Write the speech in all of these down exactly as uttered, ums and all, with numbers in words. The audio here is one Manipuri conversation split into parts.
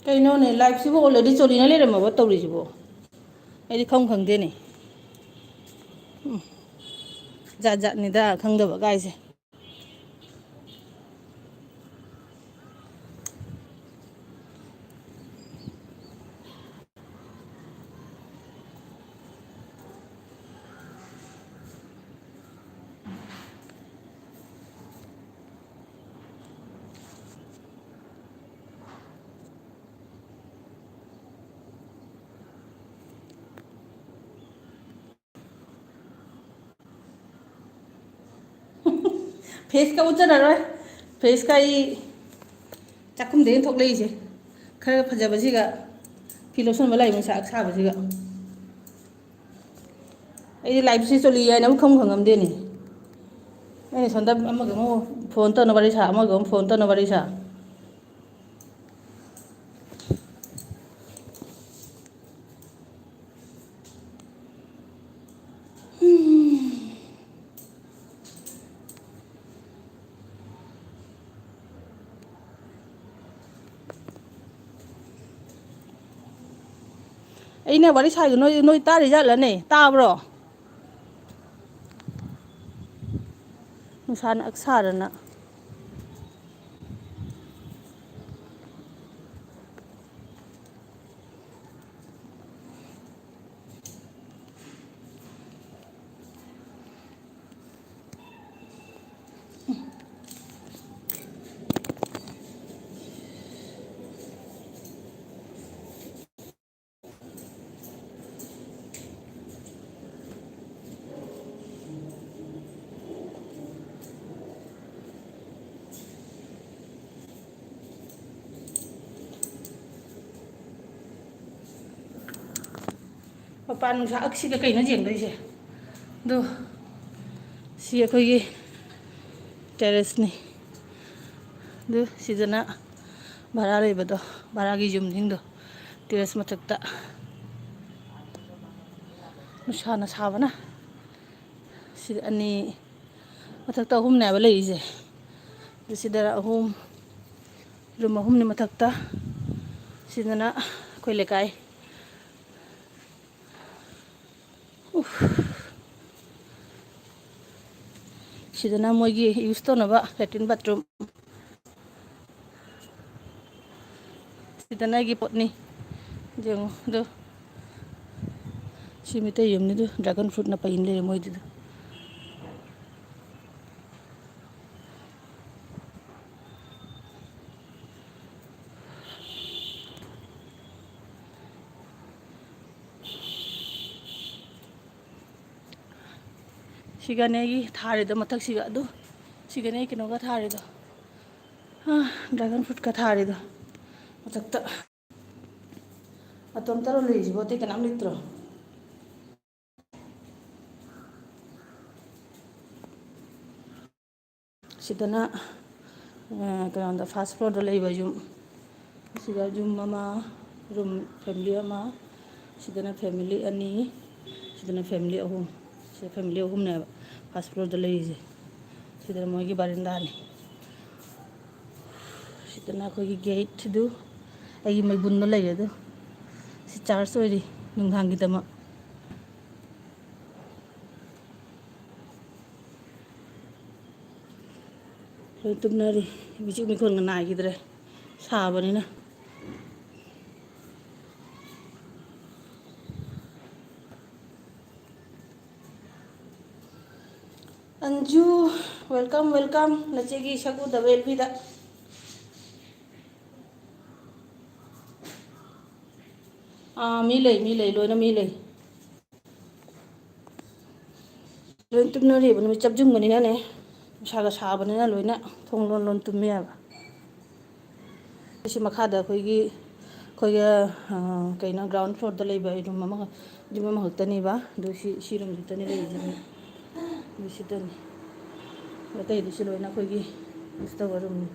ꯀꯩꯅꯣꯅꯦ, ꯂꯥꯏꯐꯁꯤꯕꯨ already ꯆꯣꯂꯤꯅ ꯂꯩꯔꯝꯃꯕ ꯇꯧꯔꯤꯁꯤꯕꯣ? ꯑꯩꯗꯤ ꯈꯪ ꯈꯪꯗꯦꯅꯦ꯫ ꯎꯝ꯫ ꯖꯥꯠ ꯖꯥꯠꯅꯤꯗ ꯈꯪꯗꯕ ꯒꯥꯏꯁꯦ꯫ ꯐꯦꯁꯀ ꯎꯠꯆꯔꯔꯣꯏ꯫ ꯐꯦꯁꯀ ꯑꯩ ꯆꯥꯛꯈꯨꯝꯗꯒꯤ ꯊꯣꯛꯂꯛꯏꯁꯦ꯫ ꯈꯔ ꯐꯖꯕꯁꯤꯒ ꯐꯤ ꯂꯣꯠꯁꯟꯕ ꯂꯥꯛꯏ ꯃꯩꯁꯥ ꯑꯁꯥꯕꯁꯤꯒ꯫ ꯑꯩꯗꯤ ꯂꯥꯏꯐꯁꯤ ꯆꯣꯂꯤ ꯍꯥꯏꯅ ꯑꯃꯨꯛ ꯈꯪ ꯈꯪꯉꯝꯗꯦꯅꯦ꯫ ꯑꯩꯅ ꯁꯣꯝꯗ ꯑꯃꯒ ꯑꯃꯨꯛ ꯐꯣꯟ ꯇꯧꯅ ꯋꯥꯔꯤ ꯁꯥ, ꯑꯃꯒ ꯑꯃꯨꯛ ꯐꯣꯟ ꯇꯧꯅ ꯋꯥꯔꯤ ꯁꯥ꯫ ꯑꯩꯅ ꯋꯥꯔꯤ ꯁꯥꯏꯗꯣ ꯅꯣꯏ, ꯅꯣꯏ ꯇꯥꯔꯤꯖꯥꯠꯂꯅꯦ? ꯇꯥꯕ꯭ꯔꯣ? ꯅꯨꯡꯁꯥꯅ ꯑꯛꯁꯥꯔꯅ꯫ ꯃꯄꯥꯟ ꯅꯨꯡꯁꯥ ꯑꯛꯁꯤꯗ ꯀꯩꯅꯣ ꯌꯦꯡꯗꯣꯏꯁꯦ? ꯑꯗꯣ ꯁꯤ ꯑꯩꯈꯣꯏꯒꯤ terraceꯅꯤ꯫ ꯑꯗꯨ ꯁꯤꯗꯅ ꯚꯔꯥ ꯂꯩꯕꯗꯣ, ꯚꯔꯥꯒꯤ ꯌꯨꯝꯁꯤꯡꯗꯣ terrace ꯃꯊꯛꯇ꯫ ꯅꯨꯡꯁꯥꯅ ꯁꯥꯕꯅ꯫ ꯁꯤꯗ ꯑꯅꯤ, ꯃꯊꯛꯇ ꯑꯍꯨꯝꯅꯦꯕ ꯂꯩꯔꯤꯁꯦ꯫ ꯑꯗꯨ ꯁꯤꯗ ꯑꯍꯨꯝ, room ꯑꯍꯨꯝꯅꯤ ꯃꯊꯛꯇ꯫ ꯁꯤꯗꯅ ꯑꯩꯈꯣꯏ ꯂꯩꯀꯥꯏ꯫ ꯎꯐ꯫ ꯁꯤꯗꯅ ꯃꯣꯏꯒꯤ ꯌꯨꯁ ꯇꯧꯅꯕ ꯂꯦꯇ꯭ꯔꯤꯟ ꯕꯥꯠꯔꯨꯝ꯫ ꯁꯤꯗꯅ ꯑꯩꯒꯤ ꯄꯣꯠꯅꯤ꯫ ꯌꯦꯡꯉꯨ ꯑꯗꯨ꯫ ꯁꯤ ꯃꯤꯇꯩ ꯌꯨꯝꯅꯤꯗꯨ, dragon fruitꯅ ꯄꯩꯅ ꯂꯩꯔꯦ ꯃꯣꯏꯗꯨꯗ꯫ ꯁꯤꯒꯅꯦ ꯑꯩꯒꯤ ꯊꯥꯔꯤꯗꯣ ꯃꯊꯛꯁꯤꯒ ꯑꯗꯨ꯫ ꯁꯤꯒꯅꯦ ꯑꯩ ꯀꯩꯅꯣꯒ ꯊꯥꯔꯤꯗꯣ꯫ ꯍꯥ, dragon fruitꯀ ꯊꯥꯔꯤꯗꯣ ꯃꯊꯛꯇ꯫ ꯑꯇꯣꯝꯇꯔꯣ ꯂꯩꯔꯤꯁꯤꯕꯣ? ꯑꯇꯩ ꯀꯅꯥꯝ ꯂꯩꯇ꯭ꯔꯣ? ꯁꯤꯗꯅ, ꯑ, ꯀꯩꯅꯣꯗ, first floorꯗ ꯂꯩꯕ ꯌꯨꯝ꯫ ꯁꯤꯗ ꯌꯨꯝ ꯑꯃ, room family ꯑꯃ, ꯁꯤꯗꯅ family ꯑꯅꯤ, ꯁꯤꯗꯅ family ꯑꯍꯨꯝ꯫ ꯁꯤꯗ family ꯑꯍꯨꯝꯅꯦꯕ first floorꯗ ꯂꯩꯔꯤꯁꯦ꯫ ꯁꯤꯗꯅ ꯃꯣꯏꯒꯤ ꯕꯥꯔꯦꯟꯗꯥꯅꯤ꯫ ꯁꯤꯗꯅ ꯑꯩꯈꯣꯏꯒꯤ gateꯗꯨ, ꯑꯩꯒꯤ ꯃꯩꯕꯨꯟꯗꯣ ꯂꯩꯔꯦ ꯑꯗꯨ꯫ ꯁꯤ charge ꯑꯣꯏꯔꯤ ꯅꯨꯡꯗꯥꯡꯒꯤꯗꯃꯛ꯫ ꯂꯣꯏ ꯇꯨꯝꯅꯔꯤ꯫ ꯃꯤꯆꯤꯛ ꯃꯤꯈꯣꯟꯒ ꯅꯥꯏꯈꯤꯗ꯭ꯔꯦ ꯁꯥꯕꯅꯤꯅ꯫ Anju, welcome, welcome꯫ ꯅꯆꯦꯒꯤ ꯁꯛ ꯎꯗꯕ ꯑꯦꯜꯕꯤꯗ꯫ ꯑꯥ, ꯃꯤ ꯂꯩ, ꯃꯤ ꯂꯩ, ꯂꯣꯏꯅ ꯃꯤ ꯂꯩ꯫ ꯂꯣꯏ ꯇꯨꯝꯅꯔꯤꯕ, ꯅꯨꯃꯤꯠ ꯆꯞ ꯌꯨꯡꯕꯅꯤꯅꯅꯦ, ꯅꯨꯡꯁꯥꯒ ꯁꯥꯕꯅꯤꯅ ꯂꯣꯏꯅ ꯊꯣꯡ ꯂꯣꯟ ꯂꯣꯟ ꯇꯨꯝꯃꯦ ꯍꯥꯏꯕ꯫ ꯁꯤ ꯃꯈꯥꯗ ꯑꯩꯈꯣꯏꯒꯤ, ꯑꯩꯈꯣꯏꯒꯤ, ꯑ, ꯀꯩꯅꯣ, ground floorꯗ ꯂꯩꯕ room ꯑꯃꯈꯛ, ꯌꯨꯝ ꯑꯃꯈꯛꯇꯅꯦꯕ꯫ ꯑꯗꯨ ꯁꯤ, ꯁꯤ roomꯁꯤꯗꯅꯦ ꯂꯩꯔꯤꯁꯦ꯫ ꯑꯗꯨ ꯁꯤꯗꯅꯤ꯫ ꯑꯇꯩꯗꯤ ꯁꯤ ꯂꯣꯏꯅ ꯑꯩꯈꯣꯏꯒꯤ use ꯇꯧꯕ roomꯅꯤ꯫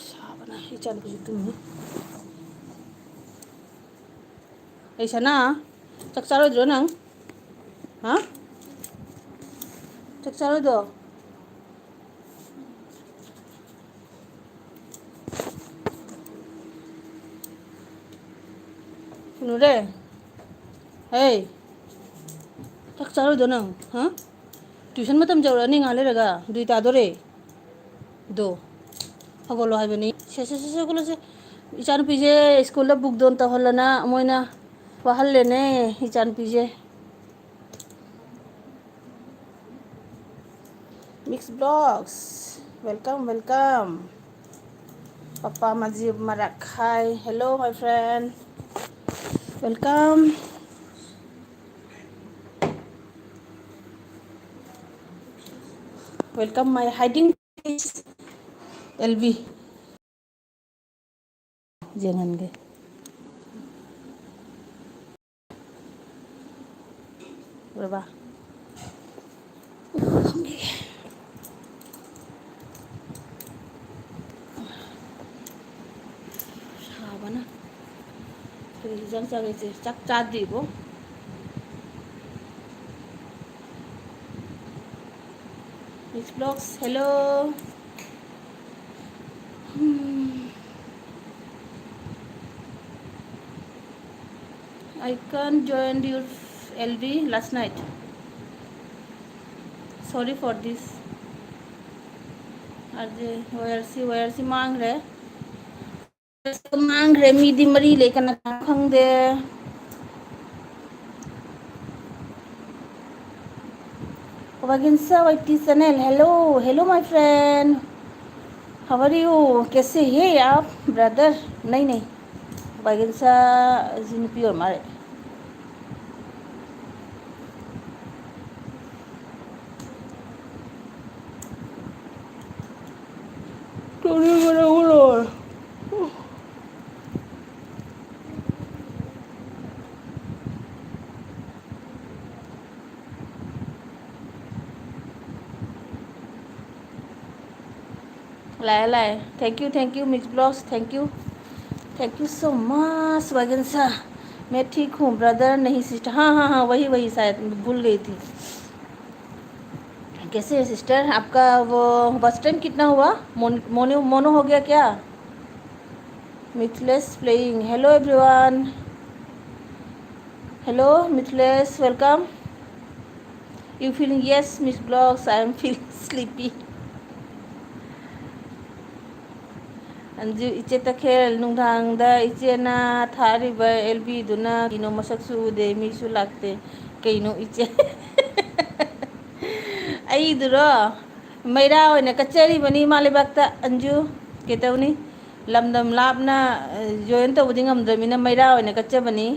ꯁꯥꯕꯅ ꯏꯆꯥꯅꯨꯄꯤꯁꯨ ꯇꯨꯝꯃꯤ꯫ ꯑꯩ ꯁꯅꯥ, ꯆꯥꯛ ꯆꯥꯔꯣꯏꯗ꯭ꯔꯣ ꯅꯪ? ꯍꯥ? ꯆꯥꯛ ꯆꯥꯔꯣꯏꯗ꯭ꯔꯣ? ꯅꯨꯔꯦ, ꯍꯦ, ꯆꯥꯛ ꯆꯥꯔꯣꯏꯗꯣ ꯅꯪ? ꯍꯥ? Tuition ꯃꯇꯝ ꯌꯧꯔꯛꯑꯅꯤ ꯉꯥꯏꯍꯥꯛ ꯂꯩꯔꯒ, ꯑꯗꯨꯏ ꯇꯥꯗꯣꯔꯦ꯫ ꯑꯗꯣ ꯍꯧꯒꯠꯂꯣ ꯍꯥꯏꯕꯅꯤ꯫ ꯁꯦ, ꯁꯦ, ꯁꯦ, ꯁꯦ, ꯍꯧꯒꯠꯂꯣ ꯁꯦ꯫ ꯏꯆꯥꯅꯨꯄꯤꯁꯦ ꯁ꯭ꯀꯨꯜꯗ book ꯗꯣꯟ ꯇꯧꯍꯜꯂꯅ ꯃꯣꯏꯅ ꯋꯥꯍꯜꯂꯦꯅꯦ, ꯏꯆꯥꯅꯨꯄꯤꯁꯦ꯫ Mix Vlogs, welcome, welcome. Papa Majib Marak, hi, hello my friend, welcome, welcome my hiding place, L V. ꯌꯦꯡꯍꯟꯒꯦ꯫ ꯎꯔꯕ? ꯐꯝꯒꯤꯒꯦ꯫ ꯁꯥꯕꯅ꯫ ꯀꯔꯤ ꯍꯤꯟꯖꯥꯡ ꯆꯥꯒꯦ ꯏꯆꯦ? ꯆꯥꯛ ꯆꯥꯗ꯭ꯔꯤꯕꯣ? Mix Vlogs, hello. Hmm. I can't join your L V last night. Sorry for this. R J Y R ꯁꯤ, ꯋꯥꯏ ꯑꯥꯔ ꯁꯤ ꯃꯥꯡꯈ꯭ꯔꯦ꯫ ꯃꯥꯡꯈ꯭ꯔꯦ, ꯃꯤꯗꯤ ꯃꯔꯤ ꯂꯩ, ꯀꯅꯥ ꯀꯅꯥ ꯈꯪꯗꯦ꯫ Vaginsa Y T channel, hello, hello my friend, how are you? कैसे हैं आप brother? नहीं नहीं, Vaginsa जी नुपी और मारे। ꯂꯥꯛꯑꯦ, ꯂꯥꯛꯑꯦ꯫ Thank you, thank you, Mix Vlogs, thank you, thank you so much, wagon सा। मैं ठीक हूँ brother, नहीं sister। हाँ, हाँ, हाँ, वही, वही, शायद भूल गई थी। कैसे हैं sister? आपका वो watch time कितना हुआ? मोन-, मोनो, मोनो हो गया क्या? Mithilesh playing, hello everyone. Hello, Mithilesh, welcome. You feeling? Yes, Miss Vlogs, I am feeling sleepy. Anju, ꯏꯆꯦ ꯇꯈꯦꯜ, ꯅꯨꯡꯗꯥꯡꯗ ꯏꯆꯦꯅ ꯊꯥꯔꯤꯕ ꯑꯦꯜ ꯕꯤꯗꯨꯅ ꯀꯩꯅꯣ, ꯃꯁꯛꯁꯨ ꯎꯗꯦ, ꯃꯤꯁꯨ ꯂꯥꯛꯇꯦ꯫ ꯀꯩꯅꯣ ꯏꯆꯦ? ꯑꯩꯗꯨꯔꯣ? ꯃꯩꯔꯥ ꯑꯣꯏꯅ ꯀꯠꯆꯔꯤꯕꯅꯤ ꯏꯃꯥ ꯂꯩꯕꯥꯛꯇ, ꯑꯟꯖꯨ꯫ ꯀꯩꯗꯧꯅꯤ? ꯂꯝꯗꯝ ꯂꯥꯞꯅ, ꯑ, join ꯇꯧꯕꯗꯤ ꯉꯝꯗ꯭ꯔꯕꯅꯤꯅ ꯃꯩꯔꯥ ꯑꯣꯏꯅ ꯀꯠꯆꯕꯅꯤ꯫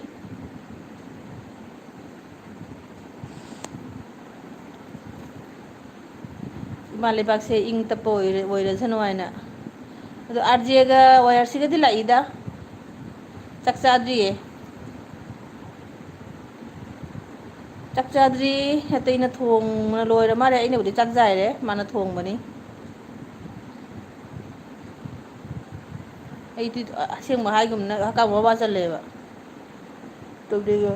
ꯏꯃꯥ ꯂꯩꯕꯥꯛꯁꯦ ꯏꯪ ꯇꯞꯄ ꯑꯣꯏꯔ-, ꯑꯣꯏꯔꯁꯅꯨ ꯍꯥꯏꯅ꯫ ꯑꯗꯣ ꯑꯥꯔ ꯖꯦꯒ ꯋꯥꯏ ꯑꯥꯔ ꯁꯤꯒꯗꯤ ꯂꯥꯛꯏꯗ꯫ ꯆꯥꯛ ꯆꯥꯗ꯭ꯔꯤꯌꯦ꯫ ꯆꯥꯛ ꯆꯥꯗ꯭ꯔꯤ꯫ ꯑꯇꯩꯅ ꯊꯣꯡꯕꯅ ꯂꯣꯏꯔ ꯃꯥꯜꯂꯦ꯫ ꯑꯩꯅꯕꯨꯗꯤ ꯆꯥꯛ ꯆꯥꯏꯔꯦ, ꯃꯥꯅ ꯊꯣꯡꯕꯅꯤ꯫ ꯑꯩꯗꯤ ꯑꯁꯦꯡꯕ ꯍꯥꯏꯒꯨꯝꯅ ꯍꯀꯥꯝ ꯋꯥ ꯋꯥ ꯆꯜꯂꯦꯕ꯫ ꯇꯧꯗꯣꯏꯅꯣ?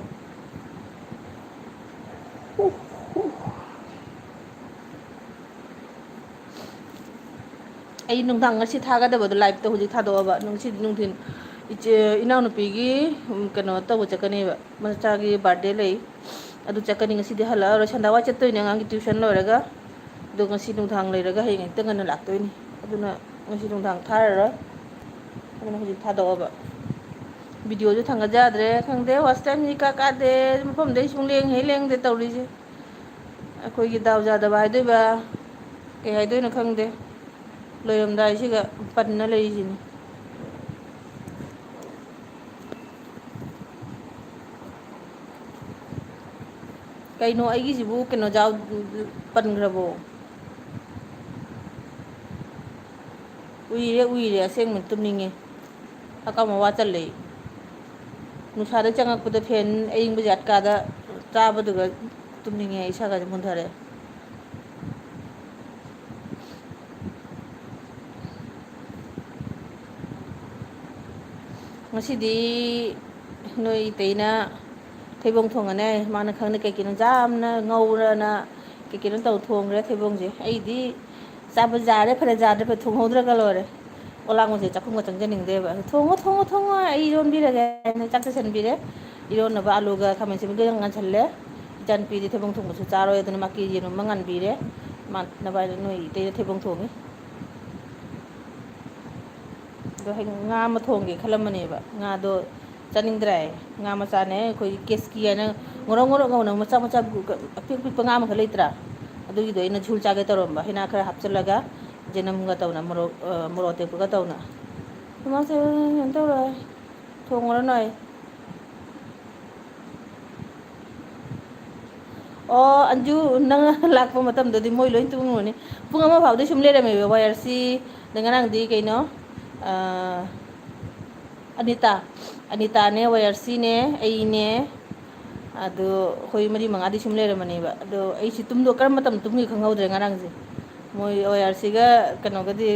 ꯑꯩ ꯅꯨꯡꯗꯥꯡ ꯉꯁꯤ ꯊꯥꯒꯗꯕꯗꯣ liveꯇ ꯍꯧꯖꯤꯛ ꯊꯥꯗꯣꯛꯑꯕ꯫ ꯉꯁꯤꯗꯤ ꯅꯨꯡꯊꯤꯜ ꯏꯆꯦ, ꯏꯅꯥꯎꯅꯨꯄꯤꯒꯤ, ꯎꯝ, ꯀꯩꯅꯣ ꯇꯧꯕ ꯆꯠꯀꯅꯦꯕ, ꯃꯆꯥꯒꯤ birthday ꯂꯩ꯫ ꯑꯗꯨ ꯆꯠꯀꯅꯤ꯫ ꯉꯁꯤꯗꯤ ꯍꯜꯂꯛꯑꯔꯣꯏ, ꯁꯟꯗꯥꯋꯥꯏ ꯆꯠꯇꯣꯏꯅꯦ ꯑꯉꯥꯡꯒꯤ tuition ꯂꯣꯏꯔꯒ꯫ ꯑꯗꯣ ꯉꯁꯤ ꯅꯨꯡꯗꯥꯡ ꯂꯩꯔꯒ ꯍꯌꯦꯡ ꯍꯦꯛꯇ ꯉꯟꯅ ꯂꯥꯛꯇꯣꯏꯅꯤ꯫ ꯑꯗꯨꯅ ꯉꯁꯤ ꯅꯨꯡꯗꯥꯡ ꯊꯥꯔꯔꯣꯏ꯫ ꯑꯗꯨꯅ ꯍꯧꯖꯤꯛ ꯊꯥꯗꯣꯛꯑꯕ꯫ Videoꯁꯨ ꯊꯥꯡꯒꯠ ꯌꯥꯗ꯭ꯔꯦ꯫ ꯈꯪꯗꯦ, watch time ꯏꯀꯥ ꯀꯥꯗꯦ꯫ ꯃꯐꯝꯗꯩ ꯁꯨꯡꯂꯦꯡ ꯍꯦꯛ ꯂꯦꯡꯗꯦ ꯇꯧꯔꯤꯁꯦ꯫ ꯑꯩꯈꯣꯏꯒꯤ ꯗꯥꯎ ꯌꯥꯗꯕ ꯍꯥꯏꯗꯣꯏꯕ, ꯀꯩ ꯍꯥꯏꯗꯣꯏꯅꯣ ꯈꯪꯗꯦ꯫ ꯂꯣꯏꯔꯝꯗꯥꯏꯁꯤꯒ ꯄꯟꯅ ꯂꯩꯔꯤꯁꯤꯅꯤ꯫ ꯀꯩꯅꯣ ꯑꯩꯒꯤꯁꯤꯕꯨ ꯀꯩꯅꯣ ꯌꯥꯎ-, ꯄꯟꯈ꯭ꯔꯕꯣ? ꯎꯏꯔꯦ, ꯎꯏꯔꯦ, ꯑꯁꯦꯡꯕ ꯇꯨꯝꯅꯤꯡꯉꯦ꯫ ꯍꯀꯥꯝ ꯋꯥ ꯆꯜꯂꯦ꯫ ꯅꯨꯡꯁꯥꯗ ꯆꯪꯉꯛꯄꯗ fan ꯑꯌꯤꯡꯕꯁꯦ ꯑꯠꯀꯥꯗ ꯆꯥꯕꯗꯨꯒ ꯇꯨꯝꯅꯤꯡꯉꯦ, ꯏꯁꯥꯒꯁꯦ ꯃꯨꯟꯊꯔꯦ꯫ ꯉꯁꯤꯗꯤ ꯅꯣꯏ ꯏꯇꯩꯅ ꯊꯩꯕꯣꯡ ꯊꯣꯡꯉꯅꯦ꯫ ꯃꯥꯅ ꯈꯪꯗꯦ ꯀꯩ ꯀꯩꯅꯣ ꯌꯥꯝꯅ ꯉꯧꯔꯅ ꯀꯩ ꯀꯩꯅꯣ ꯇꯧ ꯊꯣꯡꯈ꯭ꯔꯦ ꯊꯩꯕꯣꯡꯁꯦ꯫ ꯑꯩꯗꯤ ꯆꯥꯕ ꯌꯥꯔꯦ ꯐꯔꯦ, ꯌꯥꯗ꯭ꯔꯦ ꯐꯔꯦ, ꯊꯣꯡꯍꯧꯗ꯭ꯔꯒ ꯂꯣꯏꯔꯦ꯫ ꯑꯣꯂꯥꯡꯕꯁꯦ ꯆꯥꯛꯈꯨꯝꯒ ꯆꯪꯖꯅꯤꯡꯗꯦꯕ꯫ "ꯊꯣꯡꯉꯣ, ꯊꯣꯡꯉꯣ, ꯊꯣꯡꯉꯣ, ꯑꯩ ꯏꯔꯣꯟꯕꯤꯔꯒꯦ" ꯍꯥꯏꯅ ꯆꯥꯛ ꯆꯥꯁꯤꯟꯕꯤꯔꯦ꯫ ꯏꯔꯣꯟꯅꯕ ꯑꯂꯨꯒ ꯈꯥꯃꯦꯟ ꯑꯁꯤꯟꯕꯤꯒ ꯉꯥꯟꯁꯜꯂꯦ꯫ ꯏꯆꯥꯅꯨꯄꯤꯗꯤ ꯊꯩꯕꯣꯡ ꯊꯣꯡꯕꯁꯨ ꯆꯥꯔꯣꯏ, ꯑꯗꯨꯅ ꯃꯥꯒꯤ ꯌꯦꯔꯨꯝ ꯑꯃ ꯉꯥꯟꯕꯤꯔꯦ꯫ ꯃꯥ-, ꯅꯕꯥꯏ-, ꯅꯣꯏ ꯏꯇꯩꯗ ꯊꯩꯕꯣꯡ ꯊꯣꯡꯉꯤ꯫ ꯑꯗꯣ ꯍꯌꯦꯡ ꯉꯥ ꯑꯃ ꯊꯣꯡꯒꯦ ꯈꯜꯂꯝꯕꯅꯦꯕ, ꯉꯥꯗꯣ ꯆꯥꯅꯤꯡꯗ꯭ꯔꯦ꯫ ꯉꯥ ꯃꯆꯥꯅꯦ, ꯑꯩꯈꯣꯏꯒꯤ ꯀꯦꯁꯀꯤ ꯍꯥꯏꯅ ꯉꯧꯔꯣꯛ ꯉꯧꯔꯣꯛ ꯉꯧꯅ ꯃꯆꯥ ꯃꯆꯥ ꯑꯄꯤꯛ ꯑꯄꯤꯛꯄ ꯉꯥ ꯑꯃꯈꯛ ꯂꯩꯇ꯭ꯔꯥ? ꯑꯗꯨꯒꯤꯗꯣ ꯑꯩꯅ ꯖꯨꯜ ꯆꯥꯒꯦ ꯇꯧꯔꯝꯕ, ꯍꯩꯅꯥ ꯈꯔ ꯍꯥꯞꯆꯤꯜꯂꯒ ꯖꯦꯅꯝꯒ ꯇꯧꯅ, ꯃꯣꯔꯣꯛ, ꯑ, ꯃꯣꯔꯣꯛ ꯑꯇꯦꯛꯄꯒ ꯇꯧꯅ꯫ ꯏꯃꯥꯁꯦ ꯀꯩꯅꯣ ꯇꯧꯔꯣꯏ, ꯊꯣꯡꯉꯨꯔꯅꯨ ꯑꯩ꯫ ꯑꯣ, ꯑꯟꯖꯨ, ꯅꯪ ꯂꯥꯛꯄ ꯃꯇꯝꯗꯗꯤ ꯃꯣꯏ ꯂꯣꯏ ꯇꯨꯝꯉꯨꯔꯅꯤ꯫ ꯄꯨꯡ ꯑꯃ ꯐꯥꯎꯗꯤ ꯁꯨꯝ ꯂꯩꯔꯝꯃꯦꯕ, ꯋꯥꯏ ꯑꯥꯔ ꯁꯤ, ꯑꯗꯩ ꯉꯔꯥꯡꯗꯤ ꯀꯩꯅꯣ, ꯑꯥ, ꯑꯅꯤꯇꯥ, ꯑꯅꯤꯇꯥꯅꯦ, ꯋꯥꯏ ꯑꯥꯔ ꯁꯤꯅꯦ, ꯑꯩꯅꯦ, ꯑꯗꯣ ꯑꯩꯈꯣꯏ ꯃꯔꯤ ꯃꯉꯥꯗꯤ ꯁꯨꯝ ꯂꯩꯔꯝꯃꯅꯦꯕ꯫ ꯑꯗꯣ ꯑꯩꯁꯤ ꯇꯨꯝꯗꯣ-, ꯀꯔꯝꯕ ꯃꯇꯝꯗ ꯇꯨꯝꯒꯦ ꯈꯪꯍꯧꯗ꯭ꯔꯦ ꯉꯔꯥꯡꯁꯦ꯫ ꯃꯣꯏ ꯋꯥꯏ ꯑꯥꯔ ꯁꯤꯒ ꯀꯩꯅꯣꯒꯗꯤ,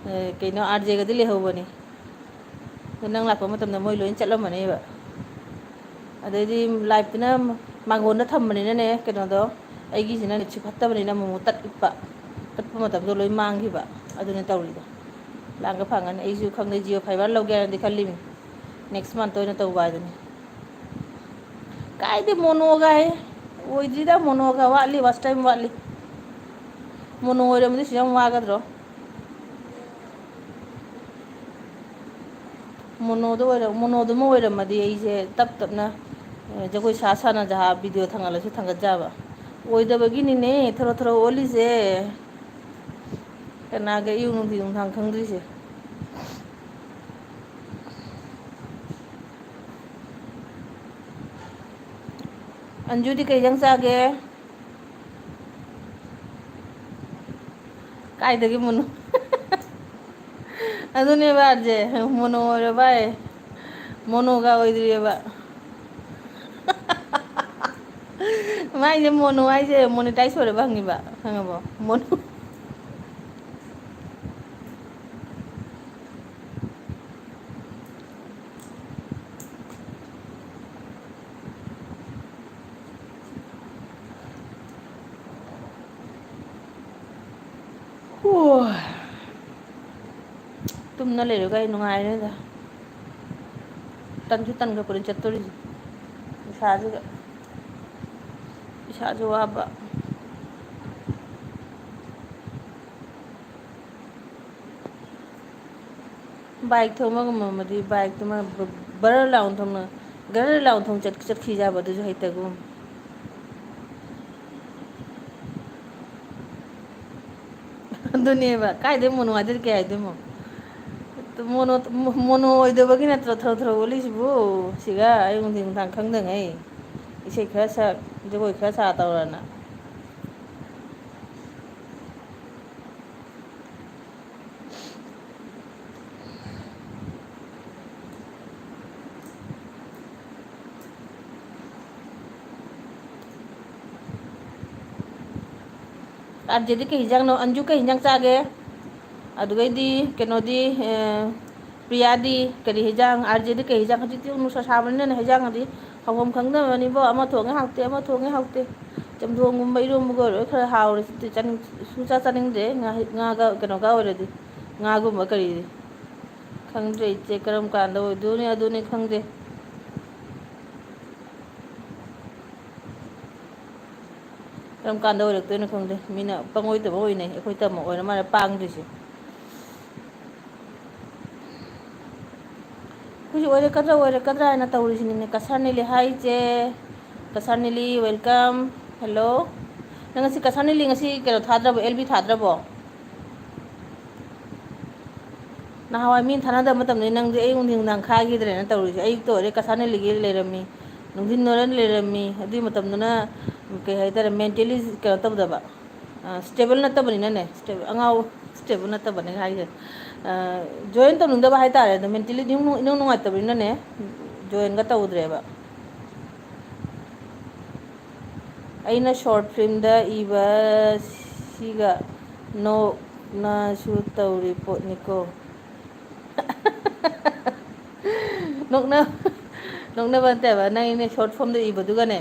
ꯑ, ꯀꯩꯅꯣ, ꯑꯥꯔ ꯖꯦꯒꯗꯤ ꯂꯩꯍꯧꯕꯅꯤ꯫ ꯑꯗꯣ ꯅꯪ ꯂꯥꯛꯄ ꯃꯇꯝꯗ ꯃꯣꯏ ꯂꯣꯏ ꯆꯠꯂꯝꯃꯅꯦꯕ꯫ ꯑꯗꯩꯗꯤ ꯂꯥꯏꯞꯇꯨꯅ ꯃꯥꯡꯒꯣꯟꯗ ꯊꯝꯕꯅꯤꯅꯅꯦ, ꯀꯩꯅꯣꯗꯣ, ꯑꯩꯒꯤꯁꯤꯅ ꯅꯦꯠꯁꯨ ꯐꯠꯇꯕꯅꯤꯅ ꯑꯃꯨꯛ ꯑꯃꯨꯛ ꯇꯠꯄ, ꯇꯠꯄ ꯃꯇꯝꯗꯣ ꯂꯣꯏ ꯃꯥꯡꯈꯤꯕ꯫ ꯑꯗꯨꯅ ꯇꯧꯔꯤꯗꯣ꯫ ꯂꯥꯡꯒ ꯐꯪꯉꯅꯤ꯫ ꯑꯩꯁꯨ ꯈꯪꯗꯦ, ꯖꯤꯑꯣ ꯐꯥꯏꯕꯔ ꯂꯧꯒꯦ ꯍꯥꯏꯅꯗꯤ ꯈꯜꯂꯤꯃꯤ꯫ ꯅꯦꯛꯁ ꯃꯟꯠꯇ ꯑꯣꯏꯅ ꯇꯧꯕ ꯍꯥꯏꯗꯨꯅꯤ꯫ ꯀꯥꯏꯗꯩ ꯃꯣꯅꯣꯒ ꯍꯥꯏ? ꯑꯣꯏꯗ꯭ꯔꯤꯗ, ꯃꯣꯅꯣꯒ ꯋꯥꯠꯂꯤ, ꯋꯥꯁ ꯇꯥꯏꯝ ꯋꯥꯠꯂꯤ꯫ ꯃꯣꯅꯣ ꯑꯣꯏꯔꯝꯃꯗꯤ ꯁꯤ ꯌꯥꯝ ꯋꯥꯒꯗ꯭ꯔꯣ? ꯃꯣꯅꯣꯗꯣ ꯑꯣꯏꯔ-, ꯃꯣꯅꯣꯗꯨꯃ ꯑꯣꯏꯔꯝꯃꯗꯤ ꯑꯩꯁꯦ ꯇꯞ ꯇꯞꯅ, ꯑꯦ, ꯖꯒꯣꯏ ꯁꯥ ꯁꯥꯅ ꯖꯍꯥ ꯚꯤꯗꯤꯑꯣ ꯊꯥꯡꯒꯠꯂꯁꯨ ꯊꯥꯡꯒꯠꯆꯕ꯫ ꯑꯣꯏꯗꯕꯒꯤꯅꯤꯅꯦ ꯊꯔꯣ ꯊꯔꯣ ꯑꯣꯜꯂꯤꯁꯦ꯫ ꯀꯅꯥꯒꯤ ꯑꯌꯨꯛ ꯅꯨꯡꯊꯤꯜ ꯅꯨꯡꯗꯥꯡ ꯈꯪꯗ꯭ꯔꯤꯁꯦ? ꯑꯟꯖꯨꯗꯤ ꯀꯩ ꯏꯟꯖꯥꯡ ꯆꯥꯒꯦ? ꯀꯥꯏꯗꯒꯤ ꯃꯣꯅꯣ? ꯑꯗꯨꯅꯦꯕ ꯑꯥꯔꯖꯦ, ꯃꯣꯅꯣ ꯑꯣꯏꯔꯕ ꯍꯥꯏ꯫ ꯃꯣꯅꯣꯒ ꯑꯣꯏꯗ꯭ꯔꯤꯑꯕ꯫ ꯃꯥꯏꯁꯦ ꯃꯣꯅꯣ ꯍꯥꯏꯁꯦ ꯃꯣꯅꯤꯇꯥꯏꯁ ꯑꯣꯏꯔꯕ ꯍꯪꯉꯤꯕ, ꯈꯪꯉꯕꯣ? ꯃꯣꯅꯣ꯫ ꯍꯣ꯫ ꯇꯨꯝꯅ ꯂꯩꯔꯒ ꯑꯩ ꯅꯨꯡꯉꯥꯏꯔꯦꯗ꯫ ꯇꯟꯁꯨ ꯇꯟꯈ꯭ꯔꯄꯣꯠꯅꯤ ꯆꯠꯇꯣꯔꯤꯁꯦ꯫ ꯏꯁꯥꯁꯤꯒ, ꯏꯁꯥꯁꯨ ꯋꯥꯕ꯫ ꯕꯥꯏꯛ ꯊꯧꯕꯒꯨꯝꯕꯗꯤ, ꯕꯥꯏꯛꯇꯨꯃ ꯕꯔ ꯂꯥꯎꯅ ꯊꯧꯅ, ꯒꯔ ꯂꯥꯎꯅ ꯊꯧꯅ ꯆꯠ-, ꯆꯠꯈꯤ ꯌꯥꯕ, ꯑꯗꯨꯁꯨ ꯍꯩꯇꯒꯨꯝ꯫ ꯑꯗꯨꯅꯦꯕ, ꯀꯥꯏꯗꯩ ꯃꯣꯅꯣ ꯍꯥꯏꯗ꯭ꯔꯗꯤ ꯀꯩ ꯍꯥꯏꯗꯣꯏꯃꯣ? ꯃꯣꯅꯣ, ꯃꯣꯅꯣ ꯑꯣꯏꯗꯕꯒꯤ ꯅꯠꯇ꯭ꯔꯣ ꯊꯔꯣ ꯊꯔꯣ ꯑꯣꯜꯂꯤꯁꯤꯕꯨ? ꯁꯤꯒ ꯑꯌꯨꯛ ꯅꯨꯡꯊꯤꯟ ꯅꯨꯡꯗꯥꯡ ꯈꯪꯗꯉꯩ ꯏꯁꯩ ꯈꯔ ꯁꯛ, ꯖꯒꯣꯏ ꯈꯔ ꯁꯥ ꯇꯧꯔꯅ꯫ ꯑꯥꯔꯖꯦꯗꯤ ꯀꯩ ꯍꯤꯟꯖꯥꯡꯅꯣ? ꯑꯟꯖꯨ ꯀꯩ ꯍꯤꯟꯖꯥꯡ ꯆꯥꯒꯦ? ꯑꯗꯨꯒꯩꯗꯤ ꯀꯩꯅꯣꯗꯤ, ꯑꯦ, ꯄ꯭ꯔꯤꯌꯥꯗꯤ ꯀꯔꯤ ꯍꯤꯟꯖꯥꯡ? ꯑꯥꯔꯖꯦꯗꯤ ꯀꯩ ꯍꯤꯟꯖꯥꯡ? ꯍꯧꯖꯤꯛꯇꯤ ꯅꯨꯡꯁꯥ ꯁꯥꯕꯅꯤꯅꯅꯦ ꯍꯤꯟꯖꯥꯡꯗꯤ ꯍꯥꯎꯐꯝ ꯈꯪꯗꯕꯅꯤꯕꯣ꯫ ꯑꯃ ꯊꯣꯡꯉꯦ ꯍꯥꯎꯇꯦ, ꯑꯃ ꯊꯣꯡꯉꯦ ꯍꯥꯎꯇꯦ꯫ ꯆꯝꯊꯣꯡꯒꯨꯝꯕ, ꯏꯔꯣꯝꯕꯒ ꯑꯣꯏꯔꯒ ꯈꯔ ꯍꯥꯎꯔꯦ꯫ ꯁꯤꯗꯤ ꯆꯥꯅꯤꯡ-, ꯁꯨꯡꯆꯥ ꯆꯥꯅꯤꯡꯗ꯭ꯔꯦ꯫ ꯉꯥ, ꯉꯥꯒ ꯀꯩꯅꯣꯒ ꯑꯣꯏꯔꯗꯤ, ꯉꯥꯒꯨꯝꯕ ꯀꯔꯤ꯫ ꯈꯪꯗ꯭ꯔꯦ ꯏꯆꯦ, ꯀꯔꯝ ꯀꯥꯟꯗ ꯑꯣꯏꯗꯣꯏꯅꯣ ꯑꯗꯨꯅꯤ ꯈꯪꯗꯦ꯫ ꯀꯔꯝ ꯀꯥꯟꯗ ꯑꯣꯏꯔꯛꯇꯣꯏꯅꯣ ꯈꯪꯗꯦ꯫ ꯃꯤꯅ ꯄꯪꯑꯣꯏꯗꯕ ꯑꯣꯏꯅꯩ, ꯑꯩꯈꯣꯏ ꯇꯝꯃ ꯑꯣꯏꯔ ꯃꯥꯜꯂꯦ ꯄꯥꯡꯗ꯭ꯔꯤꯁꯦ꯫ ꯑꯩꯈꯣꯏꯁꯨ ꯑꯣꯏꯔꯛꯀꯗ꯭ꯔꯥ, ꯑꯣꯏꯔꯛꯀꯗ꯭ꯔꯥ ꯍꯥꯏꯅ ꯇꯧꯔꯤꯁꯤꯅꯤꯅꯦ꯫ ꯀꯁꯥꯔ ꯅꯤꯂꯤ, ꯍꯥꯏ ꯏꯆꯦ꯫ ꯀꯁꯥꯔ ꯅꯤꯂꯤ, welcome꯫ Hello꯫ ꯅꯪ ꯉꯁꯤ ꯀꯁꯥꯔ ꯅꯤꯂꯤ ꯉꯁꯤ ꯀꯩꯅꯣ ꯊꯥꯗ꯭ꯔꯕꯣ? L B ꯊꯥꯗ꯭ꯔꯕꯣ? ꯅꯍꯥꯟꯋꯥꯏ ꯃꯤꯅ ꯊꯥꯅꯗꯕ ꯃꯇꯝꯗꯗꯤ ꯅꯪꯗꯤ ꯑꯌꯨꯛ ꯅꯨꯡꯊꯤꯟ ꯅꯨꯡꯗꯥꯡ ꯈꯥꯏꯈꯤꯗ꯭ꯔꯦꯅ ꯇꯧꯔꯤꯁꯦ꯫ ꯑꯌꯨꯛꯇ ꯑꯣꯏꯔꯦ ꯀꯁꯥꯔ ꯅꯤꯂꯤꯒꯤ ꯂꯩꯔꯝꯃꯤ, ꯅꯨꯡꯊꯤꯟ ꯑꯣꯏꯔ ꯂꯩꯔꯝꯃꯤ꯫ ꯑꯗꯨꯒꯤ ꯃꯇꯝꯗꯨꯅ, ꯀꯩ ꯍꯥꯏꯇꯥꯔꯦ, mentally ꯀꯩꯅꯣ ꯇꯧꯗꯕ, ꯑ, stable ꯅꯠꯇꯕꯅꯤꯅꯅꯦ, stable, ꯑꯉꯥꯎ, stable ꯅꯠꯇꯕꯅꯦ ꯍꯥꯏꯁꯦ꯫ ꯑ, join ꯇꯧꯅꯤꯡꯗꯕ ꯍꯥꯏꯇꯥꯔꯦ꯫ ꯑꯗꯣ mentally ꯏꯅꯨꯡ, ꯏꯅꯨꯡ ꯅꯨꯡꯉꯥꯏꯇꯕꯅꯤꯅꯅꯦ, joinꯒ ꯇꯧꯗ꯭ꯔꯦꯕ꯫ ꯑꯩꯅ short filmꯗ ꯏꯕ ꯁꯤꯒ ꯅꯣꯛꯅꯁꯨ ꯇꯧꯔꯤ ꯄꯣꯠꯅꯤꯀꯣ꯫ ꯅꯣꯛꯅ-, ꯅꯣꯛꯅꯕ ꯅꯠꯇꯦꯕ, ꯅꯪ ꯑꯩꯅ short formꯗ ꯏꯕꯗꯨꯒꯅꯦ,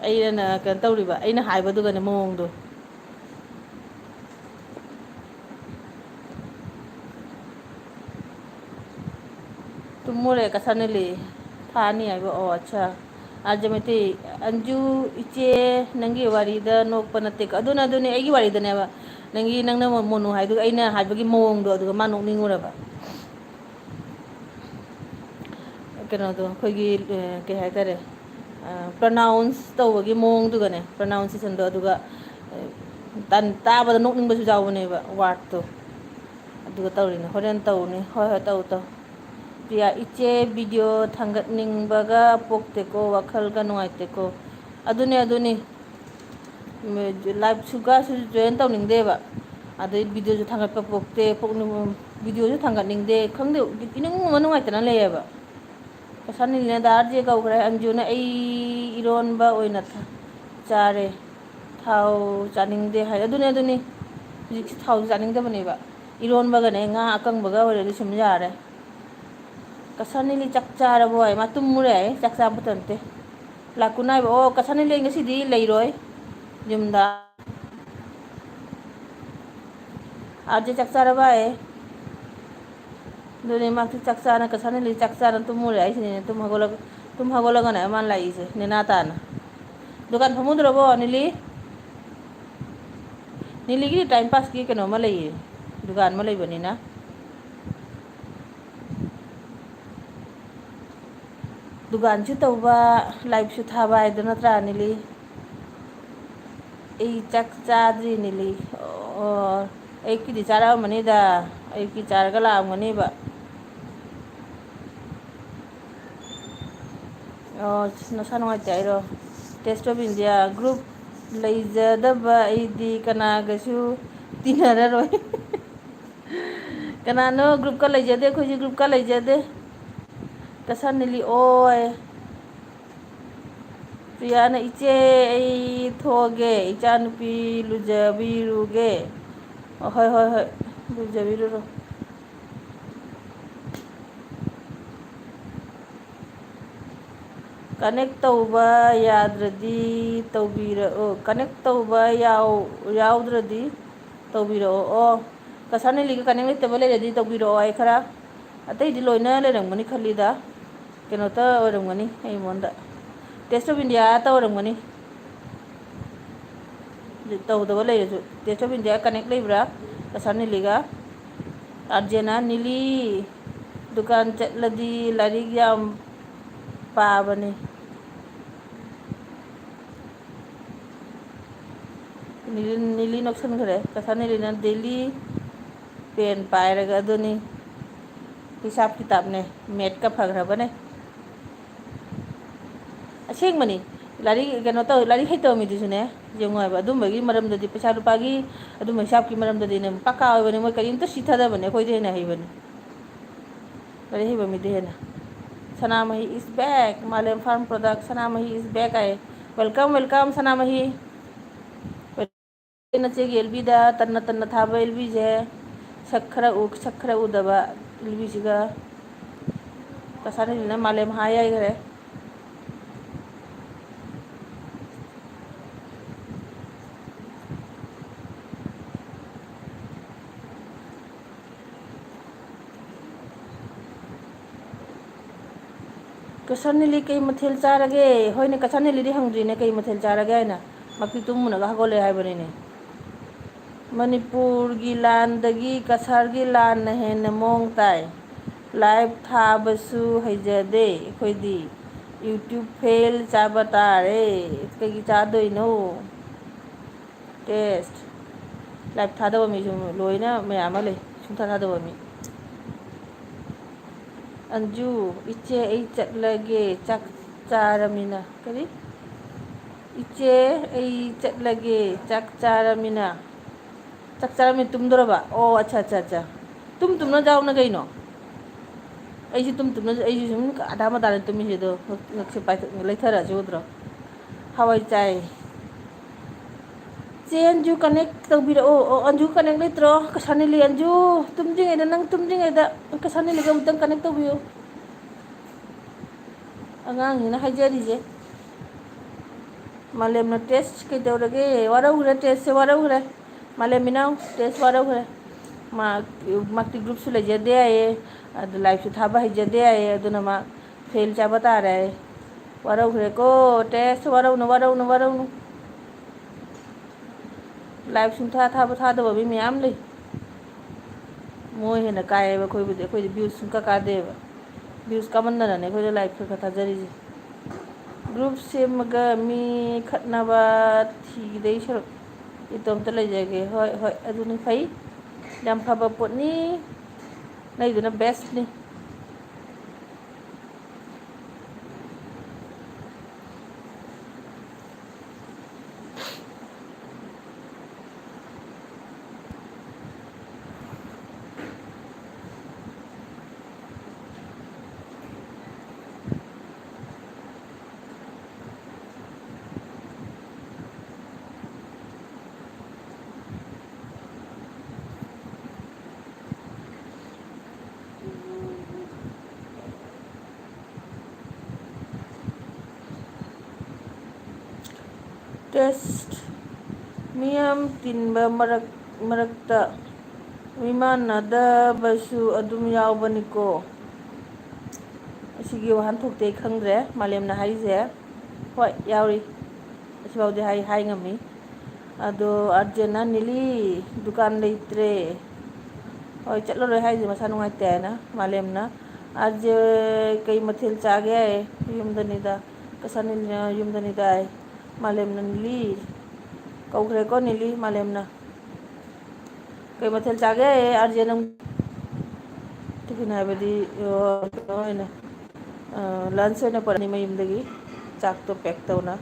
ꯑꯩꯅ ꯀꯩꯅꯣ ꯇꯧꯔꯤꯕ, ꯑꯩꯅ ꯍꯥꯏꯕꯗꯨꯒꯅꯦ ꯃꯑꯣꯡꯗꯣ꯫ ꯇꯨꯝꯃꯨꯔꯦ ꯀꯁꯥꯔ ꯅꯦꯂꯤ꯫ ꯊꯥ ꯑꯅꯤ ꯍꯥꯏꯕ? ꯑꯣ, ꯑꯠꯆꯥ꯫ ꯑꯥꯔꯖꯦ ꯃꯩꯇꯩ, ꯑꯟꯖꯨ ꯏꯆꯦ, ꯅꯪꯒꯤ ꯋꯥꯔꯤꯗ ꯅꯣꯛꯄ ꯅꯠꯇꯦꯀꯣ꯫ ꯑꯗꯨꯅ, ꯑꯗꯨꯅꯦ, ꯑꯩꯒꯤ ꯋꯥꯔꯤꯗꯅꯦꯕ꯫ ꯅꯪꯒꯤ, ꯅꯪꯅ ꯃꯣꯅꯨ ꯍꯥꯏꯗꯨꯒ ꯑꯩꯅ ꯍꯥꯏꯕꯒꯤ ꯃꯑꯣꯡꯗꯣ, ꯑꯗꯨꯒ ꯃꯥ ꯅꯣꯛꯅꯤꯡꯉꯨꯔꯕ꯫ ꯀꯩꯅꯣꯗꯣ, ꯑꯩꯈꯣꯏꯒꯤ, ꯑ, ꯀꯩ ꯍꯥꯏꯇꯥꯔꯦ, ꯑ, pronounce ꯇꯧꯕꯒꯤ ꯃꯑꯣꯡꯗꯨꯒꯅꯦ, pronunciationꯗꯣ, ꯑꯗꯨꯒ, ꯑ, ꯇꯥꯟ-, ꯇꯥꯕꯗ ꯅꯣꯛꯅꯤꯡꯕꯁꯨ ꯌꯥꯎꯕꯅꯦꯕ wordꯇꯣ꯫ ꯑꯗꯨꯒ ꯇꯧꯔꯤꯅꯦ, ꯍꯣꯔꯦꯟ ꯇꯧꯅꯤ꯫ ꯍꯣꯏ, ꯍꯣꯏ, ꯇꯧ, ꯇꯧ꯫ ꯄ꯭ꯔꯤꯌꯥ, "ꯏꯆꯦ, video ꯊꯥꯡꯒꯠꯅꯤꯡꯕꯒ ꯄꯣꯛꯇꯦꯀꯣ, ꯋꯥꯈꯜꯒ ꯅꯨꯡꯉꯥꯏꯇꯦꯀꯣ"꯫ ꯑꯗꯨꯅꯦ, ꯑꯗꯨꯅꯤ꯫ ꯎꯝ, liveꯁꯨ ꯀꯥꯁꯨ join ꯇꯧꯅꯤꯡꯗꯦꯕ꯫ ꯑꯗꯩ videoꯁꯨ ꯊꯥꯡꯒꯠꯄ ꯄꯣꯛꯇꯦ, ꯄꯣꯛꯅꯤꯡ-, videoꯁꯨ ꯊꯥꯡꯒꯠꯅꯤꯡꯗꯦ꯫ ꯈꯪꯗꯦ, ꯏꯅꯨꯡ ꯑꯃ ꯅꯨꯡꯉꯥꯏꯇꯅ ꯂꯩꯌꯦꯕ꯫ ꯀꯁꯥꯔ ꯅꯦꯂꯤꯅ ꯗꯥ ꯑꯥꯔ ꯖꯦ ꯀꯧꯈ꯭ꯔꯦ꯫ ꯑꯟꯖꯨꯅ, "ꯑꯩ ꯏꯔꯣꯟꯕ ꯑꯣꯏꯅ ꯊ-, ꯆꯥꯔꯦ, ꯊꯥꯎ ꯆꯥꯅꯤꯡꯗꯦ" ꯍꯥꯏ꯫ ꯑꯗꯨꯅꯦ, ꯑꯗꯨꯅꯤ꯫ ꯍꯧꯖꯤꯛꯁꯦ ꯊꯥꯎꯁꯦ ꯆꯥꯅꯤꯡꯗꯕꯅꯦꯕ꯫ ꯏꯔꯣꯟꯕꯒꯅꯦ, ꯉꯥ ꯑꯀꯪꯕꯒ ꯑꯣꯏꯔꯗꯤ ꯁꯨꯝ ꯌꯥꯔꯦ꯫ ꯀꯁꯥꯔ ꯅꯦꯂꯤ ꯆꯥꯛ ꯆꯥꯔꯕꯣ ꯍꯥꯏ꯫ ꯃꯥ ꯇꯨꯝꯃꯨꯔꯦ ꯍꯥꯏ, ꯆꯥꯛ ꯆꯥꯕ ꯃꯇꯝ ꯅꯠꯇꯦ꯫ ꯂꯥꯀꯨꯟ ꯍꯥꯏꯕ, ꯑꯣ, ꯀꯁꯥꯔ ꯅꯦꯂꯤ ꯉꯁꯤꯗꯤ ꯂꯩꯔꯣꯏ ꯌꯨꯝꯗ꯫ ꯑꯥꯔ ꯖꯦ ꯆꯥꯛ ꯆꯥꯔꯕ ꯍꯥꯏ꯫ ꯑꯗꯨꯅꯦ ꯃꯥꯁꯨ ꯆꯥꯛ ꯆꯥꯅ, ꯀꯁꯥꯔ ꯅꯦꯂꯤ ꯆꯥꯛ ꯆꯥꯅ ꯇꯨꯝꯃꯨꯔꯦ ꯍꯥꯏꯁꯤꯅꯦ꯫ ꯇꯨꯝ ꯍꯧꯒꯠꯂꯒ, ꯇꯨꯝ ꯍꯧꯒꯠꯂꯒꯅꯦ ꯃꯥꯅ ꯂꯥꯛꯏꯁꯦ, ꯅꯦꯅꯥ ꯇꯥꯅ꯫ ꯗꯨꯀꯥꯟ ꯐꯝꯃꯨꯗ꯭ꯔꯕꯣ, ꯅꯦꯂꯤ? ꯅꯦꯂꯤꯒꯤ time passꯀꯤ ꯀꯩꯅꯣ ꯑꯃ ꯂꯩꯌꯦ, ꯗꯨꯀꯥꯟ ꯑꯃ ꯂꯩꯕꯅꯤꯅ꯫ ꯗꯨꯀꯥꯟꯁꯨ ꯇꯧꯕ, liveꯁꯨ ꯊꯥꯕ ꯍꯥꯏꯗꯣ ꯅꯠꯇ꯭ꯔꯥ, ꯅꯦꯂꯤ? ꯑꯩ ꯆꯥꯛ ꯆꯥꯗ꯭ꯔꯤ, ꯅꯦꯂꯤ꯫ ꯑꯣ, ꯑꯌꯨꯛꯀꯤꯗꯤ ꯆꯥꯔꯛꯑꯝꯃꯅꯤꯗ, ꯑꯌꯨꯛꯀꯤ ꯆꯥꯔꯒ ꯂꯥꯛꯑꯝꯒꯅꯤꯕ꯫ ꯑꯣ, ꯅꯁꯥ ꯅꯨꯡꯉꯥꯏꯇꯦ ꯍꯥꯏꯔꯣ? Taste of India group ꯂꯩꯖꯗꯕ ꯑꯩꯗꯤ ꯀꯅꯥꯒꯁꯨ ꯇꯤꯟꯅꯔꯔꯣꯏ꯫ ꯀꯅꯥꯅꯣ groupꯀ ꯂꯩꯖꯗꯦ? ꯑꯩꯈꯣꯏꯁꯨ groupꯀ ꯂꯩꯖꯗꯦ꯫ ꯀꯁꯥꯔ ꯅꯦꯂꯤ ꯑꯣꯏ꯫ ꯄ꯭ꯔꯤꯌꯥꯅ, "ꯏꯆꯦ, ꯑꯩ ꯊꯣꯛꯑꯒꯦ, ꯏꯆꯥꯅꯨꯄꯤ ꯂꯨꯖꯕꯤꯔꯨꯒꯦ"꯫ ꯑꯣ, ꯍꯣꯏ, ꯍꯣꯏ, ꯍꯣꯏ, ꯂꯨꯖꯕꯤꯔꯨꯔꯣ꯫ Connect ꯇꯧꯕ ꯌꯥꯗ꯭ꯔꯗꯤ ꯇꯧꯕꯤꯔꯛꯑꯣ, connect ꯇꯧꯕ ꯌꯥꯎ-, ꯌꯥꯎꯗ꯭ꯔꯗꯤ ꯇꯧꯕꯤꯔꯛꯑꯣ꯫ ꯑꯣ, ꯀꯁꯥꯔ ꯅꯦꯂꯤꯒ connect ꯂꯩꯇꯕ ꯂꯩꯔꯗꯤ ꯇꯧꯕꯤꯔꯛꯑꯣ꯫ ꯑꯩ ꯈꯔ ꯑꯇꯩꯗꯤ ꯂꯣꯏꯅ ꯂꯩꯔꯝꯒꯅꯤ ꯈꯜꯂꯤꯗ꯫ ꯀꯩꯅꯣꯇ ꯑꯣꯏꯔꯝꯒꯅꯤ, ꯑꯩꯉꯣꯟꯗ Taste of India ꯇ ꯑꯣꯏꯔꯝꯒꯅꯤ꯫ ꯇꯧꯗꯕ ꯂꯩꯔꯁꯨ, Taste of India connect ꯂꯩꯕ꯭ꯔꯥ ꯀꯁꯥꯔ ꯅꯤꯂꯤꯒ? ꯑꯥꯔꯖꯦꯅꯥ, ꯅꯤꯂꯤ ꯗꯨꯀꯥꯟ ꯆꯠꯂꯗꯤ ꯂꯥꯏꯔꯤꯛ ꯌꯥꯝ ꯄꯥꯕꯅꯤ꯫ ꯅꯤꯂꯤ, ꯅꯤꯂꯤ ꯅꯣꯛꯁꯟꯈ꯭ꯔꯦ꯫ ꯀꯁꯥꯔ ꯅꯤꯂꯤꯅ daily pen ꯄꯥꯏꯔꯒ ꯑꯗꯨꯅꯤ꯫ ꯍꯤꯁꯥꯞ ꯀꯤꯇꯥꯞꯅꯦ, math ꯀ ꯐꯈ꯭ꯔꯕꯅꯦ꯫ ꯑꯁꯦꯡꯕꯅꯤ꯫ ꯂꯥꯏꯔꯤꯛ ꯀꯩꯅꯣ ꯇꯧ, ꯂꯥꯏꯔꯤꯛ ꯍꯩꯇꯕ ꯃꯤꯗꯨꯁꯨꯅꯦ, ꯌꯦꯡꯉꯣ ꯍꯥꯏꯕ, ꯑꯗꯨꯝꯕꯒꯤ ꯃꯔꯝꯗꯗꯤ, ꯄꯩꯁꯥ ꯂꯨꯄꯥꯒꯤ, ꯑꯗꯨꯝꯕ ꯍꯤꯁꯥꯞꯀꯤ ꯃꯔꯝꯗꯗꯤꯅꯦ, ꯄꯀꯥ ꯑꯣꯏꯕꯅꯤ꯫ ꯃꯣꯏ ꯀꯔꯤꯝꯇ ꯁꯤꯊꯗꯕꯅꯦ, ꯑꯩꯈꯣꯏꯗ ꯍꯦꯟꯅ ꯍꯩꯕꯅꯤ꯫ ꯂꯥꯏꯔꯤꯛ ꯍꯩꯕ ꯃꯤꯗ ꯍꯦꯟꯅ꯫ ꯁꯅꯥꯃꯍꯤ is back, ꯃꯥꯂꯦꯝ farm product, Sanamahi is back high. Welcome, welcome, ꯁꯅꯥꯃꯍꯤ꯫ ꯅꯆꯦꯒꯤ ꯑꯦꯜꯕꯤꯗ ꯇꯟꯅ ꯇꯟꯅ ꯊꯥꯕ ꯑꯦꯜꯕꯤꯁꯦ ꯁꯛ ꯈꯔ ꯎ-, ꯁꯛ ꯈꯔ ꯎꯗꯕ ꯑꯦꯜꯕꯤꯁꯤꯒ꯫ ꯀꯁꯥꯔ ꯅꯤꯂꯤꯅ ꯃꯥꯂꯦꯝ ꯍꯥꯏ ꯍꯥꯏꯈ꯭ꯔꯦ꯫ ꯀꯁꯥꯔ ꯅꯤꯂꯤ ꯀꯩ ꯃꯊꯦꯜ ꯆꯥꯔꯒꯦ? ꯍꯣꯏꯅꯦ, ꯀꯁꯥꯔ ꯅꯤꯂꯤꯗꯤ ꯍꯪꯗ꯭ꯔꯤꯅꯦ, ꯀꯩ ꯃꯊꯦꯜ ꯆꯥꯔꯒꯦ ꯍꯥꯏꯅ꯫ ꯃꯄꯤ ꯇꯨꯝꯃꯨꯅꯒ ꯍꯧꯒꯠꯂꯦ ꯍꯥꯏꯕꯅꯤꯅꯦ꯫ ꯃꯅꯤꯄꯨꯔꯒꯤ ꯂꯥꯟꯗꯒꯤ ꯀꯁꯥꯔꯒꯤ ꯂꯥꯟꯅ ꯍꯦꯟꯅ ꯃꯑꯣꯡ ꯇꯥꯏ꯫ Live ꯊꯥꯕꯁꯨ ꯍꯩꯖꯗꯦ ꯑꯩꯈꯣꯏꯗꯤ꯫ YouTube fail ꯆꯥꯕ ꯇꯥꯔꯦ꯫ ꯀꯩꯒꯤ ꯆꯥꯗꯣꯏꯅꯣ? Taste꯫ Live ꯊꯥꯗꯕ ꯃꯤꯁꯨ ꯂꯣꯏꯅ ꯃꯌꯥꯝ ꯑꯃ ꯂꯩ꯫ ꯁꯨꯡꯊꯥ ꯊꯥꯗꯕ ꯃꯤ꯫ ꯑꯟꯖꯨ, ꯏꯆꯦ ꯑꯩ ꯆꯠꯂꯒꯦ, ꯆꯥꯛ ꯆꯥꯔꯃꯤꯅ꯫ ꯀꯔꯤ? ꯏꯆꯦ ꯑꯩ ꯆꯠꯂꯒꯦ, ꯆꯥꯛ ꯆꯥꯔꯃꯤꯅ꯫ ꯆꯥꯛ ꯆꯥꯔꯝꯃꯤ ꯇꯨꯝꯗꯣꯔꯕ? ꯑꯣ, ꯑꯠꯆꯥ, ꯑꯠꯆꯥ, ꯑꯠꯆꯥ꯫ ꯇꯨꯝ ꯇꯨꯝꯅ ꯆꯥꯎꯅ ꯀꯩꯅꯣ? ꯑꯩꯁꯨ ꯇꯨꯝ ꯇꯨꯝꯅ, ꯑꯩꯁꯨ ꯁꯨꯝ ꯑꯗꯥ ꯃꯗꯥꯅ ꯇꯨꯝꯃꯤꯁꯦ ꯑꯗꯣ, ꯉꯛ-, ꯉꯛꯁꯦ ꯄꯥꯏꯊꯣꯛ-, ꯂꯩꯊꯔꯛꯑꯁꯤ ꯎꯗ꯭ꯔꯣ? ꯍꯋꯥꯏ ꯆꯥꯏ꯫ ꯆꯦ ꯑꯟꯖꯨ connect ꯇꯧꯕꯤꯔꯛꯑꯣ꯫ ꯑꯣ, ꯑꯟꯖꯨ connect ꯂꯩꯇ꯭ꯔꯣ? ꯀꯁꯥꯔ ꯅꯤꯂꯤ ꯑꯟꯖꯨ, ꯇꯨꯝꯗ꯭ꯔꯤꯉꯩꯗ, ꯅꯪ ꯇꯨꯝꯗ꯭ꯔꯤꯉꯩꯗ ꯀꯁꯥꯔ ꯅꯤꯂꯤꯒ ꯑꯃꯨꯛꯇꯪ connect ꯇꯧꯕꯤꯌꯨ꯫ ꯑꯉꯥꯡꯁꯤꯅ ꯍꯥꯏꯖꯔꯤꯁꯦ꯫ ꯃꯥꯂꯦꯝꯅ Taste ꯀꯩꯗꯧꯔꯒꯦ? ꯋꯥꯔꯧꯈ꯭ꯔꯦ, Taste ꯁꯦ ꯋꯥꯔꯧꯈ꯭ꯔꯦ꯫ ꯃꯥꯂꯦꯝ ꯃꯤꯅꯥꯎ, Taste ꯋꯥꯔꯧꯈ꯭ꯔꯦ꯫ ꯃꯥ, ꯃꯥꯛꯇꯤ groupꯁꯨ ꯂꯩꯖꯗꯦ ꯍꯥꯏꯌꯦ, ꯑꯗꯨ liveꯁꯨ ꯊꯥꯕ ꯍꯩꯖꯗꯦ ꯍꯥꯏꯌꯦ, ꯑꯗꯨꯅ ꯃꯥ fail ꯆꯥꯕ ꯇꯥꯔꯦ ꯍꯥꯏꯌꯦ꯫ ꯋꯥꯔꯧꯈ꯭ꯔꯦꯀꯣ, ꯇꯦꯁ, ꯋꯥꯔꯧꯅꯨ, ꯋꯥꯔꯧꯅꯨ, ꯋꯥꯔꯧꯅꯨ꯫ Live ꯁꯨꯡꯊꯥ ꯊꯥꯕ ꯊꯥꯗꯕ ꯃꯤ ꯃꯌꯥꯝ ꯂꯩ꯫ ꯃꯣꯏ ꯍꯦꯟꯅ ꯀꯥꯏꯌꯦꯕ ꯑꯩꯈꯣꯏꯕꯨꯗꯤ, ꯑꯩꯈꯣꯏꯗꯤ views ꯁꯨꯡꯀꯥ ꯀꯥꯗꯦꯕ꯫ Views ꯀꯥꯃꯟꯗꯅꯅꯦ ꯑꯩꯈꯣꯏꯗ live ꯈꯔ ꯈꯔ ꯊꯥꯖꯔꯤꯁꯦ꯫ Group ꯁꯦꯝꯃꯒ ꯃꯤ ꯈꯠꯅꯕ ꯊꯤꯗꯩ ꯁꯔꯨꯛ ꯏꯇꯣꯝꯇ ꯂꯩꯖꯒꯦ꯫ ꯍꯣꯏ, ꯍꯣꯏ, ꯑꯗꯨꯅꯤ ꯐꯩ꯫ ꯌꯥꯝ ꯐꯕ ꯄꯣꯠꯅꯤ꯫ ꯂꯩꯗꯨꯅ bestꯅꯤ꯫ Test꯫ ꯃꯤꯌꯥꯝ ꯇꯤꯟꯕ ꯃꯔꯛ, ꯃꯔꯛꯇ ꯃꯤꯃꯥꯟꯅꯗꯕꯁꯨ ꯑꯗꯨꯝ ꯌꯥꯎꯕꯅꯤꯀꯣ꯫ ꯑꯁꯤꯒꯤ ꯋꯥꯍꯟꯊꯣꯛꯇꯤ ꯑꯩ ꯈꯪꯗ꯭ꯔꯦ, ꯃꯥꯂꯦꯝꯅ ꯍꯥꯏꯔꯤꯁꯦ꯫ ꯍꯣꯏ, ꯌꯥꯎꯔꯤ꯫ ꯑꯁꯤꯐꯥꯎꯗꯤ ꯍꯥꯏ, ꯍꯥꯏ ꯉꯝꯃꯤ꯫ ꯑꯗꯣ ꯑꯥꯔꯖꯦꯅ, "ꯅꯤꯂꯤ, ꯗꯨꯀꯥꯟ ꯂꯩꯇ꯭ꯔꯦ"꯫ ꯍꯣꯏ, ꯆꯠꯂꯔꯣꯏ ꯍꯥꯏꯁꯦ ꯃꯁꯥ ꯅꯨꯡꯉꯥꯏꯇꯦ ꯍꯥꯏꯅ꯫ ꯃꯥꯂꯦꯝꯅ, "ꯑꯥꯔꯖꯦ, ꯀꯩ ꯃꯊꯦꯜ ꯆꯥꯒꯦ?" "ꯌꯨꯝꯗꯅꯤꯗ"꯫ ꯀꯁꯥꯅꯤꯅ, "ꯌꯨꯝꯗꯅꯤꯗ" ꯍꯥꯏ꯫ ꯃꯥꯂꯦꯝꯅ, "ꯅꯤꯂꯤ"꯫ ꯀꯧꯈ꯭ꯔꯦꯀꯣ ꯅꯤꯂꯤ, ꯃꯥꯂꯦꯝꯅ꯫ "ꯀꯩ ꯃꯊꯦꯜ ꯆꯥꯒꯦ, ꯑꯥꯔꯖꯦ, ꯅꯪ?" Tiffin ꯍꯥꯏꯕꯗꯤ, ꯑꯣ, ꯀꯩꯅꯣ ꯑꯣꯏꯅ, ꯑ, lunch ꯑꯣꯏꯅ ꯄꯨꯔꯛꯅꯤ ꯃꯌꯨꯝꯗꯒꯤ꯫ ꯆꯥꯛꯇꯣ pack ꯇꯧꯅ꯫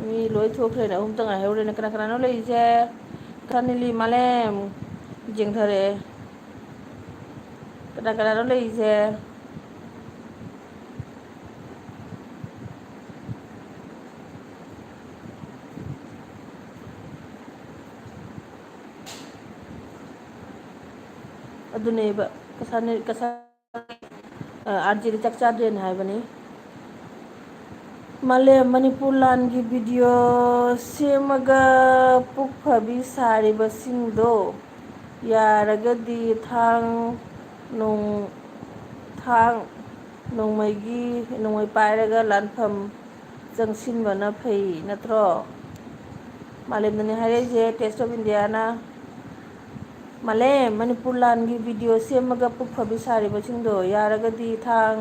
ꯃꯤ ꯂꯣꯏ ꯊꯣꯛꯈ꯭ꯔꯦꯅꯦ, ꯑꯍꯨꯝꯇ ꯉꯥꯏꯍꯧꯔꯦꯅꯦ꯫ ꯀꯅꯥ ꯀꯅꯥꯅꯣ ꯂꯩꯔꯤꯁꯦ? ꯀꯅꯤꯂꯤ, ꯃꯥꯂꯦꯝ ꯌꯦꯡꯊꯔꯛꯑꯦ꯫ ꯀꯅꯥ ꯀꯅꯥꯅꯣ ꯂꯩꯔꯤꯁꯦ? ꯑꯗꯨꯅꯦꯕ, ꯀꯁꯥꯅ, ꯀꯁꯥ-, ꯑ, ꯑꯥꯔꯖꯦꯗꯤ ꯆꯥꯛ ꯆꯥꯗ꯭ꯔꯦꯅ ꯍꯥꯏꯕꯅꯤ꯫ ꯃꯥꯂꯦꯝ ꯃꯅꯤꯄꯨꯔ ꯂꯥꯟꯒꯤ ꯚꯤꯗꯤꯑꯣ ꯁꯦꯝꯃꯒ ꯄꯨꯛ ꯐꯕꯤ ꯁꯥꯔꯤꯕꯁꯤꯡꯗꯣ ꯌꯥꯔꯒꯗꯤ ꯊꯥꯡ ꯅꯣꯡ-, ꯊꯥꯡ ꯅꯣꯡꯃꯩꯒꯤ, ꯅꯣꯡꯃꯩ ꯄꯥꯏꯔꯒ ꯂꯥꯟꯐꯝ ꯆꯪꯁꯤꯟꯕꯅ ꯐꯩ ꯅꯠꯇ꯭ꯔꯣ? ꯃꯥꯂꯦꯝꯅꯅꯦ ꯍꯥꯏꯔꯛꯏꯁꯦ, Taste of Indiaꯅ꯫ ꯃꯥꯂꯦꯝ, ꯃꯅꯤꯄꯨꯔ ꯂꯥꯟꯒꯤ ꯚꯤꯗꯤꯑꯣ ꯁꯦꯝꯃꯒ ꯄꯨꯛ ꯐꯕꯤ ꯁꯥꯔꯤꯕꯁꯤꯡꯗꯣ ꯌꯥꯔꯒꯗꯤ ꯊꯥꯡ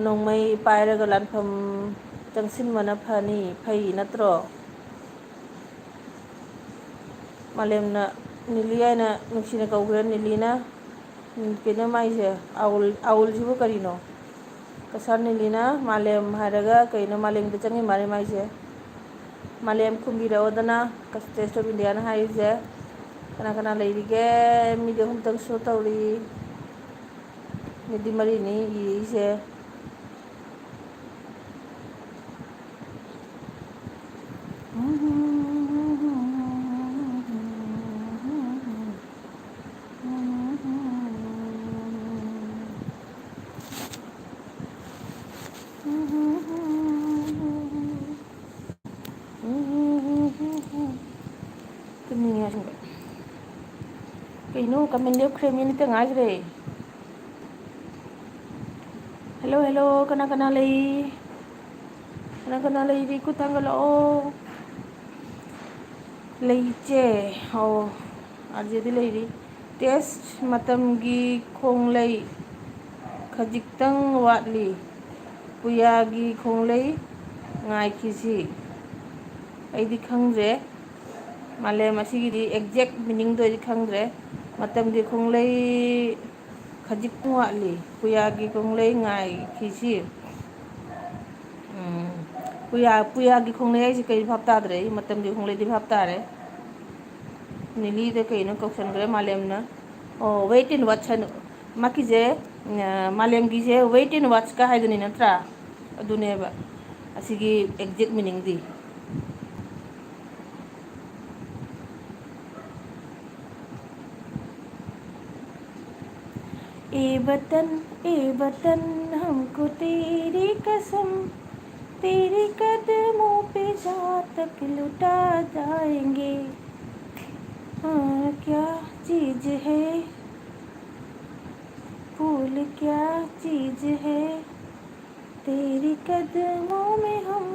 ꯅꯣꯡꯃꯩ ꯄꯥꯏꯔꯒ ꯂꯥꯟꯐꯝ ꯆꯪꯁꯤꯟꯕꯅ ꯐꯅꯤ, ꯐꯩ ꯅꯠꯇ꯭ꯔꯣ? ꯃꯥꯂꯦꯝꯅ ꯅꯤꯂꯤ ꯍꯥꯏꯅ ꯅꯨꯡꯁꯤꯅ ꯀꯧꯈ꯭ꯔꯦ꯫ ꯅꯤꯂꯤꯅ, ꯎꯝ, ꯀꯩꯅꯣ ꯃꯥꯏꯁꯦ, ꯑꯥꯎꯜ, ꯑꯥꯎꯜꯁꯤꯕꯨ ꯀꯔꯤꯅꯣ? ꯀꯁꯥꯔ ꯅꯤꯂꯤꯅ ꯃꯥꯂꯦꯝ ꯍꯥꯏꯔꯒ ꯀꯩꯅꯣ, ꯃꯥꯂꯦꯝꯗ ꯆꯪꯉꯤ ꯃꯥꯜꯂꯦ ꯃꯥꯏꯁꯦ꯫ ꯃꯥꯂꯦꯝ ꯈꯨꯝꯕꯤꯔꯛꯑꯣꯗꯅ, Taste of Indiaꯅ ꯍꯥꯏꯔꯤꯁꯦ꯫ ꯀꯅꯥ ꯀꯅꯥ ꯂꯩꯔꯤꯒꯦ? ꯃꯤꯗꯤ ꯑꯍꯨꯝꯇꯪ ꯁꯣ ꯇꯧꯔꯤ꯫ ꯃꯤꯗꯤ ꯃꯔꯤꯅꯤ ꯏꯔꯤꯁꯦ꯫ ꯇꯨꯝꯅꯤꯡꯉꯦ ꯑꯁꯦꯡꯕ꯫ ꯀꯩꯅꯣ, ꯀꯃꯦꯟ ꯂꯦꯞꯈ꯭ꯔꯦ, ꯃꯤꯅꯤꯠꯇ ꯉꯥꯏꯈ꯭ꯔꯦ꯫ ꯍꯦꯜꯂꯣ, ꯍꯦꯜꯂꯣ, ꯀꯅꯥ ꯀꯅꯥ ꯂꯩ? ꯀꯅꯥ ꯀꯅꯥ ꯂꯩꯔꯤ? ꯈꯨꯠ ꯊꯥꯡꯒꯠꯂꯛꯑꯣ꯫ ꯂꯩꯆꯦ, ꯑꯣ, ꯑꯥꯔꯖꯦꯗꯤ ꯂꯩꯔꯤ꯫ Taste ꯃꯇꯝꯒꯤ ꯈꯣꯡꯂꯩ ꯈꯖꯤꯛꯇꯪ ꯋꯥꯠꯂꯤ꯫ ꯄꯨꯌꯥꯒꯤ ꯈꯣꯡꯂꯩ ꯉꯥꯏꯈꯤꯁꯤ꯫ ꯑꯩꯗꯤ ꯈꯪꯗ꯭ꯔꯦ꯫ ꯃꯥꯂꯦꯝ ꯑꯁꯤꯒꯤꯗꯤ exact meaningꯗꯣ ꯑꯩꯗꯤ ꯈꯪꯗ꯭ꯔꯦ꯫ ꯃꯇꯝꯒꯤ ꯈꯣꯡꯂꯩ ꯈꯖꯤꯛꯇꯪ ꯋꯥꯠꯂꯤ꯫ ꯄꯨꯌꯥꯒꯤ ꯈꯣꯡꯂꯩ ꯉꯥꯏꯈꯤꯁꯤ꯫ ꯎꯝ꯫ ꯄꯨꯌꯥ, ꯄꯨꯌꯥꯒꯤ ꯈꯣꯡꯂꯩ ꯍꯥꯏꯁꯦ ꯀꯩ ꯚꯥꯞ ꯇꯥꯗ꯭ꯔꯦ ꯑꯩ? ꯃꯇꯝꯒꯤ ꯈꯣꯡꯂꯩꯗꯤ ꯚꯥꯞ ꯇꯥꯔꯦ꯫ ꯅꯤꯂꯤꯗ ꯀꯩꯅꯣ ꯀꯧꯁꯟꯈ꯭ꯔꯦ ꯃꯥꯂꯦꯝꯅ꯫ ꯑꯣ, wait and watch ꯍꯥꯏꯅ꯫ ꯃꯥꯒꯤꯁꯦ, ꯑ, ꯃꯥꯂꯦꯝꯒꯤꯁꯦ wait and watchꯀ ꯍꯥꯏꯗꯨꯅꯤ ꯅꯠꯇ꯭ꯔꯥ? ꯑꯗꯨꯅꯦꯕ ꯑꯁꯤꯒꯤ exact meaningꯗꯤ꯫ ए वतन, ए वतन, हमको तेरी कसम, तेरे कदमों पे जा तक लुटा जाएंगे। हाँ, क्या चीज है, फूल क्या चीज है, तेरे कदमों में हम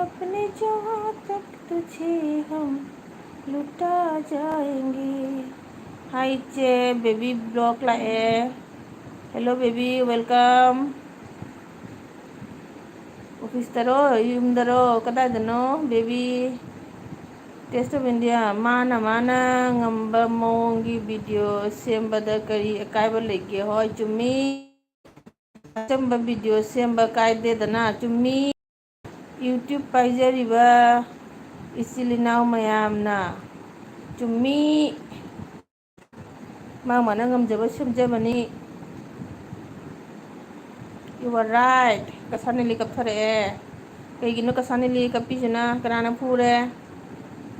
अपने जहाँ तक तुझे हम लुटा जाएंगे। Hi ꯏꯆꯦ, baby vlog ꯂꯥꯛꯑꯦ꯫ Hello baby, welcome. Office ꯇꯔꯣ, ꯌꯨꯝꯗꯔꯣ, ꯀꯗꯥꯏꯗꯅꯣ baby? Taste of India, ꯃꯥꯅ ꯃꯥꯅ ꯉꯝꯕ ꯃꯑꯣꯡꯒꯤ video ꯁꯦꯝꯕꯗ ꯀꯔꯤ ꯑꯀꯥꯏꯕ ꯂꯩꯒꯦ? ꯍꯣꯏ, ꯆꯨꯝꯃꯤ꯫ ꯑꯆꯝꯕ video ꯁꯦꯝꯕ ꯀꯥꯏꯗꯦꯗꯅ, ꯆꯨꯝꯃꯤ꯫ YouTube ꯄꯥꯏꯖꯔꯤꯕ ꯏꯆꯤꯜ ꯏꯅꯥꯎ ꯃꯌꯥꯝꯅ, ꯆꯨꯝꯃꯤ꯫ ꯃꯥ ꯃꯥꯅ ꯉꯝꯖꯕ ꯁꯦꯝꯖꯕꯅꯤ꯫ You are right. ꯀꯁꯥꯅꯤꯂꯤ ꯀꯞꯊꯔꯛꯑꯦ꯫ ꯀꯩꯒꯤꯅꯣ ꯀꯁꯥꯅꯤꯂꯤ ꯀꯞꯄꯤꯁꯤꯅ? ꯀꯅꯥꯅ ꯐꯨꯔꯦ?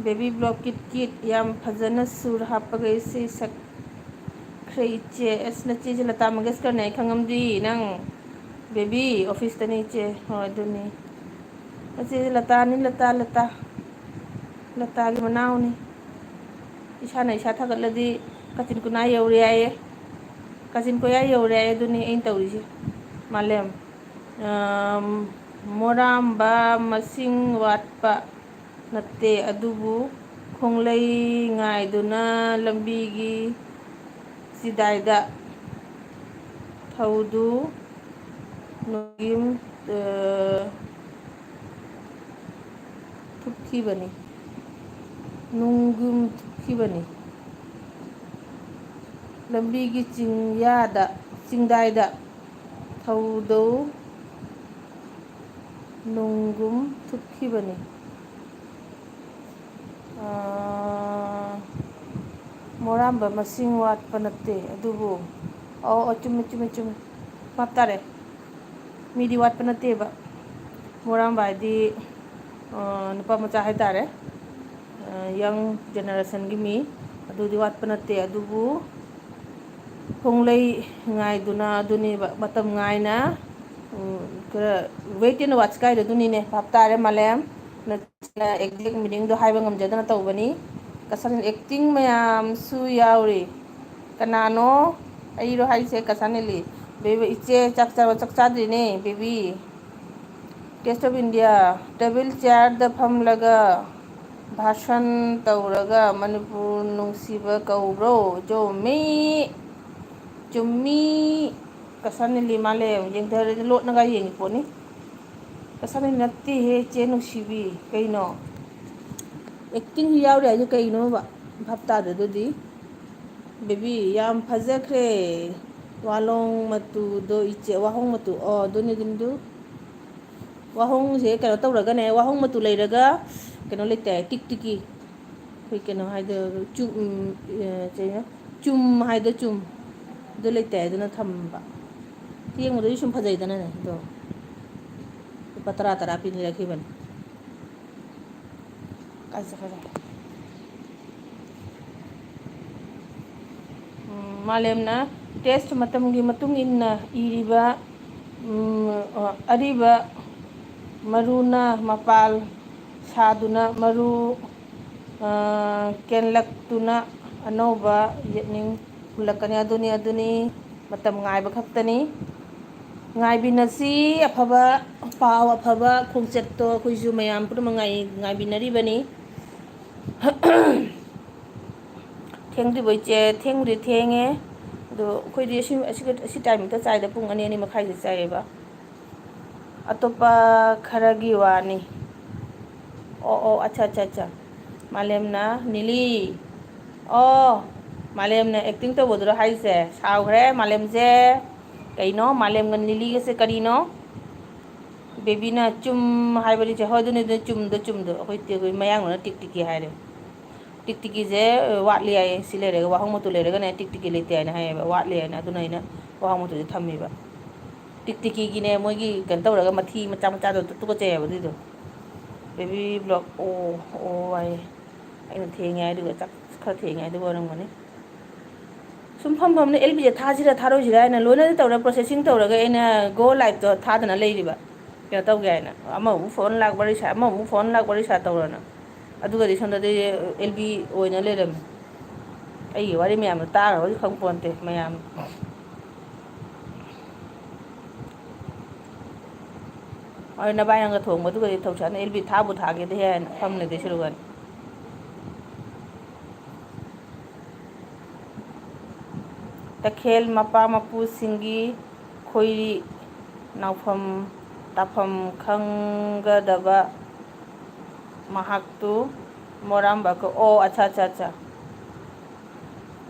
Baby vlog ꯀꯤꯠ ꯀꯤꯠ ꯌꯥꯝ ꯐꯖꯅ ꯁꯨꯔ ꯍꯥꯞꯄꯒ ꯏꯁꯩ ꯁꯛꯈ꯭ꯔꯦ ꯏꯆꯦ꯫ ꯑꯁ, ꯅꯆꯦꯁꯦ ꯂꯇꯥ ꯃꯪꯒꯦꯁꯀꯔꯅꯦ ꯑꯩ ꯈꯪꯉꯝꯗꯤ ꯅꯪ꯫ Baby, office ꯇꯅꯤ ꯏꯆꯦ꯫ ꯍꯣꯏ, ꯑꯗꯨꯅꯤ꯫ ꯅꯆꯦꯁꯦ ꯂꯇꯥꯅꯤ, ꯂꯇꯥ, ꯂꯇꯥ꯫ ꯂꯇꯥꯒꯤ ꯃꯅꯥꯎꯅꯤ꯫ ꯏꯁꯥꯅ ꯏꯁꯥ ꯊꯥꯒꯠꯂꯗꯤ ꯀꯥꯆꯤꯟ ꯀꯣꯌꯥ ꯌꯧꯔꯦ ꯍꯥꯏꯌꯦ꯫ ꯀꯥꯆꯤꯟ ꯀꯣꯌꯥ ꯌꯧꯔꯦ ꯍꯥꯏꯌꯦ, ꯑꯗꯨꯅꯤ ꯑꯩꯅ ꯇꯧꯔꯤꯁꯦ꯫ ꯃꯥꯂꯦꯝ, ꯑꯝ, ꯃꯣꯔꯥꯝꯕ ꯃꯁꯤꯡ ꯋꯥꯠꯄ ꯅꯠꯇꯦ, ꯑꯗꯨꯕꯨ ꯈꯣꯡꯂꯩ ꯉꯥꯏꯗꯨꯅ ꯂꯝꯕꯤꯒꯤ ꯆꯤꯗꯥꯏꯗ ꯊꯧꯗꯨ ꯅꯣꯡꯒꯤꯝ, ꯑ, ꯊꯨꯞꯈꯤꯕꯅꯤ꯫ ꯅꯣꯡꯒꯨꯝ ꯊꯨꯞꯈꯤꯕꯅꯤ꯫ ꯂꯝꯕꯤꯒꯤ ꯆꯤꯡꯌꯥꯗ, ꯆꯤꯡꯗꯥꯏꯗ ꯊꯧꯗꯧ ꯅꯣꯡꯒꯨꯝ ꯊꯨꯞꯈꯤꯕꯅꯤ꯫ ꯑꯥ, ꯃꯣꯔꯥꯝꯕ ꯃꯁꯤꯡ ꯋꯥꯠꯄ ꯅꯠꯇꯦ, ꯑꯗꯨꯕꯨ, ꯑꯣ, ꯑꯣ, ꯆꯨꯝꯃꯦ, ꯆꯨꯝꯃꯦ, ꯆꯨꯝꯃꯦ꯫ ꯚꯥꯞ ꯇꯥꯔꯦ꯫ ꯃꯤꯗꯤ ꯋꯥꯠꯄ ꯅꯠꯇꯦꯕ꯫ ꯃꯣꯔꯥꯝꯕ ꯍꯥꯏꯗꯤ, ꯑ, ꯅꯨꯄꯥ ꯃꯆꯥ ꯍꯥꯏꯇꯥꯔꯦ꯫ ꯑ, young generation ꯒꯤ ꯃꯤ꯫ ꯑꯗꯨꯗꯤ ꯋꯥꯠꯄ ꯅꯠꯇꯦ꯫ ꯑꯗꯨꯕꯨ ꯈꯣꯡꯂꯩ ꯉꯥꯏꯗꯨꯅ ꯑꯗꯨꯅꯦꯕ꯫ ꯃꯇꯝ ꯉꯥꯏꯅ, ꯎꯝ, ꯈꯔ wait and watch ꯀꯥꯏꯗꯣ ꯑꯗꯨꯅꯤꯅꯦ꯫ ꯚꯥꯞ ꯇꯥꯔꯦ, ꯃꯥꯂꯦꯝ꯫ ꯅꯆꯤꯟꯅ exact meaningꯗꯣ ꯍꯥꯏꯕ ꯉꯝꯖꯗꯅ ꯇꯧꯕꯅꯤ꯫ ꯀꯁꯟ acting ꯃꯌꯥꯝꯁꯨ ꯌꯥꯎꯔꯤ꯫ ꯀꯅꯥꯅꯣ? ꯑꯩꯔꯣ ꯍꯥꯏꯁꯦ? ꯀꯁꯟ ꯅꯤꯂꯤ꯫ ꯕꯦꯕꯤ, ꯏꯆꯦ, ꯆꯥꯛ ꯆꯥꯕ, ꯆꯥꯛ ꯆꯥꯗ꯭ꯔꯤꯅꯦ, baby. Taste of India꯫ Table chairꯗ ꯐꯝꯂꯒ ꯚꯥꯁꯟ ꯇꯧꯔꯒ ꯃꯅꯤꯄꯨꯔ ꯅꯨꯡꯁꯤꯕ ꯀꯧꯕ꯭ꯔꯣ? ꯆꯨꯝꯃꯤ꯫ ꯆꯨꯝꯃꯤ꯫ ꯀꯁꯟ ꯅꯤꯂꯤ ꯃꯥꯂꯦꯝ꯫ ꯌꯦꯡꯊꯔꯗꯤ ꯂꯣꯠꯅꯒ ꯌꯦꯡꯉꯤ ꯄꯣꯠꯅꯤ꯫ ꯀꯁꯟ ꯅꯤꯂꯤ ꯅꯠꯇꯦꯍꯦ, ꯆꯦ ꯅꯨꯡꯁꯤꯕꯤ꯫ ꯀꯩꯅꯣ? Actingꯁꯨ ꯌꯥꯎꯔꯤ ꯍꯥꯏꯁꯦ ꯀꯩꯅꯣꯕ? ꯚꯥꯞ ꯇꯥꯗꯦ ꯑꯗꯨꯗꯤ꯫ ꯕꯦꯕꯤ, ꯌꯥꯝ ꯐꯖꯈ꯭ꯔꯦ꯫ ꯋꯥꯂꯣꯡ ꯃꯇꯨꯗꯣ ꯏꯆꯦ, ꯋꯥꯍꯣꯡ ꯃꯇꯨ꯫ ꯑꯣ, ꯑꯗꯨꯅꯤ, ꯑꯗꯨꯅꯤ, ꯑꯗꯨ꯫ ꯋꯥꯍꯣꯡꯁꯦ ꯀꯩꯅꯣ ꯇꯧꯔꯒꯅꯦ, ꯋꯥꯍꯣꯡ ꯃꯇꯨ ꯂꯩꯔꯒ ꯀꯩꯅꯣ ꯂꯩꯇꯦ, ꯇꯤꯛ ꯇꯤꯛꯀꯤ꯫ ꯑꯩꯈꯣꯏ ꯀꯩꯅꯣ ꯍꯥꯏꯗꯣ, ꯆꯨꯝ, ꯎꯝ, ꯑ, ꯀꯩꯅꯣ, ꯆꯨꯝ ꯍꯥꯏꯗꯣ, ꯆꯨꯝ꯫ ꯑꯗꯨ ꯂꯩꯇꯦ ꯍꯥꯏꯗꯨꯅ ꯊꯝꯕ꯫ ꯌꯦꯡꯕꯗꯁꯨ ꯁꯨꯝ ꯐꯖꯩꯗꯅꯅꯦ ꯑꯗꯣ꯫ ꯂꯨꯄꯥ ꯇꯔꯥ ꯇꯔꯥ ꯄꯤ ꯂꯩꯔꯛꯈꯤꯕꯅꯤ꯫ ꯀꯥꯏ ꯆꯠꯈ꯭ꯔꯦ? ꯎꯝ, ꯃꯥꯂꯦꯝꯅ test ꯃꯇꯝꯒꯤ ꯃꯇꯨꯡ ꯏꯟꯅ ꯏꯔꯤꯕ, ꯎꯝ, ꯑ, ꯑꯔꯤꯕ ꯃꯔꯨꯅ ꯃꯄꯥꯜ ꯁꯥꯗꯨꯅ ꯃꯔꯨ, ꯑ, ꯀꯦꯜꯂꯛꯇꯨꯅ ꯑꯅꯧꯕ ꯌꯦꯠꯅꯤꯡ ꯍꯨꯜꯂꯛꯀꯅꯤ꯫ ꯑꯗꯨꯅꯤ, ꯑꯗꯨꯅꯤ, ꯃꯇꯝ ꯉꯥꯏꯕ ꯈꯛꯇꯅꯤ꯫ ꯉꯥꯏꯃꯤꯟꯅꯁꯤ꯫ ꯑꯐꯕ ꯄꯥꯎ, ꯑꯐꯕ ꯈꯣꯡꯆꯠꯇꯣ ꯑꯩꯈꯣꯏꯁꯨ ꯃꯌꯥꯝ ꯄꯨꯝꯅꯃꯛ ꯉꯥꯏ-, ꯉꯥꯏꯃꯤꯟꯅꯔꯤꯕꯅꯤ꯫ ꯊꯦꯡꯗ꯭ꯔꯤꯕꯣ ꯏꯆꯦ? ꯊꯦꯡꯕꯨꯗꯤ ꯊꯦꯡꯉꯦ꯫ ꯑꯗꯣ ꯑꯩꯈꯣꯏꯗꯤ ꯑꯁꯤ, ꯑꯁꯤ, ꯑꯁꯤ timingꯗ ꯆꯥꯏꯗ, ꯄꯨꯡ ꯑꯅꯤ, ꯑꯅꯤ ꯃꯈꯥꯏꯗ ꯆꯥꯏꯌꯦꯕ꯫ ꯑꯇꯣꯞꯄ ꯈꯔꯒꯤ ꯋꯥꯅꯤ꯫ ꯑꯣ, ꯑꯣ, ꯑꯠꯆꯥ, ꯑꯠꯆꯥ, ꯑꯠꯆꯥ꯫ ꯃꯥꯂꯦꯝꯅ, ꯅꯤꯂꯤ꯫ ꯑꯣ, ꯃꯥꯂꯦꯝꯅ acting ꯇꯧꯕꯗꯨꯔꯣ ꯍꯥꯏꯁꯦ? ꯁꯥꯎꯈ꯭ꯔꯦ ꯃꯥꯂꯦꯝꯁꯦ꯫ ꯀꯩꯅꯣ ꯃꯥꯂꯦꯝꯒ ꯅꯤꯂꯤꯒꯁꯦ ꯀꯔꯤꯅꯣ? ꯕꯦꯕꯤꯅ ꯆꯨꯝ ꯍꯥꯏꯕꯅꯤ ꯆꯦ꯫ ꯍꯣꯏ, ꯑꯗꯨꯅꯤ, ꯑꯗꯨꯅꯤ, ꯆꯨꯝꯗꯣ, ꯆꯨꯝꯗꯣ꯫ ꯑꯩꯈꯣꯏ ꯇꯦ-, ꯑꯩꯈꯣꯏ ꯃꯌꯥꯡꯂꯣꯅ ꯇꯤꯛ ꯇꯤꯛꯀꯤ ꯍꯥꯏꯔꯦ꯫ ꯇꯤꯛ ꯇꯤꯛꯀꯤꯁꯦ ꯋꯥꯠꯂꯤ ꯍꯥꯏꯌꯦ꯫ ꯁꯤ ꯂꯩꯔꯒ, ꯋꯥꯍꯣꯡ ꯃꯇꯨ ꯂꯩꯔꯒꯅꯦ ꯇꯤꯛ ꯇꯤꯛꯀꯤ ꯂꯩꯇꯦ ꯍꯥꯏꯅ ꯍꯥꯏꯌꯦꯕ, ꯋꯥꯠꯂꯤ ꯍꯥꯏꯅ꯫ ꯑꯗꯨꯅ ꯑꯩꯅ ꯋꯥꯍꯣꯡ ꯃꯇꯨꯁꯦ ꯊꯝꯃꯤꯕ꯫ ꯇꯤꯛ ꯇꯤꯛꯀꯤꯒꯤꯅꯦ, ꯃꯣꯏꯒꯤ ꯀꯩꯅꯣ ꯇꯧꯔꯒ ꯃꯊꯤ ꯃꯆꯥ ꯃꯆꯥꯗꯣ ꯇꯨꯀꯠꯆꯩ ꯍꯥꯏꯕ ꯑꯗꯨꯏꯗꯣ꯫ Baby block꯫ ꯑꯣ, ꯑꯣ, ꯍꯥꯏꯌꯦ꯫ ꯑꯩꯅ ꯊꯦꯡꯉꯦ ꯍꯥꯏꯗꯨꯒ, ꯆꯥꯛ ꯈꯔ ꯊꯦꯡꯉꯦ ꯍꯥꯏꯗꯨꯒ ꯑꯣꯏꯔꯝꯒꯅꯤ꯫ ꯁꯨꯝ ꯐꯝ ꯐꯝꯅ ꯑꯦꯜ ꯕꯤꯁꯦ ꯊꯥꯁꯤꯔꯥ ꯊꯥꯔꯣꯏꯁꯤꯔꯥ ꯍꯥꯏꯅ ꯂꯣꯏꯅꯗꯤ ꯇꯧꯔꯦ, ꯄ꯭ꯔꯣꯁꯦꯁꯤꯡ ꯇꯧꯔꯒ ꯑꯩꯅ ꯒꯣ ꯂꯥꯏꯞꯇꯣ ꯊꯥꯗꯅ ꯂꯩꯔꯤꯕ꯫ ꯀꯩꯅꯣ ꯇꯧꯒꯦ ꯍꯥꯏꯅ, ꯑꯃꯃꯨꯛ ꯐꯣꯟ ꯂꯥꯛ ꯋꯥꯔꯤ ꯁꯥ, ꯑꯃꯃꯨꯛ ꯐꯣꯟ ꯂꯥꯛ ꯋꯥꯔꯤ ꯁꯥ ꯇꯧꯔꯅ꯫ ꯑꯗꯨꯒꯗꯤ ꯁꯣꯝꯗꯗꯤ ꯑꯦꯜ ꯕꯤ ꯑꯣꯏꯅ ꯂꯩꯔꯝꯃꯤ꯫ ꯑꯩꯒꯤ ꯋꯥꯔꯤ ꯃꯌꯥꯝꯗꯣ ꯇꯥꯈ꯭ꯔꯕꯗꯤ ꯈꯪ ꯄꯣꯟꯇꯦ ꯃꯌꯥꯝ꯫ ꯑꯗꯨ ꯅꯕꯥꯏ ꯅꯪꯒ ꯊꯣꯡꯕꯗꯨꯒꯗꯤ ꯊꯧꯁꯥꯅ ꯑꯦꯜ ꯕꯤ ꯊꯥꯕꯨ ꯊꯥꯒꯦꯗ ꯍꯦ ꯍꯥꯏꯅ ꯐꯝ ꯂꯩꯗꯣꯏ ꯁꯔꯨꯛ ꯍꯥꯏꯅ꯫ ꯇꯈꯦꯜ ꯃꯄꯥ ꯃꯄꯨꯁꯤꯡꯒꯤ ꯈꯣꯏꯔꯤ ꯅꯥꯎꯐꯝ ꯇꯥꯐꯝ ꯈꯪꯒꯗꯕ ꯃꯍꯥꯛꯇꯨ ꯃꯣꯔꯥꯝꯕ ꯀ-, ꯑꯣ, ꯑꯠꯆꯥ, ꯑꯠꯆꯥ, ꯑꯠꯆꯥ꯫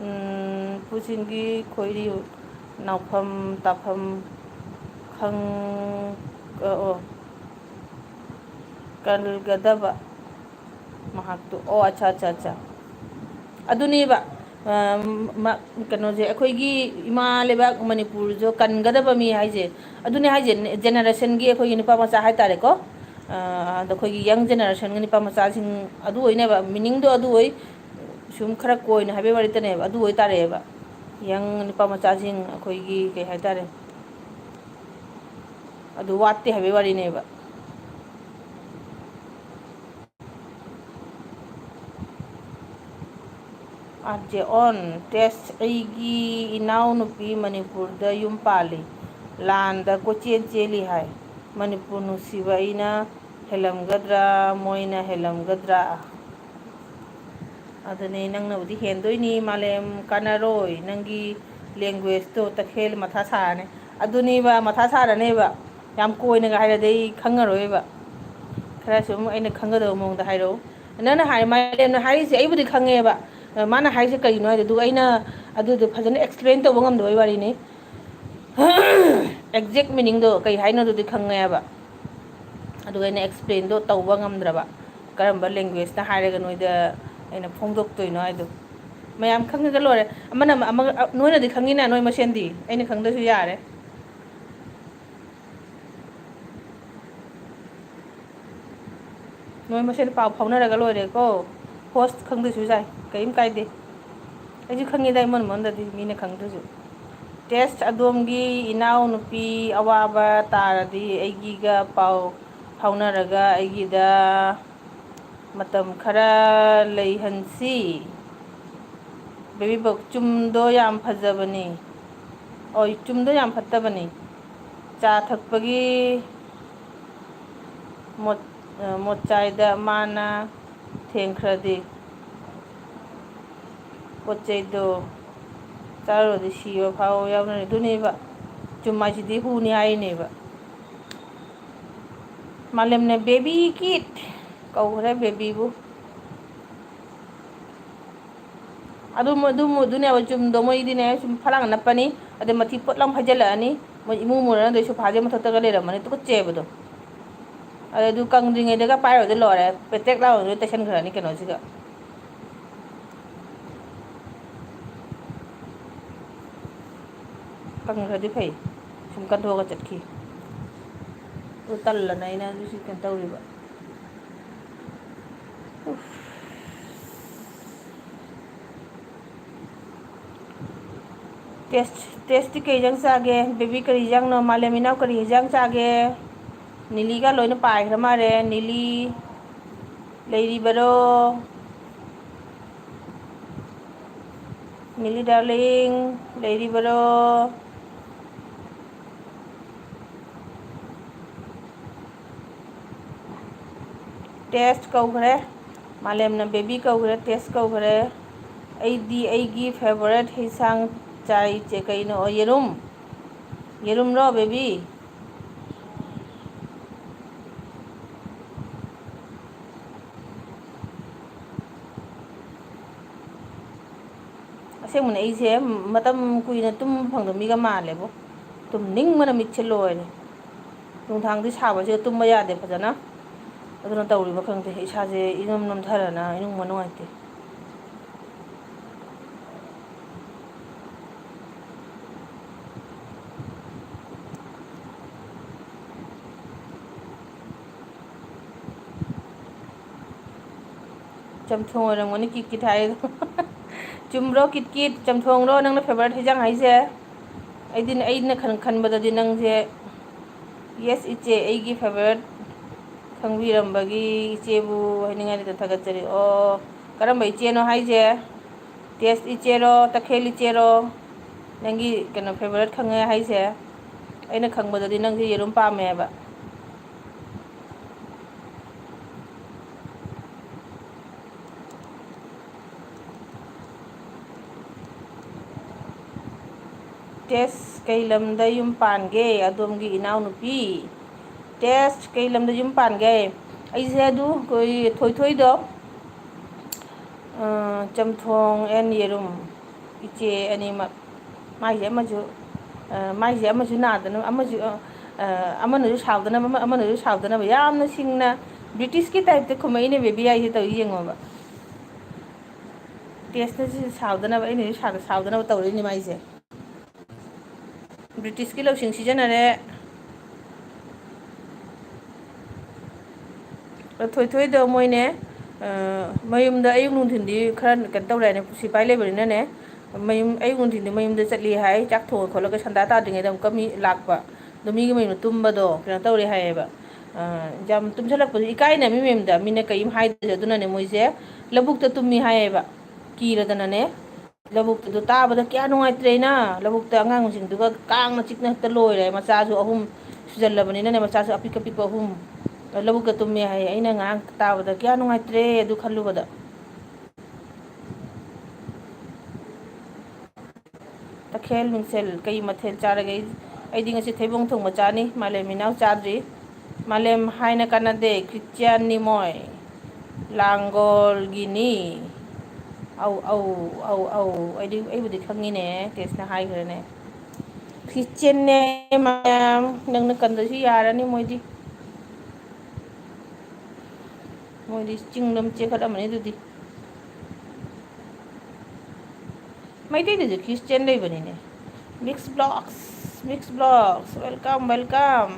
ꯎꯝ, ꯄꯨꯁꯤꯡꯒꯤ ꯈꯣꯏꯔꯤ ꯅꯥꯎꯐꯝ ꯇꯥꯐꯝ ꯈꯪ-, ꯑꯣ, ꯀꯜꯒꯗꯕ ꯃꯍꯥꯛꯇꯨ꯫ ꯑꯣ, ꯑꯠꯆꯥ, ꯑꯠꯆꯥ, ꯑꯠꯆꯥ꯫ ꯑꯗꯨꯅꯦꯕ, ꯑ, ꯃ-, ꯀꯩꯅꯣꯁꯦ, ꯑꯩꯈꯣꯏꯒꯤ ꯏꯃꯥ ꯂꯩꯕꯥꯛ ꯃꯅꯤꯄꯨꯔꯁꯨ ꯀꯟꯒꯗꯕ ꯃꯤ ꯍꯥꯏꯁꯦ, ꯑꯗꯨꯅꯦ ꯍꯥꯏꯁꯦ, ꯖꯦꯅꯦꯔꯦꯁꯟꯒꯤ ꯑꯩꯈꯣꯏꯒꯤ ꯅꯨꯄꯥ ꯃꯆꯥ ꯍꯥꯏꯇꯥꯔꯦꯀꯣ꯫ ꯑ, ꯑꯗ ꯑꯩꯈꯣꯏꯒꯤ ꯌꯪ ꯖꯦꯅꯦꯔꯦꯁꯟꯒꯤ ꯅꯨꯄꯥ ꯃꯆꯥꯁꯤꯡ ꯑꯗꯨ ꯑꯣꯏꯅꯦꯕ, ꯃꯤꯅꯤꯡꯗꯣ ꯑꯗꯨ ꯑꯣꯏ꯫ ꯁꯨꯝ ꯈꯔ ꯀꯣꯏꯅ ꯍꯥꯏꯕꯩ ꯋꯥꯔꯤꯇꯅꯦꯕ, ꯑꯗꯨ ꯑꯣꯏꯇꯥꯔꯦꯕ꯫ ꯌꯪ ꯅꯨꯄꯥ ꯃꯆꯥꯁꯤꯡ ꯑꯩꯈꯣꯏꯒꯤ ꯀꯩ ꯍꯥꯏꯇꯥꯔꯦ, ꯑꯗꯨ ꯋꯥꯠꯇꯦ ꯍꯥꯏꯕꯩ ꯋꯥꯔꯤꯅꯦꯕ꯫ ꯑꯥꯔ ꯖꯦ ꯑꯣꯟ ꯇꯦꯁ, ꯑꯩꯒꯤ ꯏꯅꯥꯎꯅꯨꯄꯤ ꯃꯅꯤꯄꯨꯔꯗ ꯌꯨꯝ ꯄꯥꯜꯂꯤ, ꯂꯥꯟꯗ ꯀꯣꯏꯆꯦꯟ ꯆꯦꯜꯂꯤ ꯍꯥꯏ꯫ ꯃꯅꯤꯄꯨꯔ ꯅꯨꯡꯁꯤꯕ ꯑꯩꯅ ꯍꯦꯜꯂꯝꯒꯗ꯭ꯔꯥ, ꯃꯣꯏꯅ ꯍꯦꯜꯂꯝꯒꯗ꯭ꯔꯥ? ꯑꯗꯨꯅꯦ, ꯅꯪꯅꯕꯨꯗꯤ ꯍꯦꯟꯗꯣꯏꯅꯤ, ꯃꯥꯂꯦꯝ ꯀꯥꯟꯅꯔꯣꯏ, ꯅꯪꯒꯤ ꯂꯦꯡꯒ꯭ꯋꯦꯖꯇꯣ ꯇꯈꯦꯜ ꯃꯊꯥ ꯁꯥꯔꯅꯤ꯫ ꯑꯗꯨꯅꯦꯕ, ꯃꯊꯥ ꯁꯥꯔꯅꯦꯕ꯫ ꯌꯥꯝ ꯀꯣꯏꯅꯒ ꯍꯥꯏꯔꯗꯤ ꯑꯩ ꯈꯪꯉꯔꯣꯏꯕ꯫ ꯈꯔ ꯁꯨꯝ ꯑꯩꯅ ꯈꯪꯒꯗꯕ ꯃꯑꯣꯡꯗ ꯍꯥꯏꯔꯛꯎ꯫ ꯅꯪꯅ ꯍꯥꯏ, ꯃꯥꯂꯦꯝꯅ ꯍꯥꯏꯔꯤꯁꯦ ꯑꯩꯕꯨꯗꯤ ꯈꯪꯉꯦꯕ, ꯃꯥꯅ ꯍꯥꯏꯁꯦ ꯀꯔꯤꯅꯣ ꯍꯥꯏꯗꯣ, ꯑꯗꯨꯒ ꯑꯩꯅ ꯑꯗꯨꯗꯣ ꯐꯖꯅ ꯑꯦꯛꯁꯄ꯭ꯂꯦꯟ ꯇꯧꯕ ꯉꯝꯗꯕꯩ ꯋꯥꯔꯤꯅꯤ꯫ ꯑꯦꯛꯖꯦꯛ ꯃꯤꯅꯤꯡꯗꯣ ꯀꯩ ꯍꯥꯏꯅꯣ ꯑꯗꯨꯗꯤ ꯈꯪꯉꯦꯕ, ꯑꯗꯨꯒ ꯑꯩꯅ ꯑꯦꯛꯁꯄ꯭ꯂꯦꯟꯗꯣ ꯇꯧꯕ ꯉꯝꯗ꯭ꯔꯕ, ꯀꯔꯝꯕ ꯂꯦꯡꯒ꯭ꯋꯦꯖꯅ ꯍꯥꯏꯔꯒ ꯅꯣꯏꯗ ꯑꯩꯅ ꯐꯣꯡꯗꯣꯛꯇꯣꯏꯅꯣ ꯍꯥꯏꯗꯣ꯫ ꯃꯌꯥꯝ ꯈꯪꯉꯒ ꯂꯣꯏꯔꯦ꯫ ꯑꯃꯅ ꯑꯃ-, ꯑꯃꯒ-, ꯑ, ꯅꯣꯏꯅꯗꯤ ꯈꯪꯉꯤꯅ ꯅꯣꯏ ꯃꯁꯦꯟꯗꯤ, ꯑꯩꯅ ꯈꯪꯗ꯭ꯔꯁꯨ ꯌꯥꯔꯦ꯫ ꯅꯣꯏ ꯃꯁꯦꯟ ꯄꯥꯎ ꯐꯥꯎꯅꯔꯒ ꯂꯣꯏꯔꯦꯀꯣ꯫ ꯍꯣꯁ ꯈꯪꯗ꯭ꯔꯁꯨ ꯌꯥꯏ, ꯀꯔꯤꯝ ꯀꯥꯏꯗꯦ꯫ ꯑꯩꯁꯨ ꯈꯪꯉꯤꯗ, ꯑꯩꯉꯣꯟꯗ ꯃꯉꯣꯟꯗꯗꯤ ꯃꯤꯅ ꯈꯪꯗ꯭ꯔꯁꯨ꯫ Test, ꯑꯗꯣꯝꯒꯤ ꯏꯅꯥꯎꯅꯨꯄꯤ ꯑꯋꯥꯕ ꯇꯥꯔꯗꯤ ꯑꯩꯒꯤꯒ ꯄꯥꯎ ꯐꯥꯎꯅꯔꯒ ꯑꯩꯒꯤꯗ ꯃꯇꯝ ꯈꯔ ꯂꯩꯍꯟꯁꯤ꯫ Baby book, ꯆꯨꯝꯗꯣ ꯌꯥꯝ ꯐꯖꯕꯅꯤ꯫ ꯑꯣꯏ, ꯆꯨꯝꯗꯣ ꯌꯥꯝ ꯐꯠꯇꯕꯅꯤ꯫ ꯆꯥ ꯊꯛꯄꯒꯤ ꯃꯣꯠ-, ꯑ, ꯃꯣꯠꯆꯥꯏꯗ ꯃꯥꯅ ꯊꯦꯡꯈ꯭ꯔꯗꯤ ꯄꯣꯠ ꯆꯩꯗꯣ ꯆꯥꯔꯨꯔꯗꯤ ꯁꯤꯕ ꯐꯥꯎꯕ ꯌꯥꯎꯅꯔꯦ꯫ ꯑꯗꯨꯅꯦꯕ, ꯆꯨꯝ ꯍꯥꯏꯁꯤꯗꯤ ꯍꯨꯅꯤ ꯍꯥꯏꯔꯤꯅꯦꯕ꯫ ꯃꯥꯂꯦꯝꯅ baby kid ꯀꯧꯈ꯭ꯔꯦ, baby ꯕꯨ꯫ ꯑꯗꯨ ꯃꯣꯏ, ꯑꯗꯨ ꯃꯣꯏ, ꯑꯗꯨꯅꯦꯕ ꯆꯨꯝꯗꯣ꯫ ꯃꯣꯏꯗꯤꯅꯦ, ꯁꯨꯝ ꯐꯂꯥꯡ ꯅꯞꯄꯅꯤ, ꯑꯗꯩ ꯃꯊꯤ ꯄꯣꯠ ꯂꯥꯎ ꯐꯩꯖꯤꯜꯂꯛꯑꯅꯤ, ꯃꯣꯏ ꯏꯃꯨ ꯃꯨꯔꯅ ꯑꯗꯩ ꯁꯣꯐꯥꯁꯦ ꯃꯊꯛꯇꯒ ꯂꯩꯔꯝꯃꯅꯤ, ꯇꯨꯀꯠꯆꯩꯕꯗꯣ꯫ ꯑꯗꯩ ꯑꯗꯨ ꯀꯪꯗ꯭ꯔꯤꯉꯩꯗꯒ ꯄꯥꯏꯔꯨꯔꯗꯤ ꯂꯣꯏꯔꯦ, ꯄꯦꯇ꯭ꯔꯦꯛ ꯂꯥꯎꯔ ꯂꯣꯏ ꯇꯩꯁꯟꯈ꯭ꯔꯅꯤ ꯀꯩꯅꯣꯁꯤꯒ꯫ ꯀꯪꯈ꯭ꯔꯗꯤ ꯐꯩ, ꯁꯨꯝ ꯀꯟꯊꯣꯛꯑꯒ ꯆꯠꯈꯤ꯫ ꯑꯗꯨ ꯇꯜꯂꯅ ꯑꯩꯅ ꯑꯗꯨꯁꯨ ꯀꯩꯅꯣ ꯇꯧꯔꯤꯕ꯫ Test, test ꯇꯤ ꯀꯩ ꯏꯟꯖꯥꯡ ꯆꯥꯒꯦ? Baby ꯀꯔꯤ ꯏꯟꯖꯥꯡꯅꯣ? ꯃꯥꯂꯦꯝ ꯏꯅꯥꯎ ꯀꯔꯤ ꯏꯟꯖꯥꯡ ꯆꯥꯒꯦ? ꯅꯤꯂꯤꯒ ꯂꯣꯏꯅ ꯄꯥꯏꯈ꯭ꯔ ꯃꯥꯜꯂꯦ꯫ ꯅꯤꯂꯤ ꯂꯩꯔꯤꯕꯔꯣ? ꯅꯤꯂꯤ darling, ꯂꯩꯔꯤꯕꯔꯣ? Test ꯀꯧꯈ꯭ꯔꯦ꯫ ꯃꯥꯂꯦꯝꯅ baby ꯀꯧꯈ꯭ꯔꯦ, test ꯀꯧꯈ꯭ꯔꯦ꯫ ꯑꯩꯗꯤ ꯑꯩꯒꯤ favourite ꯍꯤꯟꯁꯥꯡ ꯆꯥꯏ ꯏꯆꯦ꯫ ꯀꯩꯅꯣ? ꯑꯣ, ꯌꯦꯔꯨꯝ꯫ ꯌꯦꯔꯨꯝꯔꯣ, baby? ꯑꯁꯦꯡꯕꯅꯦ, ꯑꯩꯁꯦ ꯃꯇꯝ ꯀꯨꯏꯅ ꯇꯨꯝꯕ ꯐꯪꯗꯕ ꯃꯤꯒ ꯃꯥꯜꯂꯦꯕꯣ꯫ ꯇꯨꯝꯅꯤꯡꯕꯅ ꯃꯤꯠꯁꯦ ꯂꯣꯏꯔꯦ꯫ ꯅꯨꯡꯗꯥꯡꯗꯤ ꯁꯥꯕꯁꯤꯒ ꯇꯨꯝꯕ ꯌꯥꯗꯦ ꯐꯖꯅ꯫ ꯑꯗꯨꯅ ꯇꯧꯔꯤꯕ ꯈꯪꯗꯦ, ꯏꯁꯥꯁꯦ ꯏꯅꯣꯝ ꯅꯣꯝꯊꯔꯅ ꯏꯅꯨꯡ ꯃꯅꯨꯡ ꯅꯨꯡꯉꯥꯏꯇꯦ꯫ ꯆꯝꯊꯣꯡ ꯑꯣꯏꯔꯝꯒꯅꯤ ꯀꯤꯠ ꯀꯤꯠ ꯍꯥꯏꯔꯤꯗꯣ꯫ ꯆꯨꯝꯕ꯭ꯔꯣ ꯀꯤꯠ ꯀꯤꯠ? ꯆꯝꯊꯣꯡꯔꯣ ꯅꯪꯅ favourite ꯍꯤꯟꯖꯥꯡ ꯍꯥꯏꯁꯦ? ꯑꯩꯗꯤ, ꯑꯩꯅ ꯈꯟ-, ꯈꯟꯕꯗꯗꯤ ꯅꯪꯁꯦ, yes ꯏꯆꯦ, ꯑꯩꯒꯤ favourite ꯈꯪꯕꯤꯔꯝꯕꯒꯤ ꯏꯆꯦꯕꯨ ꯍꯥꯏꯅꯤꯡꯉꯥꯏ ꯂꯩꯇꯅ ꯊꯥꯒꯠꯆꯔꯤ꯫ ꯑꯣ, ꯀꯔꯝꯕ ꯏꯆꯦꯅꯣ ꯍꯥꯏꯁꯦ? ꯇꯦꯁ ꯏꯆꯦꯔꯣ, ꯇꯈꯦꯜ ꯏꯆꯦꯔꯣ? ꯅꯪꯒꯤ ꯀꯩꯅꯣ favourite ꯈꯪꯉꯦ ꯍꯥꯏꯁꯦ? ꯑꯩꯅ ꯈꯪꯕꯗꯗꯤ ꯅꯪꯁꯦ ꯌꯦꯔꯨꯝ ꯄꯥꯝꯃꯦ ꯍꯥꯏꯕ꯫ ꯇꯦꯁ ꯀꯩ ꯂꯝꯗ ꯌꯨꯝ ꯄꯥꯟꯒꯦ ꯑꯗꯣꯝꯒꯤ ꯏꯅꯥꯎꯅꯨꯄꯤ? ꯇꯦꯁ ꯀꯩ ꯂꯝꯗ ꯌꯨꯝ ꯄꯥꯟꯒꯦ? ꯑꯩꯁꯦ ꯑꯗꯨ ꯑꯩꯈꯣꯏ ꯊꯣꯏꯊꯣꯏꯗꯣ, ꯑ, ꯆꯝꯊꯣꯡ and ꯌꯦꯔꯨꯝ, ꯏꯆꯦ ꯑꯅꯤꯃꯛ꯫ ꯃꯥꯏꯁꯦ ꯑꯃꯁꯨ, ꯑ, ꯃꯥꯏꯁꯦ ꯑꯃꯁꯨ ꯅꯥꯗꯅꯕ, ꯑꯃꯁꯨ, ꯑ, ꯑ, ꯑꯃꯅꯁꯨ ꯁꯥꯎꯗꯅꯕ, ꯑꯃ-, ꯑꯃꯅꯁꯨ ꯁꯥꯎꯗꯅꯕ, ꯌꯥꯝꯅ ꯁꯤꯡꯅ British ꯀꯤ type ꯇ ꯈꯨꯝꯃꯛꯏꯅꯦ ꯕꯦꯕꯤ ꯑꯩꯁꯦ, ꯇꯧꯔꯤ ꯌꯦꯡꯉꯣꯕ꯫ ꯇꯦꯁꯅꯁꯨ ꯁꯥꯎꯗꯅꯕ, ꯑꯩꯅꯁꯨ ꯁꯥꯎꯗ-, ꯁꯥꯎꯗꯅꯕ ꯇꯧꯔꯛꯏꯅꯦ ꯃꯥꯏꯁꯦ꯫ British ꯀꯤ ꯂꯧꯁꯤꯡ ꯁꯤꯖꯤꯟꯅꯔꯦ꯫ ꯊꯣꯏꯊꯣꯏꯗꯣ ꯃꯣꯏꯅꯦ, ꯑ, ꯃꯌꯨꯝꯗ ꯑꯌꯨꯛ ꯅꯨꯡꯊꯤꯟꯗꯤ ꯈꯔ ꯀꯩꯅꯣ ꯇꯧꯔꯦꯅꯦ, ꯁꯤꯐꯥꯏ ꯂꯩꯕꯅꯤꯅꯅꯦ, ꯃꯌꯨꯝ, ꯑꯌꯨꯛ ꯅꯨꯡꯊꯤꯟꯗꯤ ꯃꯌꯨꯝꯗ ꯆꯠꯂꯤ ꯍꯥꯏ, ꯆꯥꯛ ꯊꯣꯡꯉ ꯈꯣꯠꯂꯒ ꯁꯟꯗꯥ ꯇꯥꯗ꯭ꯔꯤꯉꯩꯗ ꯑꯃꯨꯛꯀ ꯃꯤ ꯂꯥꯛꯄ꯫ ꯑꯗꯣ ꯃꯤꯒꯤ ꯃꯌꯨꯝꯗ ꯇꯨꯝꯕꯗꯣ ꯀꯩꯅꯣ ꯇꯧꯔꯦ ꯍꯥꯏꯌꯦꯕ, ꯑ, ꯌꯥꯝ ꯇꯨꯝꯁꯜꯂꯛꯄꯗꯣ ꯏꯀꯥꯏꯅ ꯃꯤ ꯃꯌꯨꯝꯗ ꯃꯤꯅ ꯀꯔꯤꯝ ꯍꯥꯏꯗ꯭ꯔꯦ, ꯑꯗꯨꯅꯅꯦ ꯃꯣꯏꯁꯦ ꯂꯧꯕꯨꯛꯇ ꯇꯨꯝꯃꯤ ꯍꯥꯏꯌꯦꯕ, ꯀꯤꯔꯗꯅꯅꯦ꯫ ꯂꯧꯕꯨꯛꯇꯨ ꯇꯥꯕꯗ ꯀꯌꯥ ꯅꯨꯡꯉꯥꯏꯇ꯭ꯔꯦꯅ, ꯂꯧꯕꯨꯛꯇ ꯑꯉꯥꯡꯁꯤꯡꯗꯨꯒ ꯀꯥꯡꯅ ꯆꯤꯛꯅ ꯍꯦꯛꯇ ꯂꯣꯏꯔꯦ꯫ ꯃꯆꯥꯁꯨ ꯑꯍꯨꯝ ꯁꯨꯖꯜꯂꯕꯅꯤꯅꯅꯦ, ꯃꯆꯥꯁꯨ ꯑꯄꯤꯛ ꯑꯄꯤꯛꯄ ꯑꯍꯨꯝ ꯂꯧꯕꯨꯛꯇ ꯇꯨꯝꯃꯦ ꯍꯥꯏ꯫ ꯑꯩꯅ ꯉꯔꯥꯡ ꯇꯥꯕꯗ ꯀꯌꯥ ꯅꯨꯡꯉꯥꯏꯇ꯭ꯔꯦ ꯑꯗꯨ ꯈꯜꯂꯨꯕꯗ꯫ ꯇꯈꯦꯜ ꯃꯤꯡꯁꯦꯜ, ꯀꯩ ꯃꯊꯦꯜ ꯆꯥꯔꯒꯦ? ꯑꯩꯗꯤ ꯉꯁꯤ ꯊꯩꯕꯣꯡ ꯊꯣꯡꯕ ꯆꯥꯅꯤ, ꯃꯥꯂꯦꯝ ꯏꯅꯥꯎ ꯆꯥꯗ꯭ꯔꯤ꯫ ꯃꯥꯂꯦꯝ ꯍꯥꯏꯅ ꯀꯥꯟꯅꯗꯦ, ꯈ꯭ꯔꯤꯁꯇꯤꯌꯥꯟꯅꯤ ꯃꯣꯏ꯫ ꯂꯥꯡꯒꯣꯜꯒꯤꯅꯤ꯫ ꯑꯧ, ꯑꯧ, ꯑꯧ, ꯑꯧ꯫ ꯑꯩꯗꯤ, ꯑꯩꯕꯨꯗꯤ ꯈꯪꯉꯤꯅꯦ, ꯇꯦꯁꯅ ꯍꯥꯏꯈ꯭ꯔꯦꯅꯦ꯫ ꯈ꯭ꯔꯤꯁꯇꯤꯌꯥꯟꯅꯦ ꯃꯥꯂꯦꯝ, ꯅꯪꯅ ꯀꯟꯗ꯭ꯔꯁꯨ ꯌꯥꯔꯅꯤ ꯃꯣꯏꯗꯤ꯫ ꯃꯣꯏꯗꯤ ꯆꯤꯡꯗ ꯑꯃ ꯆꯦꯟꯈꯠꯂꯝꯃꯅꯤ ꯑꯗꯨꯗꯤ꯫ ꯃꯩꯇꯩꯗꯁꯨ ꯈ꯭ꯔꯤꯁꯇꯤꯌꯥꯟ ꯂꯩꯕꯅꯤꯅꯦ꯫ Mix Vlogs, Mix Vlogs, welcome, welcome.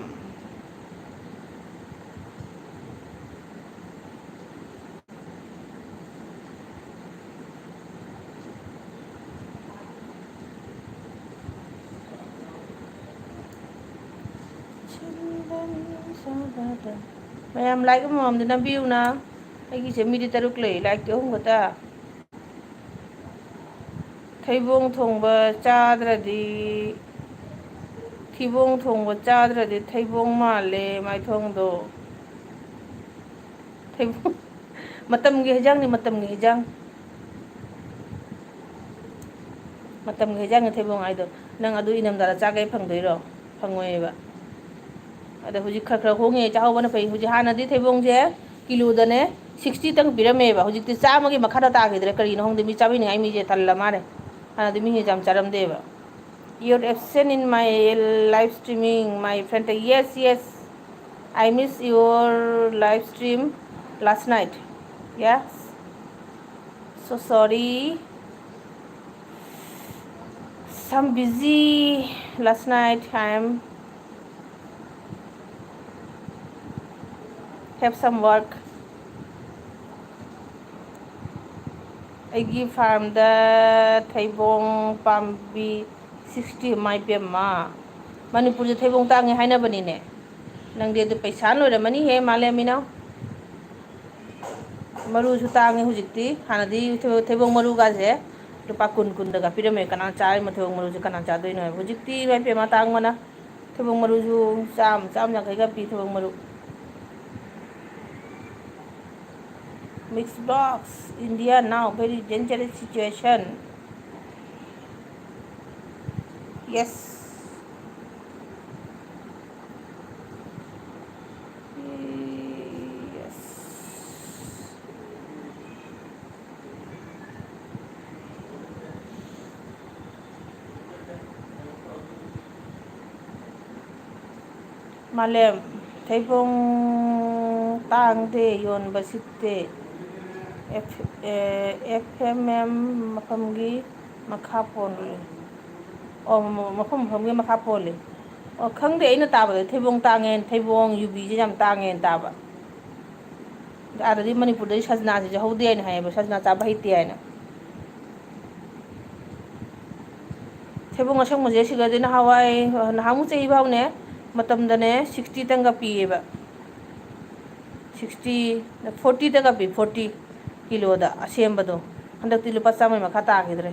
ꯃꯌꯥꯝ like ꯑꯃꯃꯝꯗꯤ ꯅꯝꯕꯤꯌꯨꯅ꯫ ꯑꯩꯒꯤꯁꯦ ꯃꯤꯗꯤ ꯇꯔꯨꯛ ꯂꯩ, like ꯇꯤ ꯑꯍꯨꯝ ꯈꯛꯇ꯫ ꯊꯩꯕꯣꯡ ꯊꯣꯡꯕ ꯆꯥꯗ꯭ꯔꯗꯤ, ꯊꯤꯕꯣꯡ ꯊꯣꯡꯕ ꯆꯥꯗ꯭ꯔꯗꯤ ꯊꯩꯕꯣꯡ ꯃꯥꯜꯂꯦ ꯃꯥꯏꯊꯣꯡꯗꯣ꯫ ꯊꯩꯕꯣꯡ, ꯃꯇꯝꯒꯤ ꯍꯩꯖꯥꯡꯅꯤ, ꯃꯇꯝꯒꯤ ꯍꯩꯖꯥꯡ꯫ ꯃꯇꯝꯒꯤ ꯍꯩꯖꯥꯡꯅꯤ ꯊꯩꯕꯣꯡ ꯍꯥꯏꯗꯣ꯫ ꯅꯪ ꯑꯗꯨ ꯏꯅꯝꯗꯥꯗ ꯆꯥꯒꯦ ꯐꯪꯗꯣꯏꯔꯣ? ꯐꯪꯉꯣꯏꯌꯦꯕ꯫ ꯑꯗ ꯍꯧꯖꯤꯛ ꯈꯔ ꯈꯔ ꯍꯣꯡꯉꯦ, ꯆꯥꯍꯧꯕꯅ ꯐꯩ꯫ ꯍꯧꯖꯤꯛ ꯍꯥꯟꯅꯗꯤ ꯊꯩꯕꯣꯡꯁꯦ ꯀꯤꯂꯣꯗꯅꯦ sixty ꯇꯪ ꯄꯤꯔꯝꯃꯦꯕ, ꯍꯧꯖꯤꯛꯇꯤ ꯆꯥꯝꯃꯒꯤ ꯃꯈꯥꯗ ꯇꯥꯈꯤꯗ꯭ꯔꯦ꯫ ꯀꯔꯤꯅꯣ ꯈꯪꯗꯦ, ꯃꯤ ꯆꯥꯕꯤꯅꯤꯡꯉꯥꯏ ꯃꯤꯁꯦ ꯇꯜꯂ ꯃꯥꯜꯂꯦ꯫ ꯍꯥꯟꯅꯗꯤ ꯃꯤꯁꯦ ꯌꯥꯝ ꯆꯥꯔꯝꯗꯦꯕ꯫ You're absent in my live streaming, my friend. Yes, yes. I miss your live stream last night. Yes. So sorry. Some busy last night. I am have some work. ꯑꯩꯒꯤ farmꯗ ꯊꯩꯕꯣꯡ ꯄꯥꯝꯕꯤ sixty꯫ ꯏꯃꯥꯏ ꯄꯦꯝꯃ, ꯃꯅꯤꯄꯨꯔꯁꯦ ꯊꯩꯕꯣꯡ ꯇꯥꯡꯉꯦ ꯍꯥꯏꯅꯕꯅꯤꯅꯦ꯫ ꯅꯪꯗꯤ ꯑꯗꯨ ꯄꯩꯁꯥ ꯂꯣꯏꯔꯝꯃꯅꯤꯍꯦ, ꯃꯥꯂꯦꯝ ꯏꯅꯥꯎ꯫ ꯃꯔꯨꯁꯨ ꯇꯥꯡꯉꯦ ꯍꯧꯖꯤꯛꯇꯤ꯫ ꯍꯥꯟꯅꯗꯤ ꯊꯩꯕꯣꯡ ꯃꯔꯨꯒꯁꯦ ꯂꯨꯄꯥ ꯀꯨꯟ, ꯀꯨꯟꯗꯒ ꯄꯤꯔꯝꯃꯦ꯫ ꯀꯅꯥ ꯆꯥꯔꯤꯃꯣ ꯊꯩꯕꯣꯡ ꯃꯔꯨꯁꯦ? ꯀꯅꯥ ꯆꯥꯗꯣꯏꯅꯣ ꯍꯥꯏꯕ? ꯍꯧꯖꯤꯛꯇꯤ ꯏꯃꯥꯏ ꯄꯦꯝꯃ ꯇꯥꯡꯕꯅ꯫ ꯊꯩꯕꯣꯡ ꯃꯔꯨꯁꯨ ꯆꯥꯝꯃ, ꯆꯥꯝꯃ ꯌꯥꯡꯈꯩꯒ ꯄꯤ ꯊꯩꯕꯣꯡ ꯃꯔꯨ꯫ Mix box, India now very dangerous situation. Yes. Yes. ꯃꯥꯂꯦꯝ, ꯊꯩꯕꯣꯡ ꯇꯥꯡꯗꯦ, ꯌꯣꯟꯕ ꯁꯤꯠꯇꯦ꯫ ꯑꯦꯐ-, ꯑꯦ, ꯑꯦꯐ ꯑꯦꯝ ꯑꯦꯝ ꯃꯐꯝꯒꯤ ꯃꯈꯥ ꯄꯣꯜꯂꯤ꯫ ꯑꯣ, ꯃ-, ꯃꯐꯝ ꯃꯐꯝꯒꯤ ꯃꯈꯥ ꯄꯣꯜꯂꯤ꯫ ꯑꯣ, ꯈꯪꯗꯦ, ꯑꯩꯅ ꯇꯥꯕꯗꯗꯤ ꯊꯩꯕꯣꯡ ꯇꯥꯡꯉꯦ, ꯊꯩꯕꯣꯡ, ꯌꯨꯕꯤꯁꯦ ꯌꯥꯝ ꯇꯥꯡꯉꯦꯅ ꯇꯥꯕ꯫ ꯑꯥꯗꯗꯤ ꯃꯅꯤꯄꯨꯔꯗꯗꯤ ꯁꯖꯅꯥꯁꯤꯁꯨ ꯍꯧꯗꯦ ꯍꯥꯏꯅ ꯍꯥꯏꯌꯦꯕ, ꯁꯖꯅꯥ ꯆꯥꯕ ꯍꯩꯇꯦ ꯍꯥꯏꯅ꯫ ꯊꯩꯕꯣꯡ ꯑꯁꯪꯕꯁꯦ ꯁꯤꯒꯗꯤ ꯅꯍꯥꯟꯋꯥꯏ, ꯅꯍꯥꯟꯃꯨꯛ ꯆꯍꯤ ꯐꯥꯎꯅꯦ, ꯃꯇꯝꯗꯅꯦ ꯁꯤꯛꯁꯇꯤꯇꯪꯒ ꯄꯤꯌꯦꯕ꯫ ꯁꯤꯛꯁꯇꯤ, ꯐꯣꯔꯇꯤꯗꯒ ꯄꯤ, ꯐꯣꯔꯇꯤ ꯀꯤꯂꯣꯗ ꯑꯁꯦꯝꯕꯗꯣ꯫ ꯍꯟꯗꯛꯇꯤ ꯂꯨꯄꯥ ꯆꯥꯝꯃꯩ ꯃꯈꯥ ꯇꯥꯈꯤꯗ꯭ꯔꯦ꯫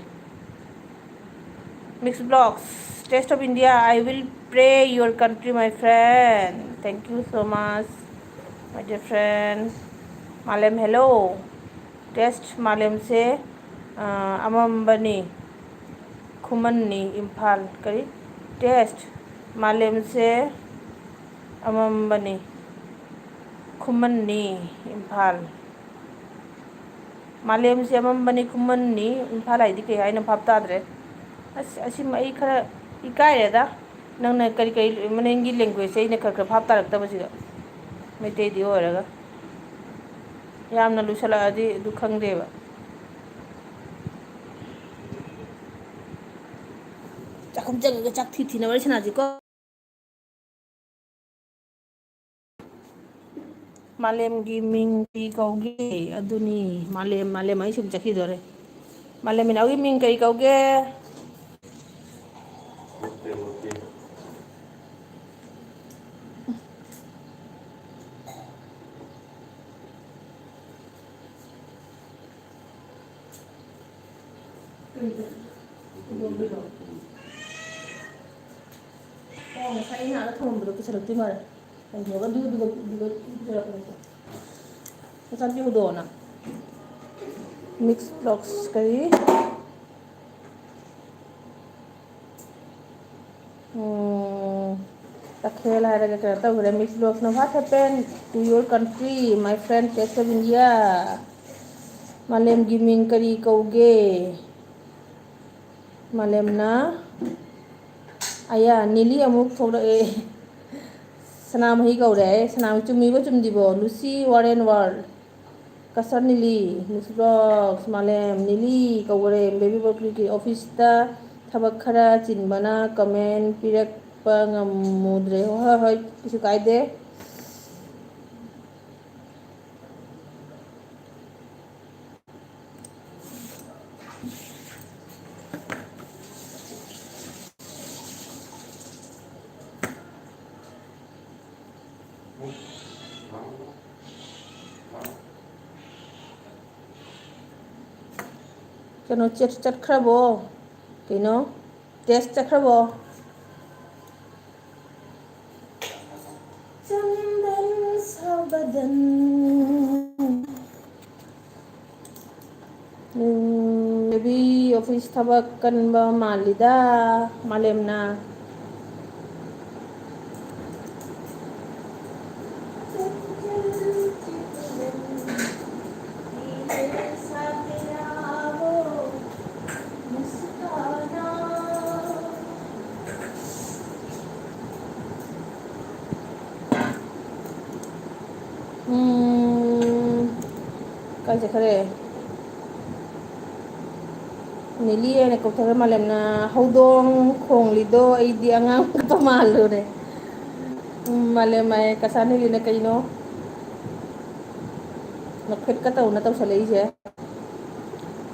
Mix Vlogs, Taste of India, I will pray your country, my friend. Thank you so much, my dear friend. Malem, hello. Taste, ꯃꯥꯂꯦꯝꯁꯦ ꯑꯃꯝꯕꯅꯤ, ꯈꯨꯃꯟꯅꯤ, Imphal. ꯀꯔꯤ? Taste, ꯃꯥꯂꯦꯝꯁꯦ ꯑꯃꯝꯕꯅꯤ, ꯈꯨꯃꯟꯅꯤ, ꯏꯝꯐꯥꯜ꯫ ꯃꯥꯂꯦꯝꯁꯦ ꯑꯃꯝꯕꯅꯤ, ꯈꯨꯃꯟꯅꯤ, ꯏꯝꯐꯥꯜ ꯍꯥꯏꯗꯤ ꯀꯩ ꯍꯥꯏꯅꯣ ꯚꯥꯞ ꯇꯥꯗ꯭ꯔꯦ꯫ ꯑꯁ, ꯑꯁꯤꯃ ꯑꯩ ꯈꯔ ꯏꯀꯥꯏꯔꯦꯗ꯫ ꯅꯪꯅ ꯀꯔꯤ ꯀꯔꯤ ꯃꯅꯤꯡꯒꯤ languageꯁꯦ ꯑꯩꯅ ꯈꯔ ꯈꯔ ꯚꯥꯞ ꯇꯥꯔꯛꯇꯕꯁꯤꯗ꯫ ꯃꯩꯇꯩꯗꯤ ꯑꯣꯏꯔꯒ ꯌꯥꯝꯅ ꯂꯨꯁꯜꯂꯛꯑꯗꯤ ꯑꯗꯨ ꯈꯪꯗꯦꯕ꯫ ꯆꯥꯛꯈꯨꯝ ꯆꯪꯉꯒ ꯆꯥꯛ ꯊꯤ ꯊꯤꯅ ꯋꯥꯔꯤ ꯁꯥꯟꯅꯁꯤꯀꯣ꯫ ꯃꯥꯂꯦꯝꯒꯤ ꯃꯤꯡ ꯀꯔꯤ ꯀꯧꯒꯦ? ꯑꯗꯨꯅꯤ, ꯃꯥꯂꯦꯝ, ꯃꯥꯂꯦꯝ ꯑꯩ ꯁꯨꯝ ꯆꯠꯈꯤꯗꯣꯔꯦ꯫ ꯃꯥꯂꯦꯝ ꯏꯅꯥꯎꯒꯤ ꯃꯤꯡ ꯀꯔꯤ ꯀꯧꯒꯦ? ꯑꯣ, ꯉꯁꯥꯏ ꯑꯩꯅ ꯑꯥꯗ ꯊꯝꯃꯝꯕꯗꯣ ꯄꯨꯁꯜꯂꯛꯇꯣꯏ ꯃꯥꯜꯂꯦ꯫ ꯀꯩꯅꯣꯒ ꯑꯗꯨ, ꯑꯗꯨꯒ, ꯑꯗꯨꯒ ꯄꯨꯁꯜꯂꯛꯄꯅꯦ꯫ ꯃꯆꯥꯅꯨꯄꯤ ꯍꯧꯗꯣꯛꯑꯣꯅ꯫ Mix Vlogs ꯀꯔꯤ? ꯎꯝ, ꯇꯈꯦꯜ ꯍꯥꯏꯔꯒ ꯀꯩꯅꯣ ꯇꯧꯈ꯭ꯔꯦ꯫ Mix Vlogsꯅ, "What happened to your country, my friend, Taste of India?" ꯃꯥꯂꯦꯝꯒꯤ ꯃꯤꯡ ꯀꯔꯤ ꯀꯧꯒꯦ? ꯃꯥꯂꯦꯝꯅ, ꯑꯌꯥ, ꯅꯤꯂꯤ ꯑꯃꯨꯛ ꯊꯣꯛꯂꯛꯑꯦ꯫ ꯁꯅꯥꯃꯍꯤ ꯀꯧꯔꯦ ꯍꯥꯏ꯫ ꯁꯅꯥꯃꯍꯤ ꯆꯨꯝꯃꯤꯕꯣ ꯆꯨꯝꯗꯤꯕꯣ? Lucy Warren World꯫ ꯀꯁꯔ ꯅꯤꯂꯤ, Mix Vlogs, ꯃꯥꯂꯦꯝ, ꯅꯤꯂꯤ ꯀꯧꯈꯔꯦ꯫ Baby Boy Clickꯀꯤ officeꯇ ꯊꯕꯛ ꯈꯔ ꯆꯤꯟꯕꯅ comment ꯄꯤꯔꯛꯄ ꯉꯝꯃꯨꯗ꯭ꯔꯦ꯫ ꯍꯣꯏ, ꯍꯣꯏ, ꯍꯣꯏ, ꯀꯩꯁꯨ ꯀꯥꯏꯗꯦ꯫ ꯀꯩꯅꯣ ꯆꯠ-, ꯆꯠꯈ꯭ꯔꯕꯣ? ꯀꯩꯅꯣ? ꯇꯦꯁ ꯆꯠꯈ꯭ꯔꯕꯣ? ꯆꯟꯗꯟ ꯁꯕꯗꯟ꯫ ꯎꯝ, ꯕꯦꯕꯤ ꯑꯣꯐꯤꯁ ꯊꯕꯛ ꯀꯟꯕ ꯃꯥꯜꯂꯤꯗ, ꯃꯥꯂꯦꯝꯅ꯫ ꯎꯝ, ꯀꯥꯏ ꯆꯠꯈ꯭ꯔꯦ? ꯅꯦꯂꯤ ꯍꯥꯏꯅ ꯀꯧꯊꯔ ꯃꯥꯂꯦꯝꯅ꯫ ꯍꯧꯗꯣꯡ ꯈꯣꯡꯂꯤꯗꯣ ꯑꯩꯗꯤ ꯑꯉꯥꯡ ꯈꯛꯇ ꯃꯥꯜꯂꯨꯔꯦ꯫ ꯎꯝ, ꯃꯥꯂꯦꯝ ꯍꯥꯏ, ꯀꯁꯥ ꯅꯦꯂꯤꯅ ꯀꯩꯅꯣ? ꯅꯈꯨꯠꯀ ꯇꯧꯅ ꯇꯧꯁꯜꯂꯛꯏꯁꯦ꯫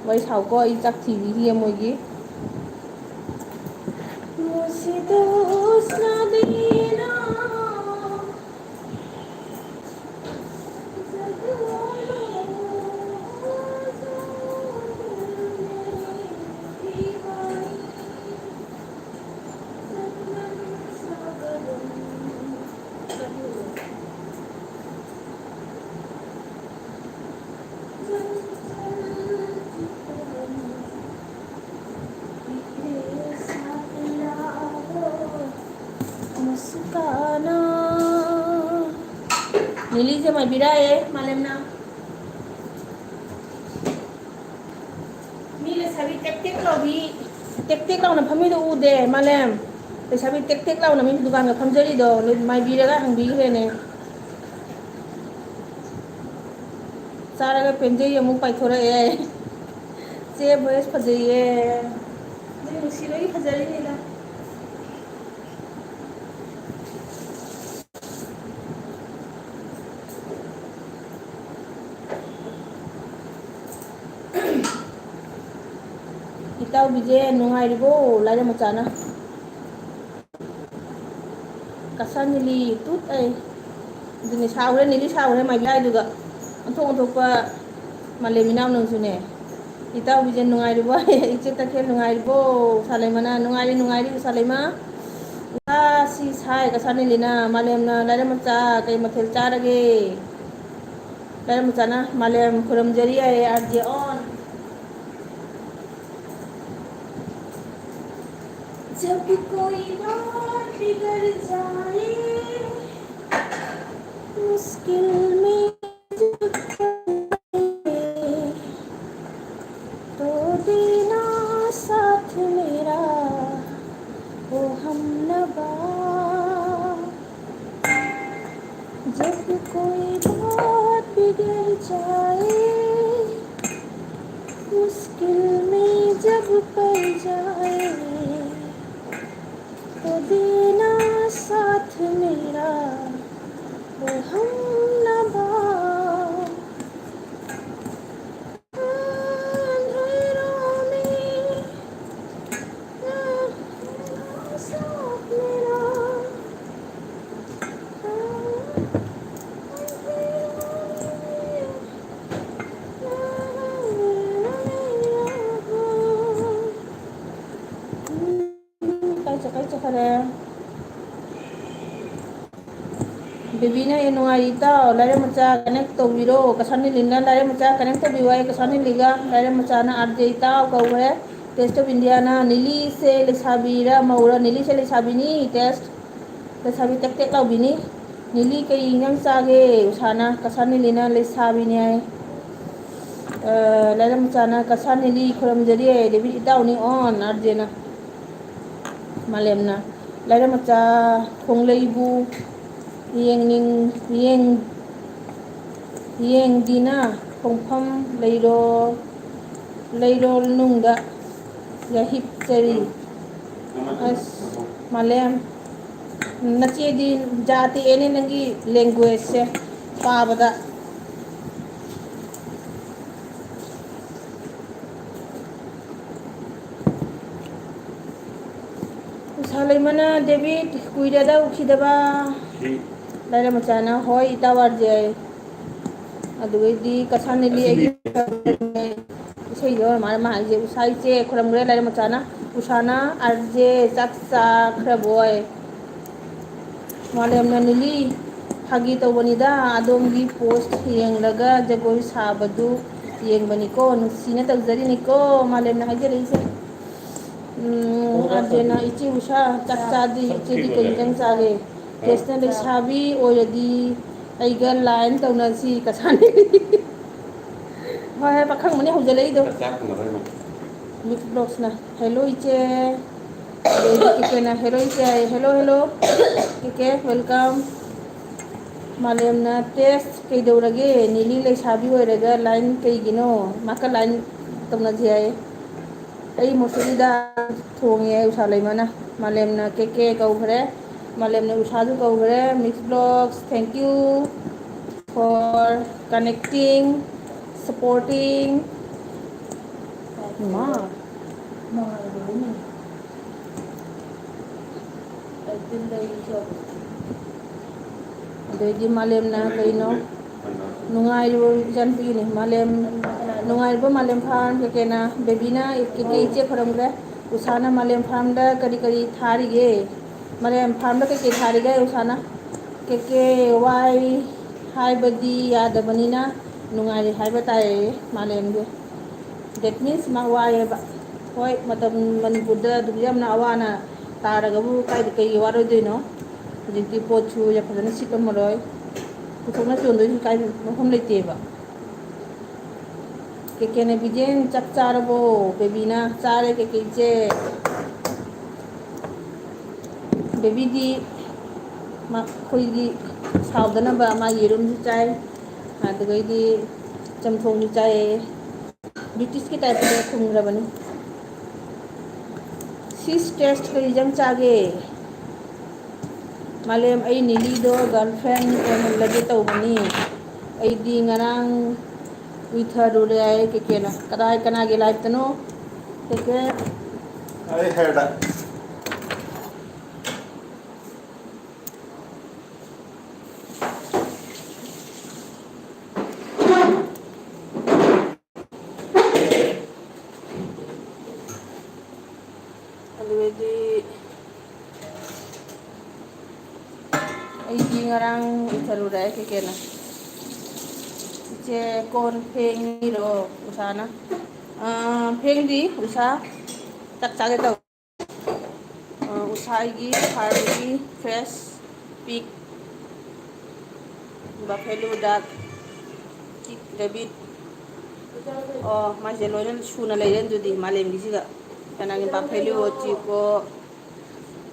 ꯋꯥꯔꯤ ꯁꯥꯎꯀꯣ, ꯑꯩ ꯆꯥꯛ ꯊꯤꯕꯤꯔꯤꯌꯦ ꯃꯣꯏꯒꯤ꯫ ꯅꯦꯂꯤꯁꯦ ꯃꯥꯏꯕꯤꯔꯛꯑꯦ, ꯃꯥꯂꯦꯝꯅ꯫ ꯃꯤ ꯂꯩꯁꯥꯕꯤ ꯇꯦꯛ ꯇꯦꯛ ꯂꯥꯎꯕꯤ, ꯇꯦꯛ ꯇꯦꯛ ꯂꯥꯎꯅ ꯐꯝꯃꯤꯗꯣ ꯎꯗꯦ, ꯃꯥꯂꯦꯝ? ꯂꯩꯁꯥꯕꯤ ꯇꯦꯛ ꯇꯦꯛ ꯂꯥꯎꯅ ꯃꯤ ꯗꯨꯀꯥꯟꯒ ꯐꯝꯖꯔꯤꯗꯣ ꯃꯥꯏꯕꯤꯔꯒ ꯍꯪꯕꯤꯈ꯭ꯔꯦꯅꯦ꯫ ꯆꯥꯔꯒ ꯄꯦꯟꯖꯩ ꯑꯃꯨꯛ ꯄꯥꯏꯊꯣꯔꯛꯑꯦ꯫ ꯆꯦ ꯚꯣꯏꯁ ꯐꯖꯩꯌꯦ꯫ ꯅꯣꯏ ꯅꯨꯡꯁꯤꯕꯒꯤ ꯐꯖꯔꯤꯅꯤꯗ꯫ ꯏꯇꯥꯎꯕꯤꯁꯦ ꯅꯨꯡꯉꯥꯏꯔꯤꯕꯣ, ꯂꯥꯏꯔ ꯃꯆꯥꯅ? ꯀꯁꯥ ꯅꯤꯂꯤ ꯇꯨꯠ ꯑꯩ꯫ ꯑꯗꯨꯅꯦ, ꯁꯥꯎꯔꯦ, ꯅꯤꯂꯤ ꯁꯥꯎꯔꯦ, ꯃꯥꯏꯕꯤ ꯍꯥꯏꯗꯨꯒ꯫ ꯑꯣꯟꯊꯣꯛ ꯑꯣꯟꯊꯣꯛꯄ ꯃꯥꯂꯦꯝ ꯏꯅꯥꯎ ꯅꯪꯁꯨꯅꯦ꯫ ꯏꯇꯥꯎꯕꯤꯁꯦ ꯅꯨꯡꯉꯥꯏꯔꯤꯕꯣ? ꯏꯆꯦ ꯇꯈꯦꯜ ꯅꯨꯡꯉꯥꯏꯔꯤꯕꯣ? ꯎꯁꯥ ꯂꯩꯃꯅ ꯅꯨꯡꯉꯥꯏꯔꯤ, ꯅꯨꯡꯉꯥꯏꯔꯤ ꯎꯁꯥ ꯂꯩꯃ꯫ ꯎꯁꯥ ꯁꯤ ꯁꯥꯏ ꯀꯁꯥꯅ ꯂꯤꯅ ꯃꯥꯂꯦꯝꯅ ꯂꯥꯏꯔ ꯃꯆꯥ ꯀꯩ ꯃꯊꯦꯜ ꯆꯥꯔꯒꯦ? ꯂꯥꯏꯔ ꯃꯆꯥꯅ ꯃꯥꯂꯦꯝ ꯈꯨꯔꯨꯝꯖꯔꯤ ꯍꯥꯏꯌꯦ, R J on. जब कोई बात बिगड़ जाए, मुश्किल में जब पड़े, तो देना साथ मेरा, ओ हमनवा। जब कोई बात बिगड़ जाए, मुश्किल में जब पड़ जाए, तो देना साथ मेरा, ओ हमनवा। अंधेरों में ना, ना साथ मेरा। ꯀꯥꯏ ꯆꯠ-, ꯀꯥꯏ ꯆꯠꯈꯔꯦ? ꯕꯦꯕꯤꯅ ꯑꯦ ꯅꯨꯡꯉꯥꯏꯔꯤ ꯏꯇꯥꯎ, ꯂꯥꯏꯔ ꯃꯆꯥ connect ꯇꯧꯕꯤꯔꯣ, ꯀꯁꯥꯅꯤꯂꯤꯅ ꯂꯥꯏꯔ ꯃꯆꯥ connect ꯇꯧꯕꯤꯌꯨ ꯍꯥꯏ, ꯀꯁꯥꯅꯤꯂꯤꯒ ꯂꯥꯏꯔ ꯃꯆꯥꯅ R J ꯏꯇꯥꯎ ꯀꯧꯈ꯭ꯔꯦ꯫ Taste of Indiaꯅ ꯅꯤꯂꯤꯁꯦ ꯂꯩꯁꯥꯕꯤꯔ ꯃꯧꯔ? ꯅꯤꯂꯤꯁꯦ ꯂꯩꯁꯥꯕꯤꯅꯤ, Taste꯫ ꯂꯩꯁꯥꯕꯤ ꯇꯦꯛ ꯇꯦꯛ ꯂꯥꯎꯕꯤꯅꯤ꯫ ꯅꯤꯂꯤ ꯀꯩ ꯏꯟꯖꯥꯡ ꯆꯥꯒꯦ? ꯎꯁꯥꯅ, ꯀꯁꯥꯅꯤꯂꯤꯅ ꯂꯩꯁꯥꯕꯤꯅꯤ ꯍꯥꯏ꯫ ꯑ, ꯂꯥꯏꯔ ꯃꯆꯥꯅ ꯀꯁꯥꯅꯤꯂꯤ ꯈꯨꯔꯨꯝꯖꯔꯤ ꯍꯥꯏ, ꯗꯦꯕꯤꯠ ꯏꯇꯥꯎꯅꯤ on, R Jꯅ꯫ ꯃꯥꯂꯦꯝꯅ ꯂꯥꯏꯔ ꯃꯆꯥ ꯈꯣꯡꯂꯩꯕꯨ ꯌꯦꯡꯅꯤꯡ-, ꯌꯦꯡ-, ꯌꯦꯡꯗꯤꯅ ꯈꯣꯡꯐꯝ ꯂꯩꯔꯣ-, ꯂꯩꯔꯣꯜꯅꯨꯡꯗ ꯌꯥꯍꯤꯞꯆꯔꯤ꯫ ꯑꯁ, ꯃꯥꯂꯦꯝ, ꯅꯆꯦꯗꯤ ꯖꯥꯠ ꯇꯦꯛꯑꯦꯅꯦ ꯅꯪꯒꯤ languageꯁꯦ ꯄꯥꯕꯗ꯫ ꯎꯁꯥ ꯂꯩꯃꯅ ꯗꯦꯕꯤꯠ ꯀꯨꯏꯔꯦꯗ ꯎꯈꯤꯗꯕ꯫ ꯁꯤ꯫ ꯂꯥꯏꯔ ꯃꯆꯥꯅ ꯍꯣꯏ ꯏꯇꯥꯎ ꯑꯥꯔꯖꯦ꯫ ꯑꯗꯨꯒꯩꯗꯤ ꯀꯁꯥꯅꯦꯂꯤ ꯑꯩꯒꯤ ꯏꯁꯩꯗꯣ ꯃꯥꯅ ꯃꯥ ꯍꯥꯏꯁꯦ, "ꯎꯁꯥ ꯏꯆꯦ ꯈꯨꯔꯨꯝꯈ꯭ꯔꯦ ꯂꯥꯏꯔ ꯃꯆꯥꯅ, ꯎꯁꯥꯅ ꯑꯥꯔ ꯖꯦ ꯆꯥꯛ ꯆꯥꯈ꯭ꯔꯕꯣꯏ?" ꯃꯥꯂꯦꯝꯅ, "ꯅꯤꯂꯤ, ꯐꯥꯒꯤ ꯇꯧꯕꯅꯤꯗ, ꯑꯗꯣꯝꯒꯤ ꯄꯣꯁ ꯌꯦꯡꯂꯒ ꯖꯒꯣꯏ ꯁꯥꯕꯗꯨ ꯌꯦꯡꯕꯅꯤꯀꯣ, ꯅꯨꯡꯁꯤꯅ ꯇꯧꯖꯔꯤꯅꯤꯀꯣ", ꯃꯥꯂꯦꯝꯅ ꯍꯥꯏꯖꯔꯛꯏꯁꯦ꯫ ꯎꯝ, ꯑꯥꯔ ꯖꯦꯅ, "ꯏꯆꯦ ꯎꯁꯥ, ꯆꯥꯛ ꯆꯥꯗ꯭ꯔꯤ, ꯏꯆꯦꯗꯤ ꯀꯩ ꯏꯟꯖꯥꯡ ꯆꯥꯒꯦ? ꯀ꯭ꯔꯤꯁꯅ ꯂꯩꯁꯥꯕꯤ ꯑꯣꯏꯔꯗꯤ ꯑꯩꯒ ꯂꯥꯏꯟ ꯇꯧꯅꯁꯤ", ꯀꯁꯥꯅꯦ꯫ ꯍꯣꯏ, ꯍꯣꯏ, ꯄꯥꯈꯪꯕꯅꯦ ꯍꯧꯖꯤꯜꯂꯛꯏꯗꯣ꯫ ꯆꯥꯛ ꯆꯥꯛ ꯀꯨꯝꯃꯔꯣꯏ ꯃꯥ꯫ ꯃꯤꯛꯁ ꯕ꯭ꯂꯣꯛꯁꯅ, "ꯍꯦꯜꯂꯣ ꯏꯆꯦ"꯫ ꯑꯗꯩꯗꯤ ꯀꯦꯀꯦꯅ, "ꯍꯦꯜꯂꯣ ꯏꯆꯦ", ꯍꯥꯏꯌꯦ꯫ "Hello, hello". ꯀꯦꯀꯦ, welcome꯫ ꯃꯥꯂꯦꯝꯅ, "ꯇꯦꯁ ꯀꯩꯗꯧꯔꯒꯦ? ꯅꯤꯂꯤ ꯂꯩꯁꯥꯕꯤ ꯑꯣꯏꯔꯒ ꯂꯥꯏꯟ ꯀꯩꯒꯤꯅꯣ? ꯃꯥꯀ ꯂꯥꯏꯟ ꯇꯧꯅꯁꯤ" ꯍꯥꯏꯌꯦ꯫ ꯑꯩ ꯃꯨꯁꯨꯔꯤ ꯗꯥꯜ ꯊꯣꯡꯉꯦ ꯎꯁꯥ ꯂꯩꯃꯅ꯫ ꯃꯥꯂꯦꯝꯅ ꯀꯦꯀꯦ ꯀꯧꯈ꯭ꯔꯦ꯫ ꯃꯥꯂꯦꯝꯅ ꯎꯁꯥꯁꯨ ꯀꯧꯈ꯭ꯔꯦ꯫ Mix Vlogs, thank you for connecting, supporting. ꯃꯥ꯫ ꯑꯗꯩꯗꯤ ꯃꯥꯂꯦꯝꯅ ꯀꯩꯅꯣ? ꯅꯨꯡꯉꯥꯏꯔꯤꯕ ꯏꯆꯥꯅꯨꯄꯤꯒꯤꯅꯤ꯫ ꯃꯥꯂꯦꯝ, ꯅꯨꯡꯉꯥꯏꯔꯤꯕ ꯃꯥꯂꯦꯝ ꯐꯥꯔꯝ ꯀꯦꯀꯦꯅ, ꯕꯦꯕꯤꯅ ꯀꯦꯀꯦ ꯏꯆꯦ ꯈꯣꯏꯔꯝꯈ꯭ꯔꯦ꯫ ꯎꯁꯥꯅ ꯃꯥꯂꯦꯝ ꯐꯥꯔꯝꯗ ꯀꯔꯤ ꯀꯔꯤ ꯊꯥꯔꯤꯒꯦ? ꯃꯥꯂꯦꯝ ꯐꯥꯔꯝꯗ ꯀꯩꯀꯩ ꯊꯥꯔꯤꯒꯦ ꯎꯁꯥꯅ? ꯀꯦꯀꯦ ꯋꯥꯏ ꯍꯥꯏꯕꯗꯤ ꯌꯥꯗꯕꯅꯤꯅ ꯅꯨꯡꯉꯥꯏꯔꯤ ꯍꯥꯏꯕ ꯇꯥꯏꯌꯦ ꯃꯥꯂꯦꯝꯗꯤ꯫ That means ꯃꯥ ꯋꯥꯏꯌꯦꯕ꯫ ꯍꯣꯏ, ꯃꯇꯝ ꯃꯅꯤꯄꯨꯔꯗ ꯑꯗꯨꯛ ꯌꯥꯝꯅ ꯑꯋꯥ ꯑꯅꯥ ꯇꯥꯔꯒꯕꯨ ꯀꯥꯏꯗ ꯀꯩꯒꯤ ꯋꯥꯔꯣꯏꯗꯣꯏꯅꯣ? ꯍꯧꯖꯤꯛꯇꯤ ꯄꯣꯠꯁꯨ ꯌꯥꯝ ꯐꯖꯅ ꯁꯤꯠꯂꯝꯃꯔꯣꯏ꯫ ꯄꯨꯊꯣꯛꯅ ꯌꯣꯟꯗꯣꯏꯁꯨ ꯀꯥꯏ ꯃꯐꯝ ꯂꯩꯇꯦꯕ꯫ ꯀꯦꯀꯦꯅ, "ꯕꯤꯖꯦꯟ ꯆꯥꯛ ꯆꯥꯔꯕꯣ?" ꯕꯦꯕꯤꯅ, "ꯆꯥꯔꯦ ꯀꯦꯀꯦ ꯏꯆꯦ"꯫ ꯕꯦꯕꯤꯗꯤ ꯃꯥ, ꯑꯩꯈꯣꯏꯒꯤ ꯁꯥꯎꯗꯅꯕ ꯃꯥ ꯌꯦꯔꯨꯝꯁꯨ ꯆꯥꯏ, ꯑꯗꯨꯗꯩꯗꯤ ꯆꯝꯊꯣꯡꯁꯨ ꯆꯥꯏꯌꯦ꯫ ꯕ꯭ꯔꯤꯇꯤꯁꯀꯤ ꯇꯥꯏꯞꯇ ꯊꯨꯝꯈ꯭ꯔꯕꯅꯤ꯫ Sis, ꯇꯦꯁ ꯀꯔꯤ ꯏꯟꯖꯥꯡ ꯆꯥꯒꯦ? ꯃꯥꯂꯦꯝ, ꯑꯩ ꯅꯤꯂꯤꯗꯣ girlfriend ꯑꯣꯏꯍꯜꯂꯒꯦ ꯇꯧꯕꯅꯤ꯫ ꯑꯩꯗꯤ ꯉꯔꯥꯡ ꯎꯏꯊꯔꯨꯔꯦ ꯍꯥꯏꯌꯦ ꯀꯦꯀꯦꯅ꯫ ꯀꯗꯥꯏ ꯀꯅꯥꯒꯤ ꯂꯥꯏꯐꯇꯅꯣ? ꯀꯦꯀꯦ꯫ ꯑꯩ ꯍꯦꯔꯗ꯫ ꯉꯔꯥꯡ ꯏꯊꯔꯨꯔꯦ ꯀꯩ ꯀꯩꯅꯣ꯫ ꯏꯆꯦ ꯀꯣꯟ ꯐꯦꯡꯉꯤꯔꯣ ꯎꯁꯥꯅ? ꯑꯥ, ꯐꯦꯡꯗꯤ ꯎꯁꯥ꯫ ꯆꯥꯛ ꯆꯥꯒꯦ ꯇꯧ꯫ ꯑꯥ, ꯎꯁꯥꯒꯤ ꯐꯥꯔꯝꯒꯤ ꯐ꯭ꯔꯦꯁ ꯄꯤꯛ, ꯕꯐꯦꯂꯣ ꯗꯛ, ꯀꯤꯛ ꯔꯦꯕꯤꯠ꯫ ꯑꯣ, ꯃꯥꯏꯁꯦ ꯂꯣꯏꯅ ꯁꯨꯅ ꯂꯩꯔꯦ ꯑꯗꯨꯗꯤ ꯃꯥꯂꯦꯝꯒꯤꯁꯤꯗ꯫ ꯀꯅꯥꯒꯤ ꯕꯐꯦꯂꯣ, ꯆꯤꯀꯣ,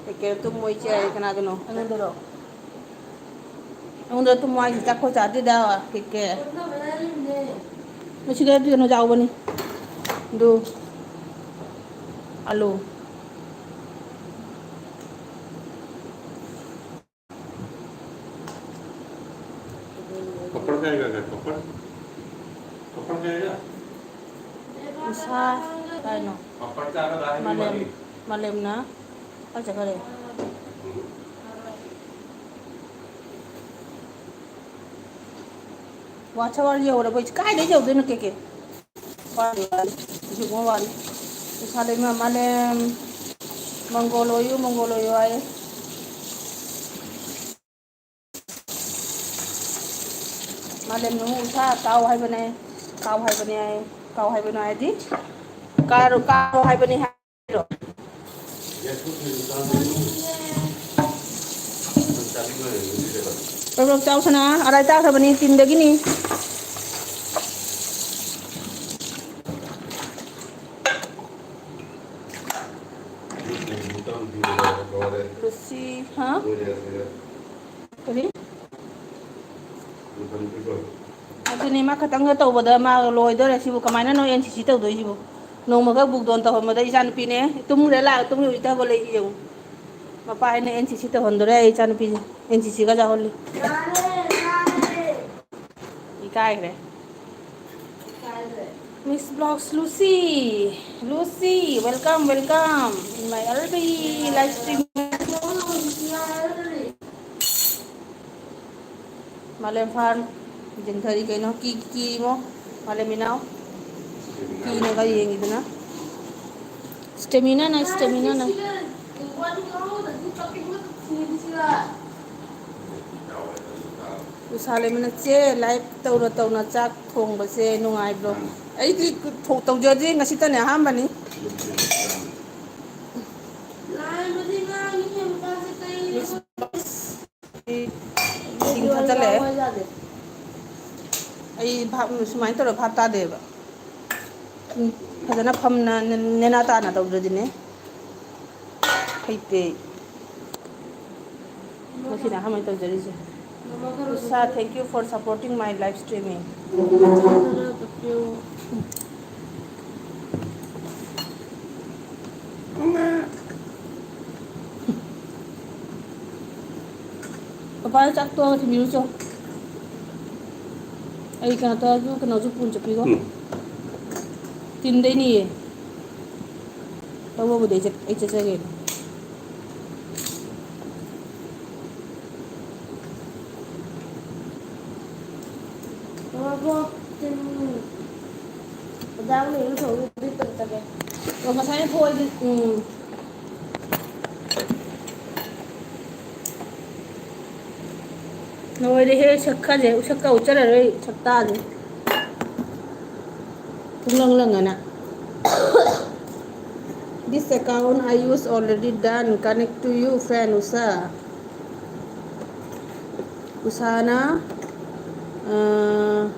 ꯀꯩꯀꯩ ꯇꯨꯝꯃꯣꯏ ꯆꯦ ꯀꯅꯥꯒꯤꯅꯣ? ꯑꯩꯉꯣꯟꯗꯔꯣ? ꯑꯩꯉꯣꯟꯗ ꯇꯨꯝꯃꯣ ꯍꯥꯏꯁꯦ ꯆꯥꯛ ꯈꯣꯏ ꯆꯥꯗ꯭ꯔꯤꯗ, ꯀꯩꯀꯩ? ꯃꯁꯤꯗ ꯀꯩꯅꯣ ꯌꯥꯎꯕꯅꯤ꯫ ꯑꯗꯨ, ꯑꯂꯨ꯫ पापड़ खाएगा क्या? पापड़? पापड़ खाएगा? ꯎꯁꯥ, ꯀꯥꯏꯅꯣ? पापड़ चाह रहा है। ꯃꯥꯂꯦꯝ, ꯃꯥꯂꯦꯝꯅ ꯀꯥꯏ ꯆꯠꯈꯔꯦ? ꯋꯥꯠꯁ ꯑꯋꯥꯔ ꯌꯧꯔꯕꯣ? ꯀꯥꯏꯗꯩ ꯌꯧꯗꯣꯏꯅꯣ, ꯀꯦ ꯀꯦ? ꯋꯥꯠꯂꯤ, ꯋꯥꯠꯂꯤ꯫ ꯍꯧꯖꯤꯛ ꯑꯃꯨꯛ ꯋꯥꯠꯂꯤ꯫ ꯎꯁꯥ ꯂꯩꯃ, ꯃꯥꯂꯦꯝ, ꯃꯪꯒꯣꯜ ꯑꯣꯏꯌꯨ, ꯃꯪꯒꯣꯜ ꯑꯣꯏꯌꯨ ꯍꯥꯏꯌꯦ꯫ ꯃꯥꯂꯦꯝꯅ ꯑꯃꯨꯛ ꯎꯁꯥ ꯀꯥꯎ ꯍꯥꯏꯕꯅꯦ, ꯀꯥꯎ ꯍꯥꯏꯕꯅꯦ ꯍꯥꯏꯌꯦ꯫ ꯀꯥꯎ ꯍꯥꯏꯕꯅꯦ ꯍꯥꯏꯗꯤ? ꯀꯥꯔꯣ, ꯀꯥꯔꯣ ꯍꯥꯏꯕꯅꯤ ꯍꯥꯏꯔꯣ? ꯔꯣꯛ ꯆꯥꯎ ꯁꯅꯥ, ꯑꯔꯥꯏ ꯇꯥꯈ꯭ꯔꯕꯅꯤ, ꯇꯤꯟꯗꯒꯤꯅꯤ꯫ ꯂꯨꯁꯤ, ꯍꯥ? ꯀꯔꯤ? ꯑꯗꯨꯅꯦ, ꯃꯥ ꯈꯛꯇꯪꯒ ꯇꯧꯕꯗ ꯃꯥ ꯂꯣꯏꯗꯣꯔꯦ꯫ ꯁꯤꯕꯨ ꯀꯃꯥꯏꯅꯅꯣ ꯑꯦꯟ ꯁꯤ ꯁꯤ ꯇꯧꯗꯣꯏꯁꯤꯕꯨ? ꯅꯣꯡꯃꯈꯛ ꯕꯨꯛ ꯗꯣꯟ ꯇꯧꯍꯟꯕꯗ ꯏꯆꯥꯅꯨꯄꯤꯅꯦ ꯇꯨꯝꯈ꯭ꯔꯦ, ꯂꯥꯛꯑ ꯇꯨꯝꯈ꯭ꯔꯦ, ꯍꯧꯖꯤꯛꯇ ꯍꯧꯒꯠꯂꯛꯏ ꯌꯦꯡꯉꯨ꯫ ꯃꯄꯥ ꯍꯥꯏꯅ ꯑꯦꯟ ꯁꯤ ꯁꯤ ꯇꯧꯍꯟꯗꯣꯔꯦ ꯑꯩ ꯏꯆꯥꯅꯨꯄꯤꯁꯦ꯫ ꯑꯦꯟ ꯁꯤ ꯁꯤꯒ ꯌꯥꯎꯍꯜꯂꯤ꯫ ꯏꯀꯥꯏꯈ꯭ꯔꯦ꯫ Miss Vlogs Lucy, Lucy, welcome, welcome in my L B live stream. ꯃꯥꯂꯦꯝ ꯐꯥꯟ ꯌꯦꯡꯊꯔꯤ ꯀꯩꯅꯣ? ꯀꯤ, ꯀꯤꯔꯤꯃꯣ? ꯃꯥꯂꯦꯝ ꯏꯅꯥꯎ ꯀꯤꯅꯒ ꯌꯦꯡꯉꯤꯗꯨꯅ꯫ Stamina ꯅ, stamina ꯅ꯫ ꯎꯁꯥ ꯂꯩꯃꯅ ꯆꯦ, ꯂꯥꯏꯚ ꯇꯧꯅ ꯇꯧꯅ ꯆꯥꯛ ꯊꯣꯡꯕꯁꯦ ꯅꯨꯡꯉꯥꯏꯕ꯭ꯔꯣ? ꯑꯩꯗꯤ ꯊꯣ-, ꯇꯧꯖꯗ꯭ꯔꯤ, ꯉꯁꯤꯇꯅꯦ ꯑꯍꯥꯟꯕꯅꯤ꯫ ꯏꯁꯤꯡ ꯊꯛꯆꯜꯂꯛꯑꯦ꯫ ꯑꯩ ꯚꯥꯞ, ꯁꯨꯃꯥꯏꯅ ꯇꯧꯔ ꯚꯥꯞ ꯇꯥꯗꯦꯕ꯫ ꯎꯝ, ꯐꯖꯅ ꯐꯝꯅ ꯅꯦ-, ꯅꯦꯅꯥ ꯇꯥꯅ ꯇꯧꯗ꯭ꯔꯗꯤꯅꯦ꯫ ꯍꯩꯇꯦ꯫ ꯉꯁꯤꯅ ꯑꯍꯥꯟꯕ ꯇꯧꯖꯔꯤꯁꯦ꯫ ꯎꯁꯥ, thank you for supporting my live streaming. ꯄꯄꯥꯗ ꯆꯥꯛ ꯇꯣꯛꯑꯒ ꯊꯤꯟꯕꯤꯔꯨꯆꯣ꯫ ꯑꯩ ꯀꯩꯅꯣ ꯇꯧꯔꯁꯨ, ꯀꯩꯅꯣꯁꯨ ꯄꯨꯟ ꯆꯠꯄꯤꯈꯣ꯫ ꯎꯝ꯫ ꯇꯤꯟꯗꯩꯅꯤꯌꯦ꯫ ꯂꯧꯕꯕꯨꯗꯤ ꯑꯩ ꯆꯠ-, ꯑꯩ ꯆꯠꯆꯒꯦ꯫ ꯉꯥꯏꯈꯣ, ꯇꯤꯟ ꯍꯤꯗꯥꯛ ꯂꯩꯔꯨ ꯊꯣꯛꯎ, ꯑꯗꯨꯏ ꯇꯧꯔꯛꯑꯒꯦ꯫ ꯑꯣ, ꯉꯁꯥꯏꯅ ꯊꯣꯛꯑꯗꯤ, ꯎꯝ꯫ ꯂꯣꯏꯔꯦꯍꯦ, ꯁꯛꯀꯁꯦ, ꯎꯁꯛꯀ ꯎꯠꯆꯔꯔꯣꯏ, ꯁꯛꯇꯥꯁꯦ꯫ ꯄꯨꯡꯂꯪ ꯂꯪꯉꯅ꯫ This account I use already done. Connect to you, friend ꯎꯁꯥ꯫ ꯎꯁꯥꯅ, ꯑ,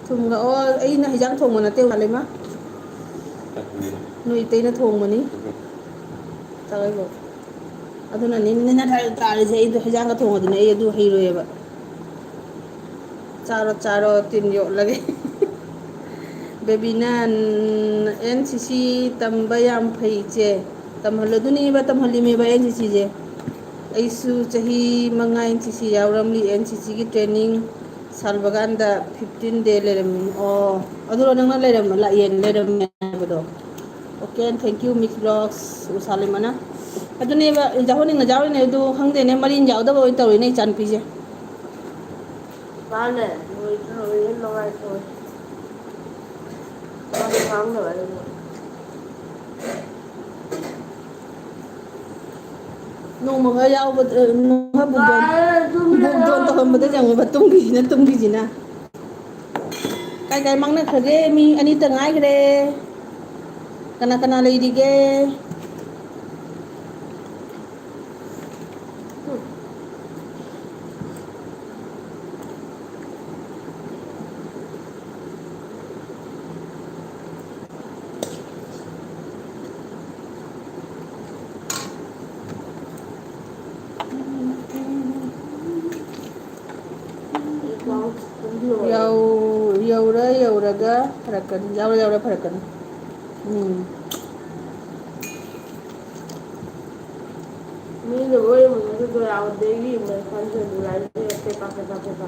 ꯊꯨꯝꯒ, ꯑꯣ, ꯑꯩꯅ ꯍꯤꯟꯖꯥꯡ ꯊꯣꯡꯕ ꯅꯠꯇꯦ, ꯋꯥꯠꯂꯦ ꯃꯥ꯫ ꯅꯣꯏ ꯏꯇꯩꯅ ꯊꯣꯡꯕꯅꯤ꯫ ꯇꯧꯋꯦꯕꯣ꯫ ꯑꯗꯨꯅꯅꯤ ꯅꯦꯅꯥ ꯇꯥꯔꯤꯁꯦ, ꯑꯩꯗꯣ ꯍꯤꯟꯖꯥꯡꯒ ꯊꯣꯡꯉꯗꯤꯅꯦ ꯑꯩ ꯑꯗꯨ ꯍꯩꯔꯣꯏꯌꯦꯕ꯫ ꯆꯥꯔꯣ, ꯆꯥꯔꯣ, ꯇꯤꯟ ꯌꯣꯠꯂꯒꯦ꯫ ꯕꯦꯕꯤꯅ, "ꯑꯦꯟ ꯁꯤ ꯁꯤ ꯇꯝꯕ ꯌꯥꯝ ꯐꯩ ꯏꯆꯦ꯫ ꯇꯝꯍꯜꯂꯣ꯫" ꯑꯗꯨꯅꯦꯕ, ꯇꯝꯍꯜꯂꯤꯃꯦꯕ ꯑꯦꯟ ꯁꯤ ꯁꯤꯁꯦ꯫ ꯑꯩꯁꯨ ꯆꯍꯤ ꯃꯉꯥ ꯑꯦꯟ ꯁꯤ ꯁꯤ ꯌꯥꯎꯔꯝꯂꯤ꯫ ꯑꯦꯟ ꯁꯤ ꯁꯤꯒꯤ training ꯁꯥꯜꯕꯒꯥꯟꯗ fifteen day ꯂꯩꯔꯝꯃꯤ꯫ ꯑꯣ, ꯑꯗꯨꯔꯣ ꯅꯪꯅ ꯂꯩꯔꯝꯕ, ꯂꯥꯛꯑꯦꯅ ꯂꯩꯔꯝꯃꯦ ꯍꯥꯏꯕꯗꯣ? Okay, and thank you, Miss Vlogs, ꯎꯁꯥ ꯂꯩꯃꯅ꯫ ꯑꯗꯨꯅꯦꯕ, ꯌꯥꯎꯍꯟꯅꯤꯡꯅ ꯌꯥꯎꯔꯤꯅꯦ, ꯑꯗꯨ ꯈꯪꯗꯦꯅꯦ, ꯃꯔꯤꯟ ꯌꯥꯎꯗꯕ ꯑꯣꯏꯅ ꯇꯧꯔꯤꯅꯦ ꯏꯆꯥꯅꯨꯄꯤꯁꯦ꯫ ꯃꯥꯅꯦ, ꯂꯣꯏꯗ꯭ꯔꯕꯅꯤꯅ ꯅꯨꯡꯉꯥꯏꯇꯧꯔꯦ꯫ ꯃꯥꯗꯤ ꯉꯥꯡꯗꯕ ꯑꯩꯅ꯫ ꯅꯣꯡꯃ ꯈꯔ ꯌꯥꯎꯕꯗ, ꯅꯣꯡꯃ ꯈꯔ ꯕꯨꯛ ꯗꯣꯟ, ꯕꯨꯛ ꯗꯣꯟ ꯇꯧꯍꯟꯕꯗ ꯌꯦꯡꯉꯨꯕ, ꯇꯨꯝꯈ꯭ꯔꯤꯁꯤꯅ, ꯇꯨꯝꯈ꯭ꯔꯤꯁꯤꯅ꯫ ꯀꯥꯏ ꯀꯥꯏ ꯃꯥꯡꯅꯈ꯭ꯔꯒꯦ? ꯃꯤ ꯑꯅꯤꯇ ꯉꯥꯏꯈ꯭ꯔꯦ꯫ ꯀꯅꯥ ꯀꯅꯥ ꯂꯩꯔꯤꯒꯦ? ꯌꯧ-, ꯌꯧꯔ ꯌꯧꯔꯒ ꯐꯔꯛꯀꯅꯤ꯫ ꯌꯧꯔ ꯌꯧꯔ ꯐꯔꯛꯀꯅꯤ꯫ ꯎꯝ꯫ ꯃꯤꯅ ꯂꯣꯏ ꯎꯅꯗꯣꯏꯗꯣ ꯌꯥꯎꯗꯦ꯫ ꯑꯩꯒꯤ ꯏꯃꯦꯜ ꯈꯟꯗ꯭ꯔꯗꯤ ꯂꯥꯏꯔꯤꯛꯁꯦ ꯄꯦꯄꯥ, ꯄꯦꯄꯥ, ꯄꯦꯄꯥ꯫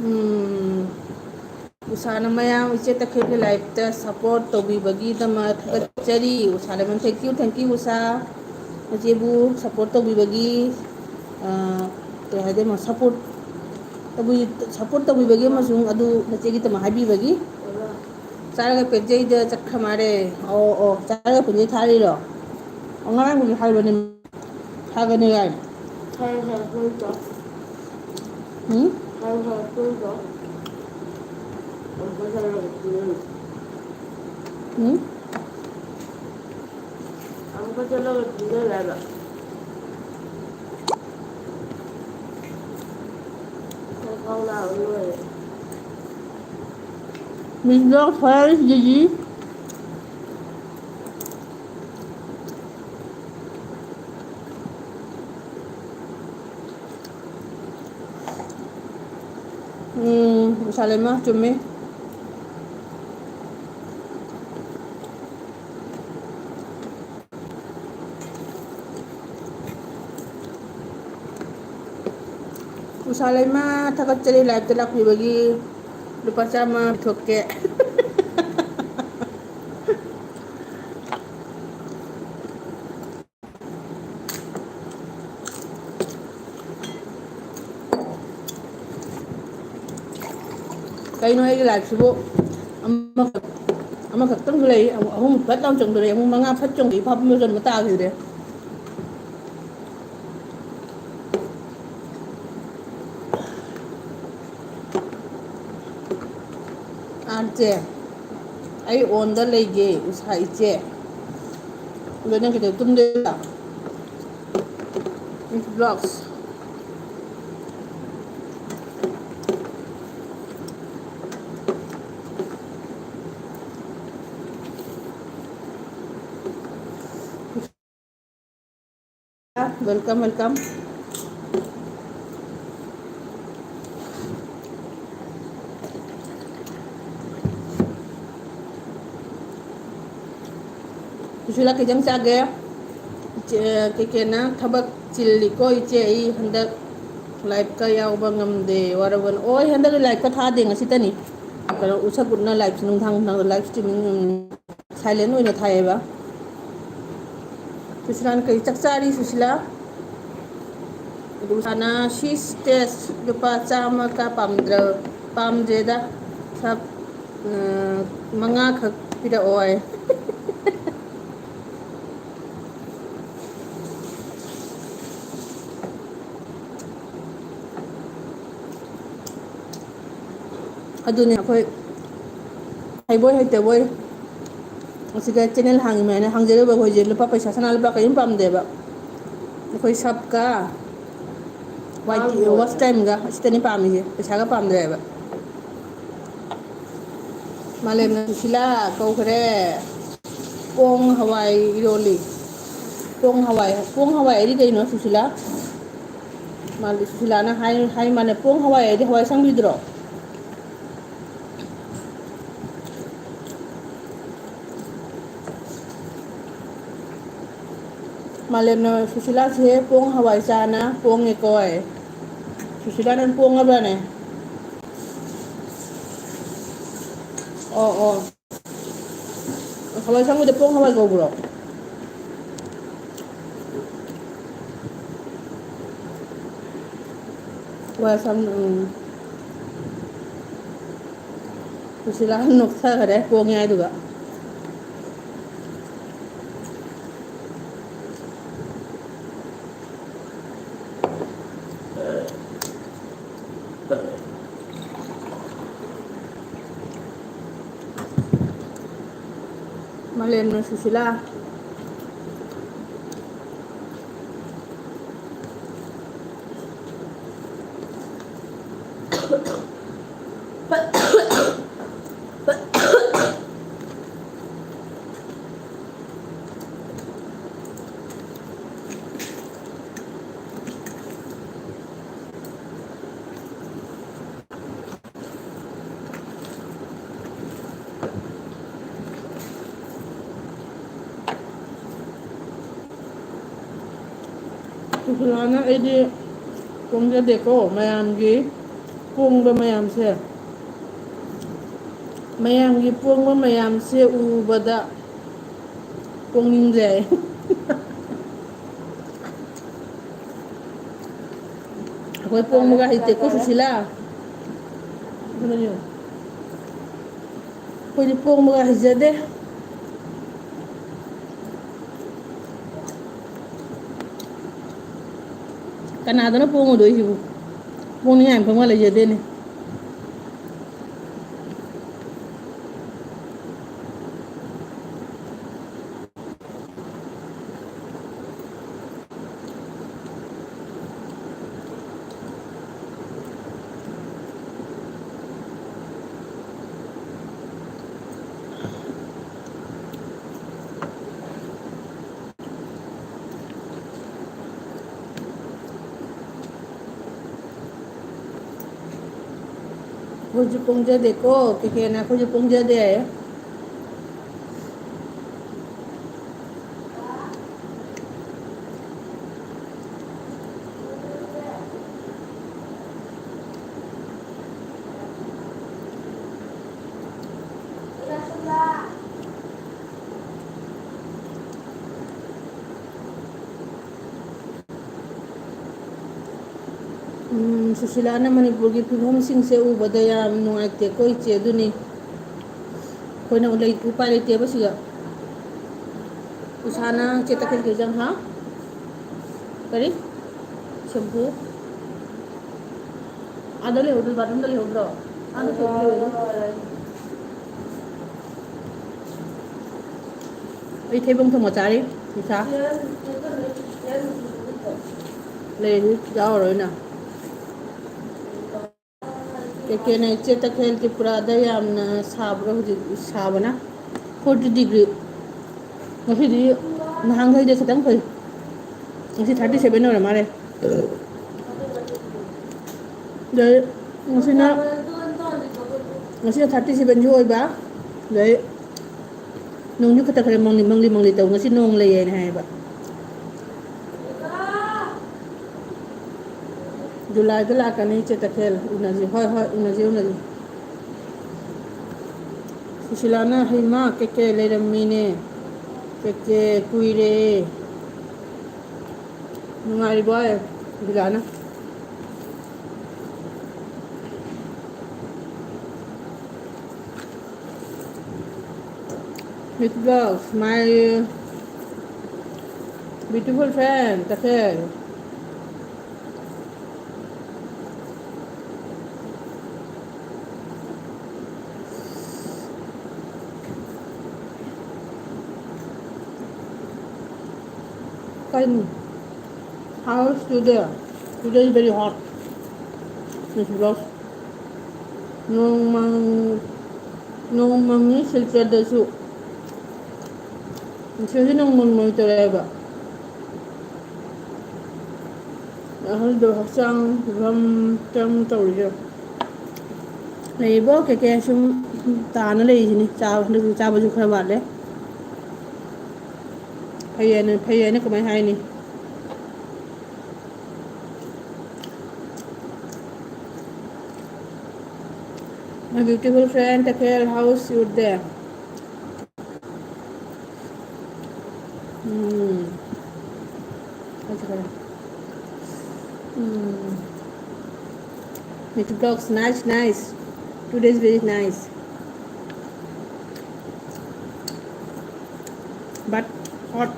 ꯎꯝ꯫ ꯎꯁꯥꯅ ꯃꯌꯥꯝ ꯏꯆꯦ ꯇꯈꯦꯜꯒꯤ ꯂꯥꯏꯐꯇ ꯁꯞꯄꯣꯔꯠ ꯇꯧꯕꯤꯕꯒꯤꯗꯃꯛ ꯊꯥꯒꯠꯆꯔꯤ꯫ ꯎꯁꯥ ꯂꯩꯃ, thank you, thank you, Usha. ꯅꯆꯦꯕꯨ ꯁꯞꯄꯣꯔꯠ ꯇꯧꯕꯤꯕꯒꯤ, ꯑ, ꯀꯩ ꯍꯥꯏꯗꯣꯏꯅꯣ, ꯁꯞꯄꯣꯔꯠ ꯇꯧꯕꯤ-, ꯁꯞꯄꯣꯔꯠ ꯇꯧꯕꯤꯕꯒꯤ ꯑꯃꯁꯨꯡ ꯑꯗꯨ ꯅꯆꯦꯒꯤꯗꯃꯛ ꯍꯥꯏꯕꯤꯕꯒꯤ꯫ ꯆꯥꯔꯒ ꯄꯦꯟꯖꯩꯗ ꯆꯠꯈ꯭ꯔ ꯃꯥꯜꯂꯦ꯫ ꯑꯣ, ꯑꯣ, ꯆꯥꯔꯒ ꯄꯦꯟꯖꯩ ꯊꯥꯔꯤꯔꯣ? ꯑꯣ, ꯉꯔꯥꯡꯕꯨꯗꯤ ꯍꯥꯏꯕꯅꯦ꯫ ꯊꯥꯒꯠꯅꯤꯡꯉꯥꯏ꯫ ꯍꯣꯏ, ꯍꯣꯏ, ꯍꯣꯏ, ꯆꯣ꯫ ꯎꯝ? ꯍꯣꯏ, ꯍꯣꯏ, ꯍꯣꯏ, ꯆꯣ꯫ ꯑꯃꯨꯛꯀ ꯆꯠꯂꯒ ꯊꯤꯔꯨꯔꯁꯤ꯫ ꯎꯝ? ꯑꯃꯨꯛꯀ ꯆꯠꯂꯒ ꯊꯤꯔꯨꯔꯁꯤ ꯍꯥꯏꯕ꯫ ꯈꯣꯡ ꯈꯣꯡ ꯅꯥꯕ ꯂꯣꯏꯔꯦ꯫ ꯃꯤꯡꯗꯣ ꯐꯔꯦ ꯖꯤꯖꯤ꯫ ꯎꯝ, ꯎꯁꯥ ꯂꯩꯃ, ꯆꯨꯝꯃꯤ꯫ ꯎꯁꯥ ꯂꯩꯃ, ꯊꯥꯒꯠꯆꯔꯤ ꯂꯥꯏꯞꯇ ꯂꯥꯛꯄꯤꯕꯒꯤ꯫ ꯂꯨꯄꯥ ꯆꯥꯝꯃ ꯄꯤꯊꯣꯛꯀꯦ꯫ ꯀꯩꯅꯣ ꯑꯩꯒꯤ ꯂꯥꯏꯐꯁꯤꯕꯨ ꯑꯃꯈꯛ-, ꯑꯃꯈꯛꯇꯪꯁꯨ ꯂꯩ, ꯑꯃꯨꯛ ꯑꯍꯨꯝ ꯐꯠ ꯂꯥꯎ ꯆꯣꯡꯗꯣꯔꯛꯑꯦ, ꯑꯃꯨꯛ ꯃꯉꯥ ꯐꯠ ꯆꯣꯡꯗꯣꯛꯏ, ꯐꯥꯕ ꯃꯇꯝꯗ ꯇꯥꯈꯤꯗ꯭ꯔꯦ꯫ ꯑꯥꯔ ꯖꯦ, ꯑꯩ ꯑꯣꯟꯗ ꯂꯩꯒꯦ, ꯎꯁꯥ ꯏꯆꯦ꯫ ꯑꯗꯣ ꯅꯪ ꯀꯩꯗꯧ ꯇꯨꯝꯗꯣꯏꯕ? It's vlogs. Welcome, welcome. Sushila, ꯀꯩ ꯏꯟꯖꯥꯡ ꯆꯥꯒꯦ? ꯏꯆꯦ, ꯀꯩ ꯀꯩꯅ ꯊꯕꯛ ꯆꯤꯜꯂꯤꯀꯣ ꯏꯆꯦ, ꯑꯩ ꯍꯟꯗꯛ ꯂꯥꯏꯞꯀ ꯌꯥꯎꯕ ꯉꯝꯗꯦ, ꯋꯥꯔꯕꯅ꯫ ꯑꯣ, ꯑꯩ ꯍꯟꯗꯛ ꯂꯥꯏꯞꯀ ꯊꯥꯗꯦ, ꯉꯁꯤꯇꯅꯤ꯫ ꯀꯩꯅꯣ, ꯎꯁꯛ ꯎꯠꯅ ꯂꯥꯏꯞꯁꯦ ꯅꯨꯡꯗꯥꯡ ꯅꯨꯡꯗꯥꯡꯗ ꯂꯥꯏꯞ ꯁ꯭ꯇ꯭ꯔꯤꯃꯤꯡ ꯁꯥꯏꯂꯦꯟ ꯑꯣꯏꯅ ꯊꯥꯏꯌꯦꯕ꯫ ꯁꯨꯁꯤꯂꯥꯅ ꯀꯩ ꯆꯥꯛ ꯆꯥꯔꯤ, ꯁꯨꯁꯤꯂꯥ? ꯑꯗꯨ ꯁꯥꯅ ꯁꯤ ꯁ꯭ꯇꯦꯖ ꯂꯨꯄꯥ ꯆꯥꯝꯃ ꯀꯥ ꯄꯥꯝꯗ꯭ꯔ-, ꯄꯥꯝꯗ꯭ꯔꯦꯗ꯫ ꯁꯞ, ꯎꯝ, ꯃꯉꯥꯈꯛ ꯄꯤꯔꯛꯑꯣ ꯍꯥꯏ꯫ ꯑꯗꯨꯅꯤ ꯑꯩꯈꯣꯏ ꯍꯩꯕꯣꯏ ꯍꯩꯇꯕꯣꯏ ꯑꯁꯤꯗ ꯆꯦꯅꯦꯜ ꯍꯥꯡꯉꯤꯃꯦꯅ ꯍꯥꯡꯖꯔꯤꯕ ꯑꯩꯈꯣꯏꯁꯦ ꯂꯨꯄꯥ ꯄꯩꯁꯥ, ꯁꯅꯥ ꯂꯨꯄꯥ ꯀꯔꯤꯝ ꯄꯥꯝꯗꯦꯕ꯫ ꯑꯩꯈꯣꯏ ꯁꯞꯀ ꯋꯥꯏ ꯇꯤ, ꯋꯥꯆ ꯇꯥꯏꯝꯒ ꯑꯁꯤꯇꯅꯤ ꯄꯥꯝꯃꯤꯁꯦ, ꯄꯩꯁꯥꯒ ꯄꯥꯝꯗ꯭ꯔꯦꯕ꯫ ꯃꯥꯂꯦꯝꯅ ꯁꯨꯁꯤꯂꯥ ꯀꯧꯈ꯭ꯔꯦ꯫ ꯄꯣꯡ ꯍꯋꯥꯏ ꯏꯔꯣꯜꯂꯤ꯫ ꯄꯣꯡ ꯍꯋꯥꯏ, ꯄꯣꯡ ꯍꯋꯥꯏ ꯍꯥꯏꯗꯤ ꯀꯩꯅꯣ, ꯁꯨꯁꯤꯂꯥ? ꯃꯥꯂꯦ-, ꯁꯨꯁꯤꯂꯥꯅ ꯍꯥꯏ, ꯍꯥꯏ ꯃꯥꯅꯦ, ꯄꯣꯡ ꯍꯋꯥꯏ ꯍꯥꯏꯗꯤ ꯍꯋꯥꯏ ꯑꯁꯥꯡꯕꯤꯗꯨꯔꯣ? ꯃꯥꯂꯦꯝꯅ ꯁꯨꯁꯤꯂꯥꯁꯦ ꯄꯣꯡ ꯍꯋꯥꯏ ꯆꯥꯅ ꯄꯣꯡꯉꯦꯀꯣ꯫ ꯁꯨꯁꯤꯂꯥ, ꯅꯪ ꯄꯣꯡꯉꯕ꯭ꯔꯥꯅꯦ? ꯑꯣ, ꯑꯣ꯫ ꯍꯋꯥꯏ ꯑꯁꯥꯡꯕꯤꯗ ꯄꯣꯡ ꯍꯋꯥꯏ ꯀꯧꯕ꯭ꯔꯣ? ꯍꯋꯥꯏ ꯑꯁꯥꯡ-, ꯎꯝ꯫ ꯁꯨꯁꯤꯂꯥ ꯅꯣꯛꯊꯈꯔꯦ ꯄꯣꯡꯉꯦ ꯍꯥꯏꯗꯨꯒ꯫ ꯃꯥꯂꯦꯝꯅ ꯁꯨꯁꯤꯂꯥ꯫ ꯁꯨꯁꯤꯂꯥꯅ ꯑꯩꯗꯤ ꯄꯣꯡꯖꯗꯦꯀꯣ, ꯃꯌꯥꯝꯒꯤ ꯄꯣꯡꯕ ꯃꯌꯥꯝꯁꯦ, ꯃꯌꯥꯝꯒꯤ ꯄꯣꯡꯕ ꯃꯌꯥꯝꯁꯦ ꯎꯕꯗ ꯄꯣꯡꯅꯤꯡꯗ꯭ꯔꯦ꯫ ꯑꯩꯈꯣꯏ ꯄꯣꯡꯕꯒ ꯍꯩꯇꯦꯀꯣ ꯁꯨꯁꯤꯂꯥ꯫ ꯑꯗꯨꯅ ꯌꯦꯡꯉꯨ꯫ ꯑꯩꯈꯣꯏꯗꯤ ꯄꯣꯡꯕꯒ ꯍꯩꯖꯗꯦ꯫ ꯀꯅꯥꯗꯅ ꯄꯣꯡꯉꯨꯗꯣꯏꯁꯤꯕꯨ? ꯄꯣꯡꯅꯤꯡꯉꯥꯏ ꯃꯐꯝꯒ ꯂꯩꯖꯗꯦꯅꯦ꯫ ꯑꯩꯈꯣꯏꯁꯨ ꯄꯣꯡꯖꯗꯦꯀꯣ, ꯀꯦꯀꯦꯅ ꯑꯩꯈꯣꯏꯁꯨ ꯄꯣꯡꯖꯗꯦ ꯍꯥꯏꯌꯦ꯫ ꯎꯝ, ꯁꯨꯁꯤꯂꯥꯅ ꯃꯅꯤꯄꯨꯔꯒꯤ ꯐꯤꯕꯝꯁꯤꯡꯁꯦ ꯎꯕꯗ ꯌꯥꯝ ꯅꯨꯡꯉꯥꯏꯇꯦꯀꯣ ꯏꯆꯦ꯫ ꯑꯗꯨꯅꯤ, ꯑꯩꯈꯣꯏꯅ ꯎꯄꯥꯏ ꯂꯩꯇꯦꯕ ꯁꯤꯒ꯫ ꯎꯁꯥꯅ ꯆꯦ ꯇꯈꯦꯜ ꯀꯩꯖꯪ ꯍꯥ? ꯀꯔꯤ? ꯁꯦꯝꯄꯨ? ꯑꯥꯗ ꯂꯩꯍꯧꯗ꯭ꯔꯣ? ꯕꯥꯠꯔꯨꯝꯗ ꯂꯩꯍꯧꯗ꯭ꯔꯣ? ꯑꯥꯗ ꯊꯣꯛꯑ ꯂꯩꯍꯧꯗ꯭ꯔꯣ? ꯑꯩ ꯊꯩꯕꯣꯡ ꯊꯣꯡꯕ ꯆꯥꯔꯤ, ꯎꯁꯥ꯫ ꯂꯩꯔꯤ, ꯌꯥꯎꯔꯣꯏꯅ꯫ ꯀꯩꯀꯩꯅ ꯏꯆꯦ ꯇꯈꯦꯜ ꯇ꯭ꯔꯤꯄꯨꯔꯥꯗ ꯌꯥꯝꯅ ꯁꯥꯕ꯭ꯔꯣ ꯍꯧꯖꯤꯛ? ꯁꯥꯕꯅ ꯐꯣꯔꯇꯤ ꯗꯤꯒ꯭ꯔꯤ꯫ ꯉꯁꯤꯗꯤ ꯅꯍꯥꯟꯈꯩꯗꯤ ꯈꯤꯇꯪ ꯐꯩ꯫ ꯉꯁꯤ ꯊꯥꯔꯇꯤ ꯁꯦꯚꯦꯟ ꯑꯣꯏꯔ ꯃꯥꯜꯂꯦ꯫ ꯑꯗꯩ ꯉꯁꯤꯅ, ꯉꯁꯤꯅ ꯊꯥꯔꯇꯤ ꯁꯦꯚꯦꯟꯁꯨ ꯑꯣꯏꯕ꯫ ꯑꯗꯩ ꯅꯣꯡꯁꯨ ꯈꯤꯇꯪ ꯈꯔ ꯃꯪꯂꯤ, ꯃꯪꯂꯤ, ꯃꯪꯂꯤ ꯇꯧ꯫ ꯉꯁꯤ ꯅꯣꯡ ꯂꯩꯌꯦꯅ ꯍꯥꯏꯌꯦꯕ꯫ ꯖꯨꯂꯥꯏꯗ ꯂꯥꯛꯀꯅꯤ ꯏꯆꯦ ꯇꯈꯦꯜ꯫ ꯎꯅꯁꯤ꯫ ꯍꯣꯏ, ꯍꯣꯏ, ꯎꯅꯁꯤ, ꯎꯅꯁꯤ꯫ ꯁꯨꯁꯤꯂꯥꯅ, "ꯍꯩꯃꯥ, ꯀꯦꯀꯦ ꯂꯩꯔꯝꯃꯤꯅꯦ꯫ ꯀꯦꯀꯦ ꯀꯨꯏꯔꯦ꯫" ꯅꯨꯡꯉꯥꯏꯔꯤꯕꯣ ꯍꯥꯏ ꯕꯤꯂꯥꯅ꯫ Big vlogs, my beautiful friend, Takhel. Kain, how's today? Today is very hot. This vlog. ꯅꯣꯡ ꯃꯪ-, ꯅꯣꯡ ꯃꯪꯉꯤ ꯁꯤꯜꯆꯔꯗꯁꯨ꯫ ꯁꯤꯜꯆꯔꯁꯨ ꯅꯣꯡ ꯃꯪ ꯃꯪ ꯇꯧꯔꯛꯑꯦꯕ꯫ ꯑꯍꯜꯗꯣ ꯍꯛꯆꯥꯡ ꯐꯤꯕꯝ ꯀꯔꯝ ꯇꯧꯔꯤꯒꯦ? ꯂꯩꯔꯤꯕꯣ? ꯀꯩꯀꯩ ꯁꯨꯝ ꯇꯥꯅ ꯂꯩꯔꯤꯁꯤꯅꯤ꯫ ꯆꯥꯕ, ꯍꯟꯗꯛꯇꯤ ꯆꯥꯕꯁꯨ ꯈꯔ ꯋꯥꯠꯂꯦ꯫ ꯐꯩꯌꯦꯅ, ꯐꯩꯌꯦꯅ ꯀꯃꯥꯏ ꯍꯥꯏꯅꯤ? My beautiful friend, Takhel, how's your day? Mm. What's it called? Mm. It looks nice, nice. Today is very nice. But hot.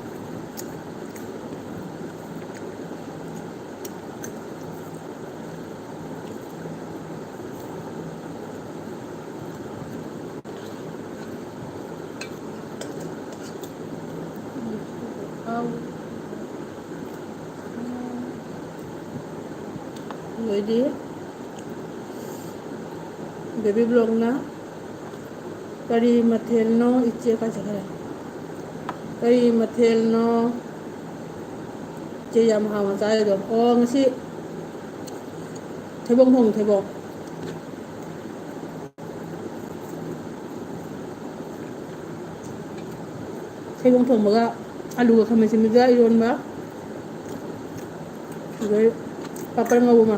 ꯂꯣꯏꯗꯤ ꯕꯦꯕꯤ ꯕ꯭ꯂꯣꯛꯅ ꯀꯔꯤ ꯃꯊꯦꯜꯅꯣ ꯏꯆꯦ? ꯀꯥꯏ ꯆꯠꯈ꯭ꯔꯦ? ꯀꯔꯤ ꯃꯊꯦꯜꯅꯣ ꯏꯆꯦ ꯌꯥꯝ ꯍꯥꯎꯅ ꯆꯥꯔꯤꯗꯣ? ꯑꯣ, ꯉꯁꯤ ꯊꯩꯕꯣꯡ ꯊꯣꯡ, ꯊꯩꯕꯣꯡ꯫ ꯊꯩꯕꯣꯡ ꯊꯣꯡꯕꯒ ꯑꯂꯨꯒ ꯈꯥꯃꯦꯟ ꯑꯁꯤꯟꯕꯤꯒ ꯏꯔꯣꯟꯕ, ꯑꯗꯩ ꯄꯥꯄꯔ ꯉꯧꯕ ꯑꯃ꯫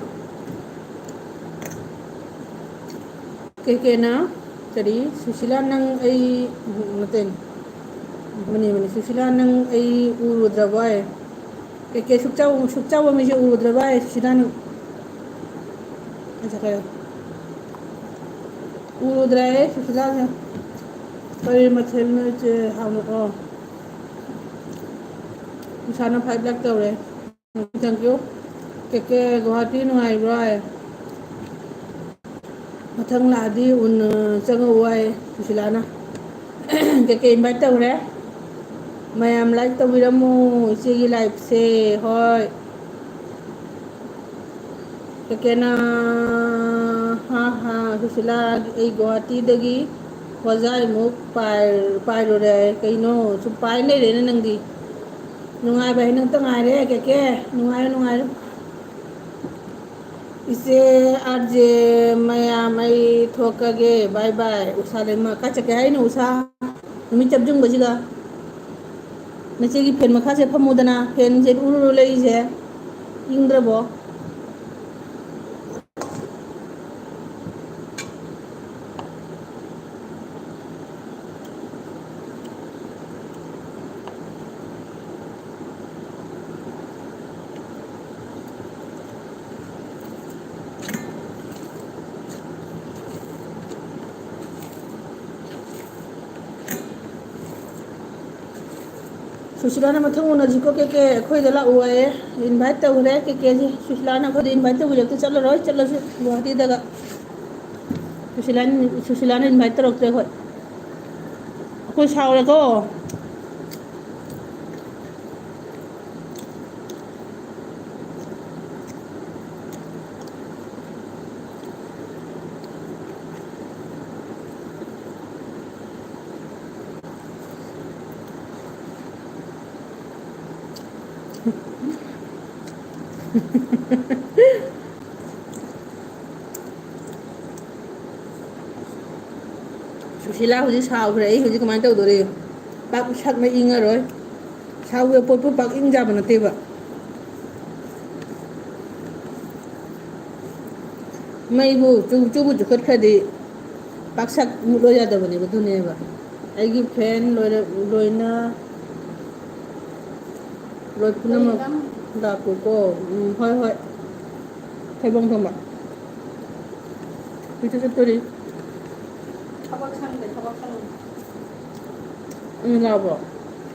ꯀꯦ ꯀꯦꯅ ꯀꯔꯤ, "ꯁꯨꯁꯤꯂꯥ, ꯅꯪ ꯑꯩ," ꯅꯠꯇꯦ, ꯃꯅꯤ, ꯃꯅꯤ, "ꯁꯨꯁꯤꯂꯥ, ꯅꯪ ꯑꯩ ꯎꯔꯨꯗ꯭ꯔꯕꯣ?" ꯍꯥꯏ꯫ ꯀꯦ ꯀꯦ, "ꯁꯨꯛꯆꯥꯎ, ꯁꯨꯛꯆꯥꯎꯕ ꯃꯤꯁꯦ ꯎꯔꯨꯗ꯭ꯔꯕꯣ?" ꯍꯥꯏ, "ꯁꯨꯁꯤꯂꯥ, ꯅꯪ?" ꯑꯩ ꯆꯠꯈ꯭ꯔꯦ꯫ ꯎꯔꯨꯗ꯭ꯔꯦ, ꯁꯨꯁꯤꯂꯥꯁꯦ꯫ ꯀꯔꯤ ꯃꯊꯦꯜꯅꯣ ꯏꯆꯦ? ꯍꯥꯎꯅꯀꯣ꯫ ꯏꯁꯥꯅ five lakh ꯇꯧꯔꯦ꯫ Thank you꯫ ꯀꯦ ꯀꯦ, ꯒꯨꯋꯥꯍꯥꯇꯤ ꯅꯨꯡꯉꯥꯏꯕ꯭ꯔꯣ? ꯃꯊꯪ ꯂꯥꯛꯑꯗꯤ ꯎꯟ, ꯆꯪꯉꯛꯑꯣ ꯍꯥꯏ ꯁꯨꯁꯤꯂꯥꯅ꯫ ꯀꯦ ꯀꯦ invite ꯇꯧꯔꯦ꯫ ꯃꯌꯥꯝ like ꯇꯧꯕꯤꯔꯝꯃꯨ ꯏꯆꯦꯒꯤ liveꯁꯦ꯫ ꯍꯣꯏ꯫ ꯀꯦ ꯀꯦꯅ, ꯍꯥ ꯍꯥ, ꯁꯨꯁꯤꯂꯥ, ꯑꯩ ꯒꯨꯋꯥꯍꯥꯇꯤꯗꯒꯤ ꯋꯥꯖꯥꯏꯃꯨꯛ ꯄꯥꯏ-, ꯄꯥꯏꯔꯨꯔꯦ꯫ ꯀꯩꯅꯣ, ꯁꯨꯝ ꯄꯥꯏ ꯂꯩꯔꯦꯅꯦ ꯅꯪꯗꯤ꯫ ꯅꯨꯡꯉꯥꯏꯕ ꯍꯥꯏꯅ ꯑꯝꯇ ꯉꯥꯏꯔꯦ, ꯀꯦ ꯀꯦ꯫ ꯅꯨꯡꯉꯥꯏꯔꯣ, ꯅꯨꯡꯉꯥꯏꯔꯣ꯫ ꯏꯆꯦ ꯑꯥꯔ ꯖꯦ ꯃꯌꯥꯝ, ꯑꯩ ꯊꯣꯛꯀꯒꯦ꯫ Bye bye꯫ ꯎꯁꯥ ꯂꯩꯃ꯫ ꯀꯥꯏ ꯆꯠꯀꯦ ꯍꯥꯏꯅꯣ, ꯎꯁꯥ? ꯅꯨꯃꯤꯠ ꯆꯞ ꯌꯨꯡꯕꯁꯤꯒ꯫ ꯅꯆꯦꯒꯤ fan ꯃꯈꯥꯁꯦ ꯐꯝꯃꯨꯗꯅ, fanꯁꯦ ꯎꯔꯨꯔꯨ ꯂꯩꯔꯤꯁꯦ꯫ ꯏꯪꯗ꯭ꯔꯕꯣ? ꯁꯨꯁꯤꯂꯥꯅ ꯃꯊꯪ ꯎꯅꯁꯤꯀꯣ, ꯀꯦ ꯀꯦ ꯑꯩꯈꯣꯏꯗ ꯂꯥꯛꯑꯣꯌꯦ꯫ ꯏꯟꯚꯥꯏꯠ ꯇꯧꯈ꯭ꯔꯦ ꯀꯦ ꯀꯦꯁꯦ꯫ ꯁꯨꯁꯤꯂꯥꯅ ꯑꯩꯈꯣꯏꯗ ꯏꯟꯚꯥꯏꯠ ꯇꯧꯕꯤꯔꯛꯇ ꯆꯠꯂꯔꯣꯏ, ꯆꯠꯂꯁꯨ ꯒꯨꯍꯥꯇꯤꯗꯒ꯫ ꯁꯨꯁꯤꯂꯥ, ꯁꯨꯁꯤꯂꯥꯅ ꯏꯟꯚꯥꯏꯠ ꯇꯧꯔꯛꯇ꯭ꯔꯦ ꯑꯩꯈꯣꯏ꯫ ꯑꯩꯈꯣꯏ ꯁꯥꯎꯔꯦꯀꯣ꯫ ꯁꯨꯁꯤꯂꯥ ꯍꯧꯖꯤꯛ ꯁꯥꯎꯈ꯭ꯔꯦ꯫ ꯑꯩ ꯍꯧꯖꯤꯛ ꯀꯃꯥꯏꯅ ꯇꯧꯗꯣꯔꯤ? ꯄꯥꯛ ꯁꯛꯅ ꯏꯪꯉꯔꯣꯏ꯫ ꯁꯥꯎꯕ ꯄꯣꯠꯄꯨ ꯄꯥꯛ ꯏꯪꯖꯕ ꯅꯠꯇꯦꯕ꯫ ꯃꯩꯕꯨ ꯆꯨ-, ꯆꯨꯕꯨ ꯆꯨꯈꯠꯈ꯭ꯔꯗꯤ ꯄꯥꯛ ꯁꯛ ꯃꯨꯠꯂꯣ ꯌꯥꯗꯕꯅꯦꯕ꯫ ꯑꯗꯨꯅꯦꯕ ꯑꯩꯒꯤ ꯐꯦꯟ ꯂꯣꯏꯔ-, ꯂꯣꯏꯅ, ꯂꯣꯏ ꯄꯨꯝꯅꯃꯛ ꯂꯥꯛꯀꯣꯀꯣ꯫ ꯎꯝ, ꯍꯣꯏ, ꯍꯣꯏ꯫ ꯊꯩꯕꯣꯡ ꯊꯣꯡꯕ꯫ ꯍꯧꯖꯤꯛꯇ ꯆꯠꯇꯣꯔꯤ꯫ ꯊꯕꯛ ꯁꯪꯗꯦ, ꯊꯕꯛ ꯁꯪꯗꯦ꯫ ꯎꯝ, ꯂꯥꯛꯑꯕꯣ?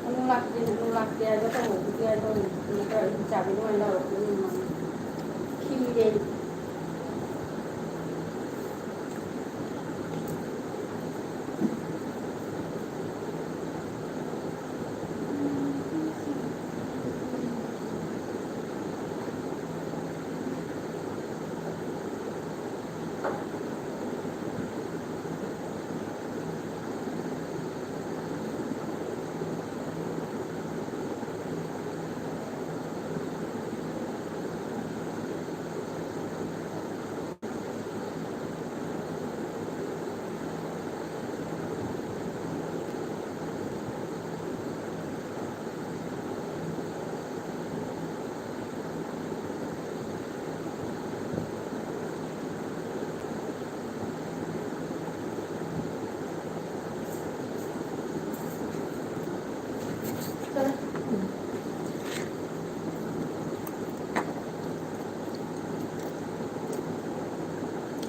ꯑꯃꯨꯛ ꯂꯥꯛꯇꯦ, ꯑꯃꯨꯛ ꯂꯥꯛꯇꯦ ꯍꯥꯏꯕ ꯇꯧꯍꯧꯕꯗꯤ ꯍꯥꯏ ꯇꯧꯔꯤ꯫ ꯑꯃꯨꯛꯀ ꯏꯆꯥꯗꯤ ꯅꯨꯡꯉꯥꯏꯅ ꯂꯥꯎꯔꯛꯀꯅꯤ ꯃꯥ꯫ ꯈꯤꯔꯦ꯫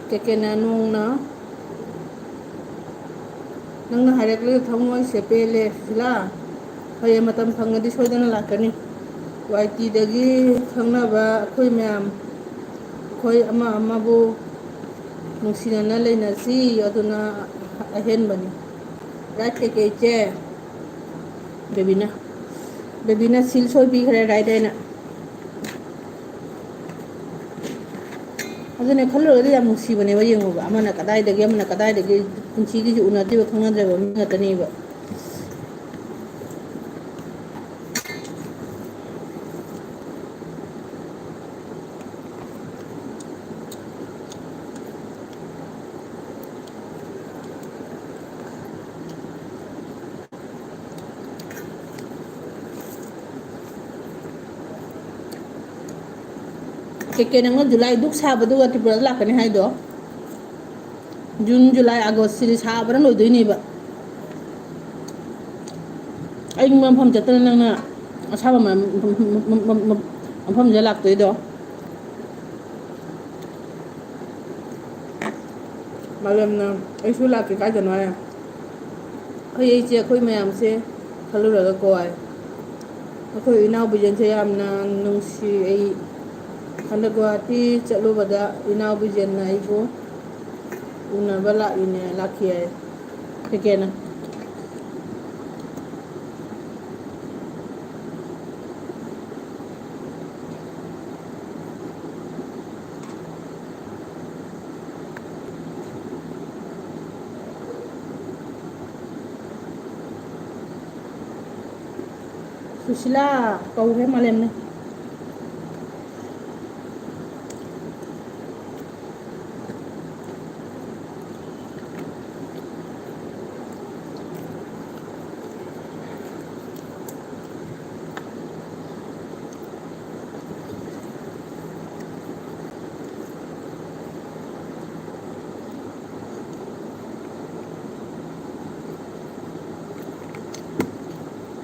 ꯀꯦꯀꯦꯅ ꯅꯣꯡꯅ ꯅꯪꯅ ꯍꯥꯏꯔꯛꯂꯤꯕ ꯊꯃꯣꯏꯁꯦ ꯄꯦꯜꯂꯦ, ꯁꯨꯁꯤꯂꯥ꯫ ꯍꯌꯦꯡ ꯃꯇꯝ ꯐꯪꯉꯗꯤ ꯁꯣꯏꯗꯅ ꯂꯥꯛꯀꯅꯤ꯫ ꯋꯥꯏ ꯇꯤꯗꯒꯤ ꯈꯪꯅꯕ ꯑꯩꯈꯣꯏ ꯃꯌꯥꯝ, ꯑꯩꯈꯣꯏ ꯑꯃ ꯑꯃꯕꯨ ꯅꯨꯡꯁꯤꯅꯅ ꯂꯩꯅꯁꯤ, ꯑꯗꯨꯅ ꯑꯍꯦꯟꯕꯅꯤ꯫ ꯔꯥꯏꯠ ꯀꯩꯀꯩ ꯏꯆꯦ? ꯕꯦꯕꯤꯅ, ꯕꯦꯕꯤꯅ ꯁꯤꯜ ꯁꯣꯏꯕꯤꯈ꯭ꯔꯦ ꯔꯥꯏꯠ ꯑꯩꯅ꯫ ꯑꯗꯨꯅꯦ, ꯈꯜꯂꯨꯔꯒꯗꯤ ꯌꯥꯝ ꯅꯨꯡꯁꯤꯕꯅꯦꯕ꯫ ꯌꯦꯡꯉꯣꯕ, ꯑꯃꯅ ꯀꯗꯥꯏꯗꯒꯤ, ꯑꯃꯅ ꯀꯗꯥꯏꯗꯒꯤ, ꯄꯨꯟꯁꯤꯒꯤꯁꯨ ꯎꯅꯗ꯭ꯔꯤꯕ, ꯈꯪꯅꯗ꯭ꯔꯤꯕ ꯃꯤ ꯉꯥꯛꯇꯅꯦꯕ꯫ ꯀꯦꯀꯦ, ꯅꯪꯅ ꯖꯨꯂꯥꯏ ꯗꯨꯛ ꯁꯥꯕꯗꯨꯒ ꯇ꯭ꯔꯤꯄꯨꯔꯥꯗ ꯂꯥꯛꯀꯅꯤ ꯍꯥꯏꯗꯣ? ꯖꯨꯟ, ꯖꯨꯂꯥꯏ, ꯑꯥꯒꯁ, ꯁꯤꯗꯤ ꯁꯥꯕꯅ ꯂꯣꯏꯗꯣꯏꯅꯦꯕ꯫ ꯑꯏꯪꯕ ꯃꯐꯝ ꯆꯠꯇꯅ ꯅꯪꯅ ꯑꯁꯥꯕ ꯃ-, ꯃ-, ꯃ-, ꯃ-, ꯃ-, ꯃꯐꯝꯁꯤꯗ ꯂꯥꯛꯇꯣꯏꯗꯣ? ꯃꯥꯂꯦꯝꯅ, "ꯑꯩꯁꯨ ꯂꯥꯛꯀꯦ ꯀꯥꯏꯗꯅꯣ" ꯍꯥꯏ꯫ ꯑꯩꯈꯣꯏ, ꯑꯩꯁꯦ, ꯑꯩꯈꯣꯏ ꯃꯌꯥꯝꯁꯦ ꯈꯜꯂꯨꯔꯒꯀꯣ ꯍꯥꯏ꯫ ꯑꯩꯈꯣꯏ ꯏꯅꯥꯎ ꯕꯤꯖꯦꯟꯁꯦ ꯌꯥꯝꯅ ꯅꯨꯡꯁꯤ꯫ ꯑꯩ ꯍꯟꯗꯛ ꯒꯨꯍꯥꯇꯤ ꯆꯠꯂꯨꯕꯗ ꯏꯅꯥꯎ ꯕꯤꯖꯦꯟꯅ ꯑꯩꯕꯨ ꯎꯅꯕ ꯂꯥꯛꯏꯅꯦ, ꯂꯥꯛꯈꯤ ꯍꯥꯏ꯫ ꯀꯩꯀꯦꯅ꯫ ꯁꯨꯁꯤꯂꯥ ꯀꯧꯔꯦ ꯃꯥꯂꯦꯝꯅ꯫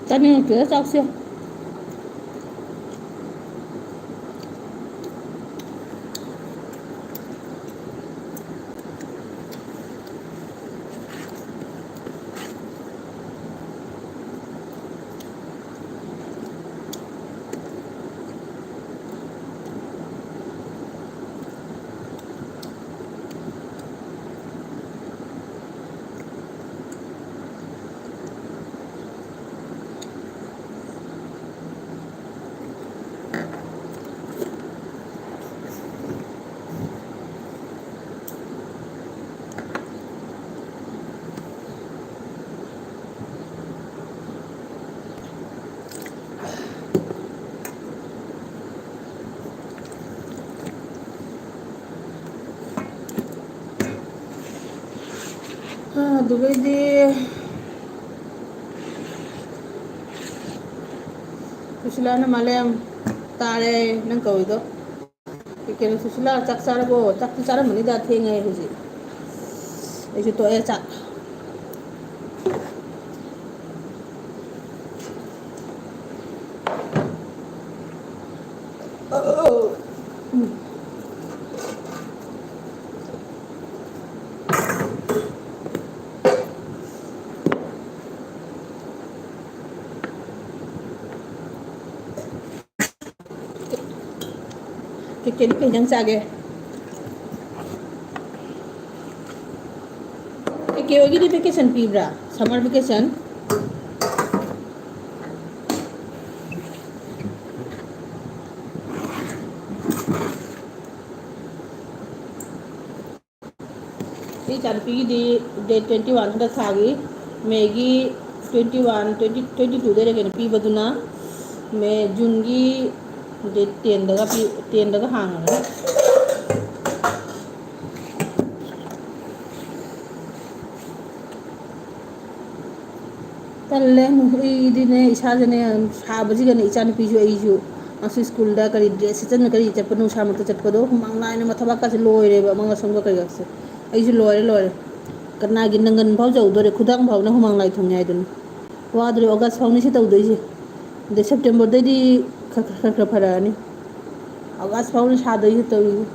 ꯆꯥꯅꯤꯡꯉꯛꯇ꯭ꯔꯦꯗ ꯆꯥꯛꯁꯦ꯫ ꯑꯗꯨꯒꯩꯗꯤ ꯁꯨꯁꯤꯂꯥꯅ ꯃꯥꯂꯦꯝ ꯇꯥꯔꯦ ꯅꯪ ꯀꯧꯏꯗꯣ꯫ ꯀꯩꯅꯣ ꯁꯨꯁꯤꯂꯥ ꯆꯥꯛ ꯆꯥꯔꯕꯣ? ꯆꯥꯛꯇꯤ ꯆꯥꯔꯝꯃꯅꯤꯗ, ꯊꯦꯡꯉꯦ ꯍꯧꯖꯤꯛ꯫ ꯑꯩꯁꯨ ꯇꯣꯛꯑꯦ ꯆꯥꯛ꯫ ꯀꯩ ꯀꯩ ꯏꯟꯖꯥꯡ ꯆꯥꯒꯦ? ꯀꯦ ꯀꯦ ꯍꯣꯏꯒꯤꯗꯤ vacation ꯄꯤꯕ꯭ꯔꯥ? Summer vacation? ꯑꯩ ꯏꯆꯥꯅꯨꯄꯤꯒꯤꯗꯤ date twenty one ꯍꯟꯗꯛ ꯊꯥꯒꯤ, ꯃꯦꯒꯤ twenty one, twenty, twenty two ꯗꯩꯔ ꯀꯩꯅꯣ ꯄꯤꯕꯗꯨꯅ, ꯃꯦ, ꯖꯨꯟꯒꯤ date ten ꯗꯒ ꯄꯤ, ten ꯗꯒ ꯍꯥꯡꯉꯅꯤ꯫ ꯇꯜꯂꯦ, ꯑꯩꯗꯤꯅꯦ, ꯏꯁꯥꯁꯦꯅꯦ, ꯁꯥꯕꯁꯤꯒꯅꯦ, ꯏꯆꯥꯅꯨꯄꯤꯁꯨ ꯑꯩꯁꯨ ꯃꯥꯁꯨ ꯁ꯭ꯀꯨꯜꯗ ꯀꯔꯤ dress ꯁꯦꯠꯆꯟꯅ ꯀꯔꯤ ꯆꯠꯄ, ꯅꯨꯡꯁꯥꯃꯛꯇ ꯆꯠꯄꯗꯣ ꯍꯨꯃꯥꯡ ꯂꯥꯏꯅ ꯃꯊꯕꯥꯛꯀꯁꯦ ꯂꯣꯏꯔꯦꯕ, ꯑꯃꯥꯡ ꯑꯁꯣꯝꯒ ꯀꯩꯒꯁꯦ꯫ ꯑꯩꯁꯨ ꯂꯣꯏꯔꯦ, ꯂꯣꯏꯔꯦ꯫ ꯀꯅꯥꯒꯤ ꯅꯪꯒꯟ ꯐꯥꯎ ꯆꯧꯗꯣꯔꯦ, ꯈꯨꯗꯥꯡ ꯐꯥꯎꯅ ꯍꯨꯃꯥꯡ ꯂꯥꯏ ꯊꯨꯡꯉꯦ ꯍꯥꯏꯗꯨꯅꯤ꯫ ꯋꯥꯗ꯭ꯔꯦ, ꯑꯣꯒꯁ ꯐꯥꯎꯅꯤ ꯁꯤ ꯇꯧꯗꯣꯏꯁꯦ꯫ ꯑꯗꯩ ꯁꯦꯞꯇꯦꯝꯕꯔꯗꯩꯗꯤ ꯈꯔ, ꯈꯔ, ꯈꯔ ꯐꯔꯛꯑꯅꯤ꯫ ꯑꯣꯒꯁ ꯐꯥꯎꯅꯤ ꯁꯥꯗꯣꯏꯁꯦ ꯇꯧꯔꯤꯁꯦ꯫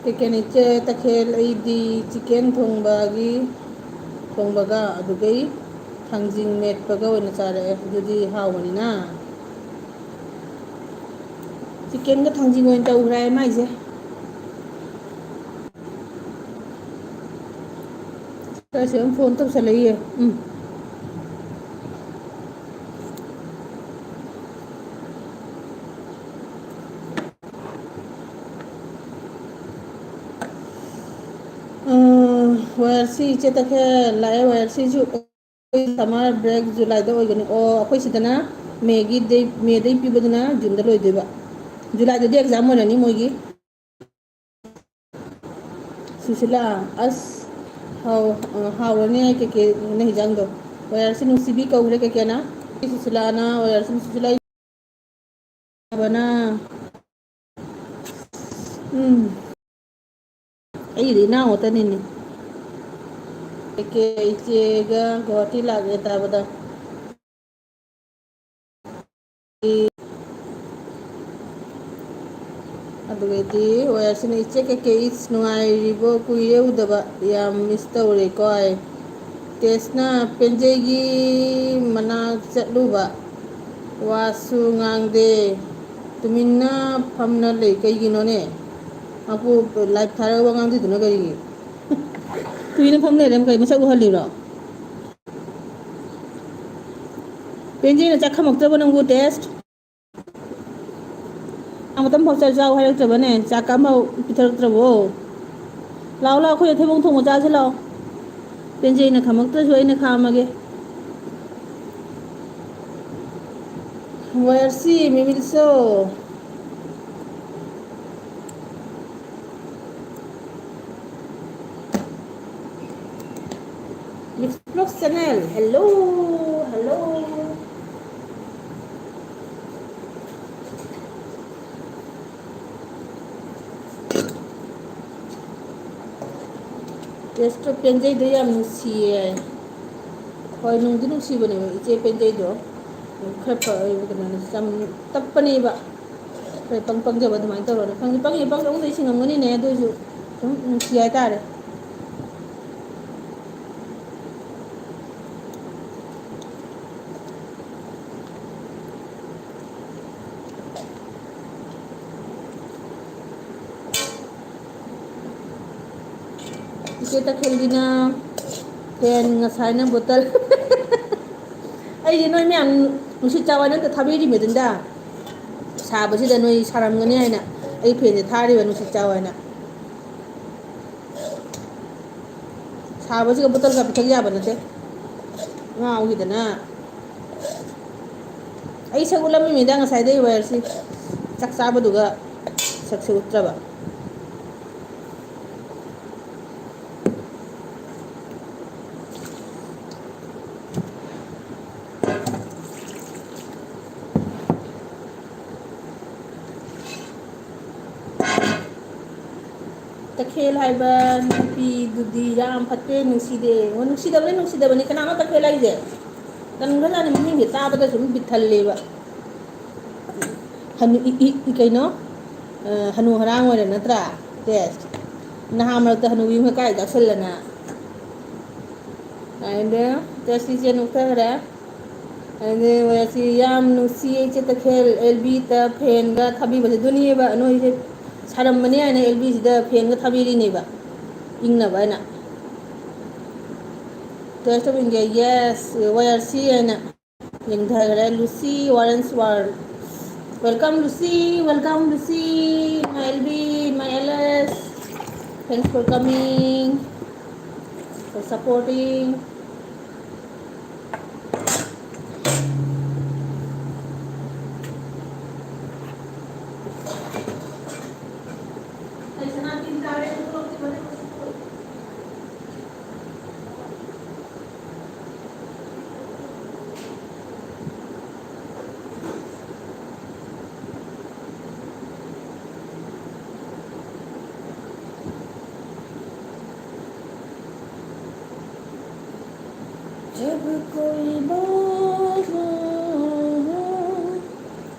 ꯀꯩ ꯀꯩꯅꯣ ꯏꯆꯦ ꯇꯈꯦꯜ? ꯑꯩꯗꯤ chicken ꯊꯣꯡꯕꯒꯤ, ꯊꯣꯡꯕꯒ ꯑꯗꯨꯒꯩ ꯊꯥꯡꯖꯤꯡ ꯃꯦꯠꯄꯒ ꯑꯣꯏꯅ ꯆꯥꯔꯛꯑꯦ꯫ ꯑꯗꯨꯗꯤ ꯍꯥꯎꯕꯅꯤꯅ꯫ Chicken ꯒ ꯊꯥꯡꯖꯤꯡ ꯑꯣꯏꯅ ꯇꯧꯈ꯭ꯔꯦ ꯃꯥꯏꯁꯦ꯫ ꯈꯔꯁꯨ ꯑꯗꯨꯝ phone ꯇꯧꯁꯜꯂꯛꯏꯌꯦ꯫ ꯎꯝ꯫ ꯎꯝ, ꯋꯥꯏ ꯑꯥꯔ ꯁꯤ ꯏꯆꯦ ꯇꯈꯦꯜ ꯂꯥꯛꯑꯦ, ꯋꯥꯏ ꯑꯥꯔ ꯁꯤꯁꯨ꯫ ꯑꯩꯈꯣꯏ summer break ꯖꯨꯂꯥꯏꯗ ꯑꯣꯏꯒꯅꯤ꯫ ꯑꯣ, ꯑꯩꯈꯣꯏ ꯁꯤꯗꯅ ꯃꯦꯒꯤ ꯗꯦ, ꯃꯦꯗꯩ ꯄꯤꯕꯗꯨꯅ ꯖꯨꯟꯗ ꯂꯣꯏꯗꯣꯏꯕ꯫ ꯖꯨꯂꯥꯏꯗꯗꯤ ꯑꯦꯛꯖꯥꯝ ꯑꯣꯏꯔꯅꯤ ꯃꯣꯏꯒꯤ꯫ ꯁꯨꯁꯤꯂꯥ, ꯑꯁ, ꯍꯥꯎ-, ꯑ, ꯍꯥꯎꯔꯅꯤ ꯑꯩ ꯀꯦꯀꯦꯅ ꯍꯤꯟꯖꯥꯡꯗꯣ꯫ ꯋꯥꯏ ꯑꯥꯔ ꯁꯤ ꯅꯨꯡꯁꯤꯕꯤ ꯀꯧꯔꯦ ꯀꯦꯀꯦꯅ꯫ ꯁꯨꯁꯤꯂꯥꯅ ꯋꯥꯏ ꯑꯥꯔ ꯁꯤ ꯅꯨꯡꯁꯤꯕꯤ ꯂꯩ-, ꯕꯅ꯫ ꯎꯝ꯫ ꯑꯩꯒꯤꯗꯤ ꯏꯅꯥꯎ ꯉꯥꯛꯇꯅꯤꯅꯦ꯫ ꯀꯦꯀꯦ ꯏꯆꯦꯒ ꯒꯨꯋꯥꯍꯥꯇꯤ ꯂꯥꯛꯑꯦ ꯇꯥꯕꯗ꯫ ꯑꯗꯨꯒꯩꯗꯤ ꯋꯥꯏ ꯑꯥꯔ ꯁꯤꯅ, "ꯏꯆꯦ ꯀꯦꯀꯦ ꯏꯁ ꯅꯨꯡꯉꯥꯏꯔꯤꯕꯣ? ꯀꯨꯏꯔꯦ ꯎꯗꯕ, ꯌꯥꯝ ꯃꯤꯁ ꯇꯧꯔꯦꯀꯣ" ꯍꯥꯏ꯫ ꯇꯦꯁꯅ, "ꯄꯦꯟꯖꯩꯒꯤ ꯃꯅꯥꯛ ꯆꯠꯂꯨꯕ, ꯋꯥꯁꯨ ꯉꯥꯡꯗꯦ, ꯇꯨꯃꯤꯟꯅ ꯐꯝꯅ ꯂꯩ, ꯀꯩꯒꯤꯅꯣꯅꯦ? ꯃꯥꯄꯨ ꯂꯥꯏꯚ ꯊꯥꯔꯒ ꯋꯥ ꯉꯥꯡꯗ꯭ꯔꯤꯗꯨꯅ ꯀꯔꯤꯒꯤ?" ꯇꯨꯃꯤꯟꯅ ꯐꯝ ꯂꯩꯔꯦ, ꯀꯩ ꯃꯁꯛ ꯎꯍꯜꯂꯤꯔꯣ? ꯄꯦꯟꯖꯩꯅ ꯆꯥꯛ ꯈꯝꯃꯛꯇ꯭ꯔꯕꯣ ꯅꯪꯕꯨ, ꯇꯦꯁ? ꯆꯥꯛ ꯃꯇꯝ ꯐꯥꯎ ꯆꯥꯛ ꯆꯥꯎ ꯍꯥꯏꯔꯛꯇ꯭ꯔꯕꯅꯦ? ꯆꯥꯛꯀ ꯑꯃꯐꯥꯎ ꯄꯤꯊꯔꯛꯇ꯭ꯔꯕꯣ? ꯂꯥꯛꯑꯣ, ꯂꯥꯛꯑꯣ, ꯑꯩꯈꯣꯏꯗ ꯊꯩꯕꯣꯡ ꯊꯣꯡꯕ ꯆꯥꯁꯤ ꯂꯥꯛꯑꯣ꯫ ꯄꯦꯟꯖꯩꯅ ꯈꯝꯃꯛꯇ꯭ꯔꯁꯨ ꯑꯩꯅ ꯈꯥꯝꯃꯒꯦ꯫ ꯋꯥꯏ ꯑꯥꯔ ꯁꯤ ꯃꯤꯃꯤꯜꯁꯣ꯫ Vlogs channel, hello, hello. ꯇꯦꯁꯇꯣ ꯄꯦꯟꯖꯩꯗꯣ ꯌꯥꯝ ꯅꯨꯡꯁꯤꯌꯦ꯫ ꯍꯣꯏ, ꯅꯨꯡꯗꯤ ꯅꯨꯡꯁꯤꯕꯅꯦꯕ ꯏꯆꯦ ꯄꯦꯟꯖꯩꯗꯣ꯫ ꯈꯔ ꯐ-, ꯀꯩꯅꯣꯅꯦ, ꯆꯝ-, ꯇꯞꯄꯅꯦꯕ꯫ ꯈꯔ ꯄꯪ ꯄꯪꯖꯕ ꯑꯗꯨꯃꯥꯏꯅ ꯇꯧꯔꯒ꯫ ꯈꯪꯗꯦ, ꯄꯪꯉꯤ ꯄꯪꯗꯧꯗꯤ ꯁꯤꯡꯉꯝꯒꯅꯤꯅꯦ, ꯑꯗꯨ ꯑꯣꯏꯁꯨ ꯁꯨꯝ ꯅꯨꯡꯁꯤ ꯍꯥꯏꯇꯥꯔꯦ꯫ ꯏꯆꯦ ꯇꯈꯦꯜꯒꯤꯅ ꯐꯦꯟ, ꯉꯁꯥꯏꯅ ꯕꯣꯇꯜ꯫ ꯑꯩꯁꯦ ꯅꯣꯏ ꯃꯌꯥꯝ ꯅꯨꯡꯁꯤꯠ ꯆꯥꯎ ꯍꯥꯏꯅ ꯑꯝꯇ ꯊꯥꯕꯤꯔꯤꯃꯦ ꯑꯗꯨꯝꯗ꯫ ꯁꯥꯕꯁꯤꯗ ꯅꯣꯏ ꯁꯥꯔꯝꯒꯅꯤ ꯍꯥꯏꯅ ꯑꯩ ꯐꯦꯟꯁꯦ ꯊꯥꯔꯤꯕ, ꯅꯨꯡꯁꯤꯠ ꯆꯥꯎ ꯍꯥꯏꯅ꯫ ꯁꯥꯕꯁꯤꯒ ꯕꯣꯇꯜꯒ ꯄꯤꯊꯛ ꯌꯥꯕ ꯅꯠꯇꯦ꯫ ꯉꯥꯎꯈꯤꯗꯅ꯫ ꯑꯩ ꯁꯛ ꯎꯠꯂꯝꯃꯤꯃꯤꯗ ꯉꯁꯥꯏꯗꯩ ꯋꯥꯏꯌꯔꯁꯤ꯫ ꯆꯥꯛ ꯆꯥꯕꯗꯨꯒ ꯁꯛꯁꯦ ꯎꯠꯇ꯭ꯔꯕ꯫ ꯇꯈꯦꯜ ꯍꯥꯏꯕ ꯅꯨꯄꯤꯗꯨꯗꯤ ꯌꯥꯝ ꯐꯠꯇꯦ, ꯅꯨꯡꯁꯤꯗꯦ꯫ ꯑꯣ, ꯅꯨꯡꯁꯤꯗꯕꯅꯤ, ꯅꯨꯡꯁꯤꯗꯕꯅꯤ꯫ ꯀꯅꯥꯅꯣ ꯇꯈꯦꯜ ꯍꯥꯏꯁꯦ? ꯇꯟꯈ꯭ꯔꯖꯥꯠꯅꯤ, ꯃꯃꯤꯡꯁꯦ ꯇꯥꯕꯗ ꯁꯨꯝ ꯕꯤꯠ ꯍꯜꯂꯦꯕ꯫ ꯍꯅꯨ-, ꯏ-, ꯏ-, ꯏ-, ꯀꯩꯅꯣ? ꯑ, ꯍꯅꯨ ꯍꯔꯥꯡ ꯑꯣꯏꯔꯦ ꯅꯠꯇ꯭ꯔꯥ? ꯇꯦꯁ꯫ ꯅꯍꯥ ꯃꯔꯛꯇ ꯍꯅꯨꯕꯤ ꯑꯃ ꯀꯥꯏ ꯆꯥꯁꯤꯜꯂꯅ꯫ ꯑꯗ ꯇꯦꯁ ꯏꯆꯦ ꯅꯣꯛꯊꯈ꯭ꯔꯦ꯫ ꯑꯗꯩ ꯋꯦꯁꯤ ꯌꯥꯝ ꯅꯨꯡꯁꯤꯌꯦ ꯏꯆꯦ ꯇꯈꯦꯜ, ꯑꯦꯜ ꯕꯤꯗ ꯐꯦꯟꯒ ꯊꯥꯕꯤꯕꯁꯦ꯫ ꯑꯗꯨꯅꯦꯕ ꯅꯣꯏꯁꯦ ꯁꯥꯔꯝꯕꯅꯤ ꯍꯥꯏꯅ ꯑꯦꯜ ꯕꯤꯁꯤꯗ ꯐꯦꯟꯒ ꯊꯥꯕꯤꯔꯤꯅꯦꯕ, ꯏꯪꯅꯕ ꯍꯥꯏꯅ꯫ Taste of India, yes, Y R ꯁꯤ ꯍꯥꯏꯅ ꯂꯤꯡꯊꯈ꯭ꯔꯦ꯫ Lucy Warren's World, welcome Lucy, welcome Lucy, my L B, my L S, thanks for coming, for supporting. जब कोई बात ना हो।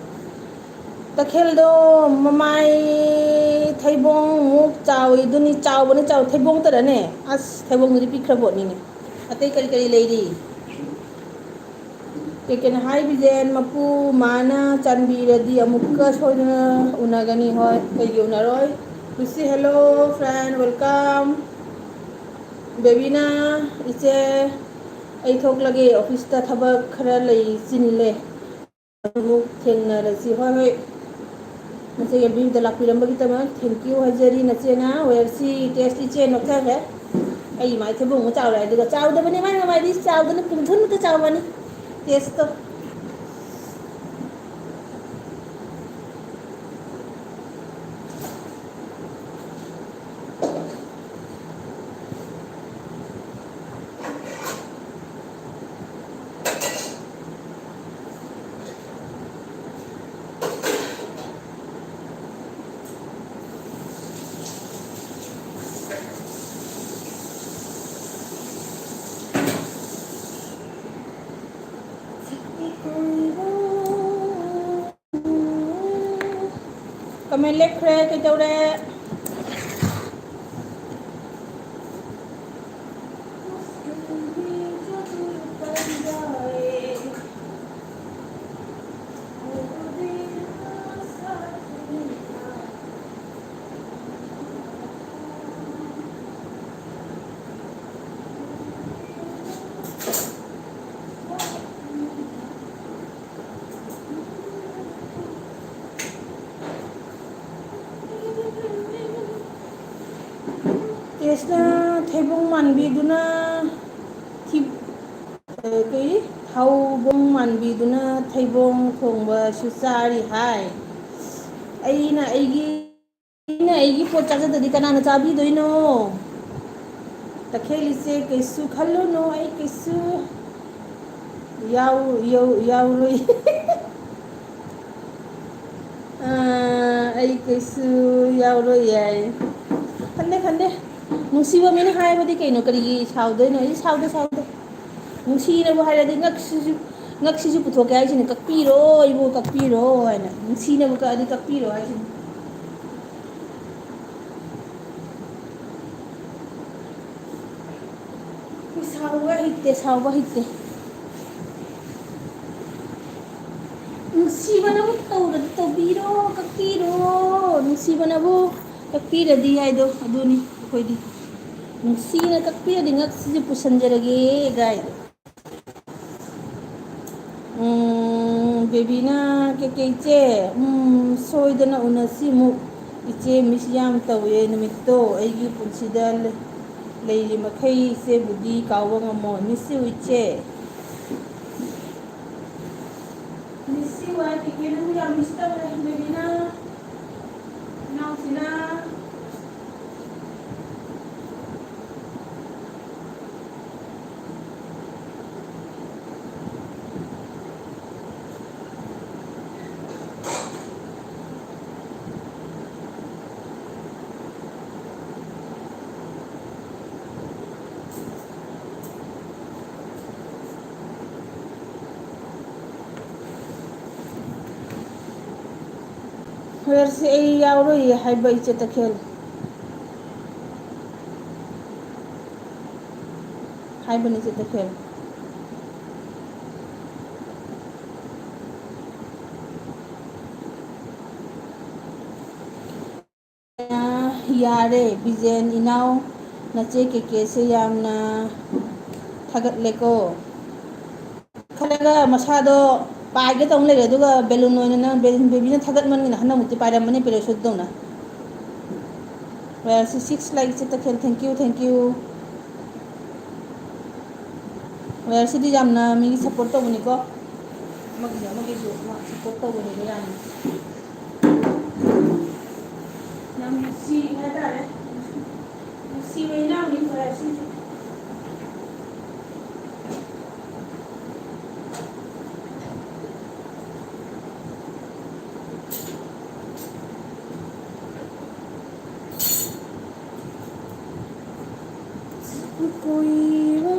ꯇꯈꯦꯜꯗꯣ ꯃꯃꯥꯏ ꯊꯩꯕꯣꯡꯃꯨꯛ ꯆꯥꯎꯏ, ꯑꯗꯨꯅꯤ, ꯆꯥꯎꯕꯅꯤ, ꯆꯥꯎ-, ꯊꯩꯕꯣꯡꯇꯗꯅꯦ꯫ ꯑꯁ, ꯊꯩꯕꯣꯡꯗꯨꯗꯤ ꯄꯤꯛꯈ꯭ꯔ ꯄꯣꯠꯅꯤꯅꯦ꯫ ꯑꯇꯩ ꯀꯔꯤ ꯀꯔꯤ ꯂꯩꯔꯤ? ꯀꯩ ꯀꯩꯅꯣ ꯍꯥꯏ ꯕꯤꯖꯦꯟ, ꯃꯄꯨ ꯃꯥꯅ ꯆꯥꯟꯕꯤꯔꯗꯤ ꯑꯃꯨꯛꯀ ꯁꯣꯏꯗꯅ ꯎꯅꯒꯅꯤ꯫ ꯍꯣꯏ, ꯀꯩꯒꯤ ꯎꯅꯔꯣꯏ? Lucy, hello friend, welcome. ꯕꯦꯕꯤꯅꯥ, ꯏꯆꯦ, ꯑꯩ ꯊꯣꯛꯂꯒꯦ, ꯑꯣꯐꯤꯁꯇ ꯊꯕꯛ ꯈꯔ ꯂꯩ, ꯆꯤꯜꯂꯦ꯫ ꯑꯃꯨꯛ ꯊꯦꯡꯅꯔꯁꯤ꯫ ꯍꯣꯏ, ꯍꯣꯏ꯫ ꯅꯆꯦ ꯌꯦꯡꯕꯤꯕꯗ ꯂꯥꯛꯄꯤꯔꯝꯕꯒꯤꯗꯃꯛ thank you ꯍꯥꯏꯖꯔꯤ꯫ ꯅꯆꯦꯅ ꯋꯦꯜꯁꯤ ꯇꯦꯁ ꯏꯆꯦ ꯅꯣꯛꯆꯈ꯭ꯔꯦ꯫ ꯑꯩ ꯃꯥꯏ ꯊꯩꯕꯣꯡ ꯑꯃ ꯆꯥꯎꯔꯦ ꯑꯗꯨꯒ ꯆꯥꯎꯗꯕꯅꯤ ꯃꯥꯏ ꯃꯃꯥꯏꯗꯤ ꯆꯥꯎꯗꯅ ꯄꯨꯡꯊꯨꯟꯃꯨꯛꯇ ꯆꯥꯎꯕꯅꯤ ꯇꯦꯁꯇꯣ꯫ ꯀꯃꯦꯟ ꯂꯦꯞꯈ꯭ꯔꯦ, ꯀꯩꯗꯧꯔꯦ? ꯇꯦꯁꯅ ꯊꯩꯕꯣꯡ ꯃꯥꯟꯕꯤꯗꯨꯅ ꯊꯤ-, ꯑ, ꯀꯩ? ꯊꯧꯕꯣꯡ ꯃꯥꯟꯕꯤꯗꯨꯅ ꯊꯩꯕꯣꯡ ꯊꯣꯡꯕꯁꯨ ꯆꯥꯔꯤ ꯍꯥꯏ꯫ ꯑꯩꯅ ꯑꯩꯒꯤ, ꯑꯩꯅ ꯑꯩꯒꯤ ꯄꯣꯠ ꯆꯥꯖꯗꯗꯤ ꯀꯅꯥꯅ ꯆꯥꯕꯤꯗꯣꯏꯅꯣ? ꯇꯈꯦꯜ ꯏꯆꯦ, ꯀꯩꯁꯨ ꯈꯜꯂꯨꯅꯨ, ꯑꯩ ꯀꯩꯁꯨ ꯌꯥꯎ-, ꯌꯧ-, ꯌꯥꯎꯔꯨꯏ꯫ ꯑꯥ, ꯑꯩ ꯀꯩꯁꯨ ꯌꯥꯎꯔꯣꯏ ꯌꯥꯏ꯫ ꯈꯟꯗꯦ, ꯈꯟꯗꯦ꯫ ꯅꯨꯡꯁꯤꯕ ꯃꯤꯅ ꯍꯥꯏꯕꯗꯤ ꯀꯩꯅꯣ? ꯀꯔꯤꯒꯤ ꯁꯥꯎꯗꯣꯏꯅꯣ? ꯑꯩ ꯁꯥꯎꯗꯦ, ꯁꯥꯎꯗꯦ꯫ ꯅꯨꯡꯁꯤꯅꯕꯨ ꯍꯥꯏꯔꯗꯤ ꯉꯛꯁꯤꯁꯨ, ꯉꯛꯁꯤꯁꯨ ꯄꯨꯊꯣꯛꯀꯦ ꯍꯥꯏꯁꯤꯅꯤ, "ꯀꯛꯄꯤꯔꯣ, ꯑꯩꯕꯨ ꯀꯛꯄꯤꯔꯣ" ꯍꯥꯏꯅ꯫ ꯅꯨꯡꯁꯤꯅꯕꯨ ꯀꯛꯑꯗꯤ ꯀꯛꯄꯤꯔꯣ ꯍꯥꯏꯁꯤꯅꯤ꯫ ꯁꯥꯎꯕ ꯍꯩꯇꯦ, ꯁꯥꯎꯕ ꯍꯩꯇꯦ꯫ ꯅꯨꯡꯁꯤꯕꯅꯕꯨ ꯇꯧꯔꯗꯤ ꯇꯧꯕꯤꯔꯣ, ꯀꯛꯄꯤꯔꯣ꯫ ꯅꯨꯡꯁꯤꯕꯅꯕꯨ ꯀꯛꯄꯤꯔꯗꯤ ꯍꯥꯏꯗꯣ ꯑꯗꯨꯅꯤ ꯑꯩꯈꯣꯏꯗꯤ꯫ ꯅꯨꯡꯁꯤꯅ ꯀꯛꯄꯤꯔꯗꯤ ꯉꯛꯁꯤꯁꯨ ꯄꯨꯁꯟꯖꯔꯒꯦ ꯒꯥꯏꯗꯣ꯫ ꯎꯝ, ꯕꯦꯕꯤꯅ, "ꯀꯦ ꯀꯦ ꯏꯆꯦ, ꯎꯝ, ꯁꯣꯏꯗꯅ ꯎꯅꯁꯤ ꯑꯃꯨꯛ꯫ ꯏꯆꯦ, ꯃꯤꯁ ꯌꯥꯝ ꯇꯧꯋꯦ ꯅꯨꯃꯤꯠꯇꯣ꯫ ꯑꯩꯒꯤ ꯄꯨꯟꯁꯤꯗ ꯂꯩ-, ꯂꯩꯔꯤ ꯃꯈꯩ ꯏꯆꯦꯕꯨꯗꯤ ꯀꯥꯎꯕ ꯉꯝꯃꯣꯏ꯫ ꯃꯤꯁ ꯌꯨ ꯏꯆꯦ꯫" ꯃꯤꯁ ꯌꯨ ꯍꯥꯏ, ꯀꯦ ꯀꯦ ꯅꯪꯕꯨ ꯌꯥꯝ ꯃꯤꯁ ꯇꯧꯔꯦ, ꯕꯦꯕꯤꯅ꯫ ꯏꯅꯥꯎꯁꯤꯅ꯫ ꯍꯣꯌꯔꯁꯤ ꯑꯩ ꯌꯥꯎꯔꯣꯏꯌꯦ ꯍꯥꯏꯕ ꯏꯆꯦ ꯇꯈꯦꯜ꯫ ꯍꯥꯏꯕꯅꯤ ꯏꯆꯦ ꯇꯈꯦꯜ꯫ ꯌꯥꯔꯦ, ꯕꯤꯖꯦꯟ ꯏꯅꯥꯎ, ꯅꯆꯦ ꯀꯦꯀꯦꯁꯦ ꯌꯥꯝꯅ ꯊꯥꯒꯠꯂꯦꯀꯣ꯫ ꯈꯜꯂꯒ ꯃꯁꯥꯗꯣ ꯄꯥꯏꯒꯦ ꯇꯧ ꯂꯩꯔꯦ, ꯑꯗꯨꯒ ꯕꯦꯂꯨꯟ ꯑꯣꯏꯅ ꯅꯪ ꯕꯦ-, ꯕꯦꯕꯤꯅ ꯊꯥꯒꯠꯃꯟꯒꯤꯅ ꯍꯟꯗꯛꯃꯨꯛꯇꯤ ꯄꯥꯏꯔꯝꯃꯅꯤ parachute ꯇꯧꯅ꯫ Well, ꯁꯤ six like ꯏꯆꯦ ꯇꯈꯦꯜ, thank you, thank you꯫ Well, ꯁꯤꯗꯤ ꯌꯥꯝꯅ ꯃꯤꯒꯤ support ꯇꯧꯕꯅꯤꯀꯣ꯫ ꯑꯃꯒꯤꯁꯨ ꯑꯃꯒꯤꯁꯨ ꯃꯥ support ꯇꯧꯕꯅꯦꯕ ꯌꯥꯝꯅ꯫ ꯌꯥꯝ ꯅꯨꯡꯁꯤꯕ ꯍꯥꯏꯇꯥꯔꯦ꯫ ꯅꯨꯡꯁꯤꯕ ꯏꯅꯥꯎꯅꯤ ꯈꯔ ꯁꯤꯁꯨ꯫ ꯀꯨꯏꯕ꯫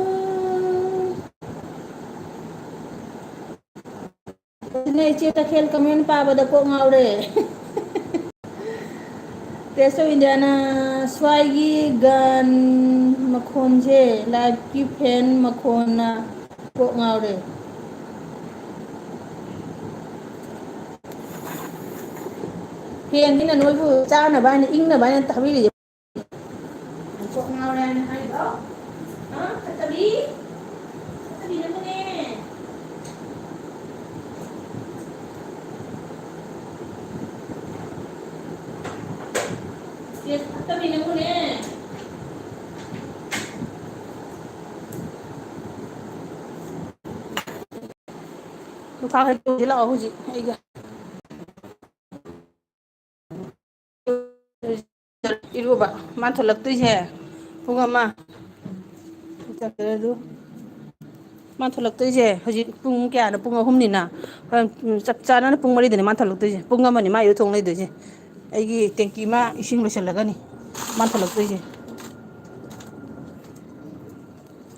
ꯑꯗꯨꯅꯦ ꯏꯆꯦ ꯇꯈꯦꯜ comment ꯄꯥꯕꯗ ꯀꯣꯛ ꯉꯥꯎꯔꯦ꯫ Taste of Indiaꯅ ꯁ꯭ꯋꯥꯏꯒꯤ gun ꯃꯈꯣꯟꯁꯦ liveꯀꯤ fan ꯃꯈꯣꯟꯅ ꯀꯣꯛ ꯉꯥꯎꯔꯦ꯫ Fanꯁꯤꯅ ꯅꯣꯏꯕꯨ ꯆꯥꯅꯕ ꯍꯥꯏꯅ, ꯏꯪꯅꯕ ꯍꯥꯏꯅ ꯊꯥꯕꯤꯔꯤꯁꯦ꯫ ꯀꯣꯛ ꯉꯥꯎꯔꯦ ꯍꯥꯏꯅ ꯍꯥꯏꯗꯣ? ꯍꯥ? ꯐꯠꯇꯕꯤ? ꯐꯠꯇꯕꯤ ꯅꯪꯕꯨꯅꯦ꯫ ꯁꯦ, ꯐꯠꯇꯕꯤ ꯅꯪꯕꯨꯅꯦ꯫ ꯂꯨꯈꯥ ꯍꯩ ꯄꯨꯁꯤ ꯂꯥꯛꯑꯣ ꯍꯧꯖꯤꯛ ꯑꯩꯒ꯫ ꯏꯔꯨꯕ ꯃꯥ ꯊꯣꯛꯂꯛꯇꯣꯏꯁꯦ ꯄꯨꯡ ꯑꯃ꯫ ꯃꯥ ꯊꯣꯛꯂꯛꯇꯣꯏꯁꯦ ꯍꯧꯖꯤꯛ ꯄꯨꯡ ꯀꯌꯥꯅꯣ? ꯄꯨꯡ ꯑꯍꯨꯝꯅꯤꯅ꯫ ꯍꯣꯔꯦꯟ ꯆꯞ ꯆꯥꯅꯅ ꯄꯨꯡ ꯃꯔꯤꯗꯅꯤ ꯃꯥ ꯊꯣꯛꯂꯛꯇꯣꯏꯁꯦ꯫ ꯄꯨꯡ ꯑꯃꯅꯤ ꯃꯥ ꯏꯔꯨ ꯊꯣꯡ ꯂꯩꯗꯣꯏꯁꯦ꯫ ꯑꯩꯒꯤ tank ꯑꯃ ꯏꯁꯤꯡ ꯂꯣꯏꯁꯤꯜꯂꯒꯅꯤ ꯃꯥ ꯊꯣꯛꯂꯛꯇꯣꯏꯁꯦ꯫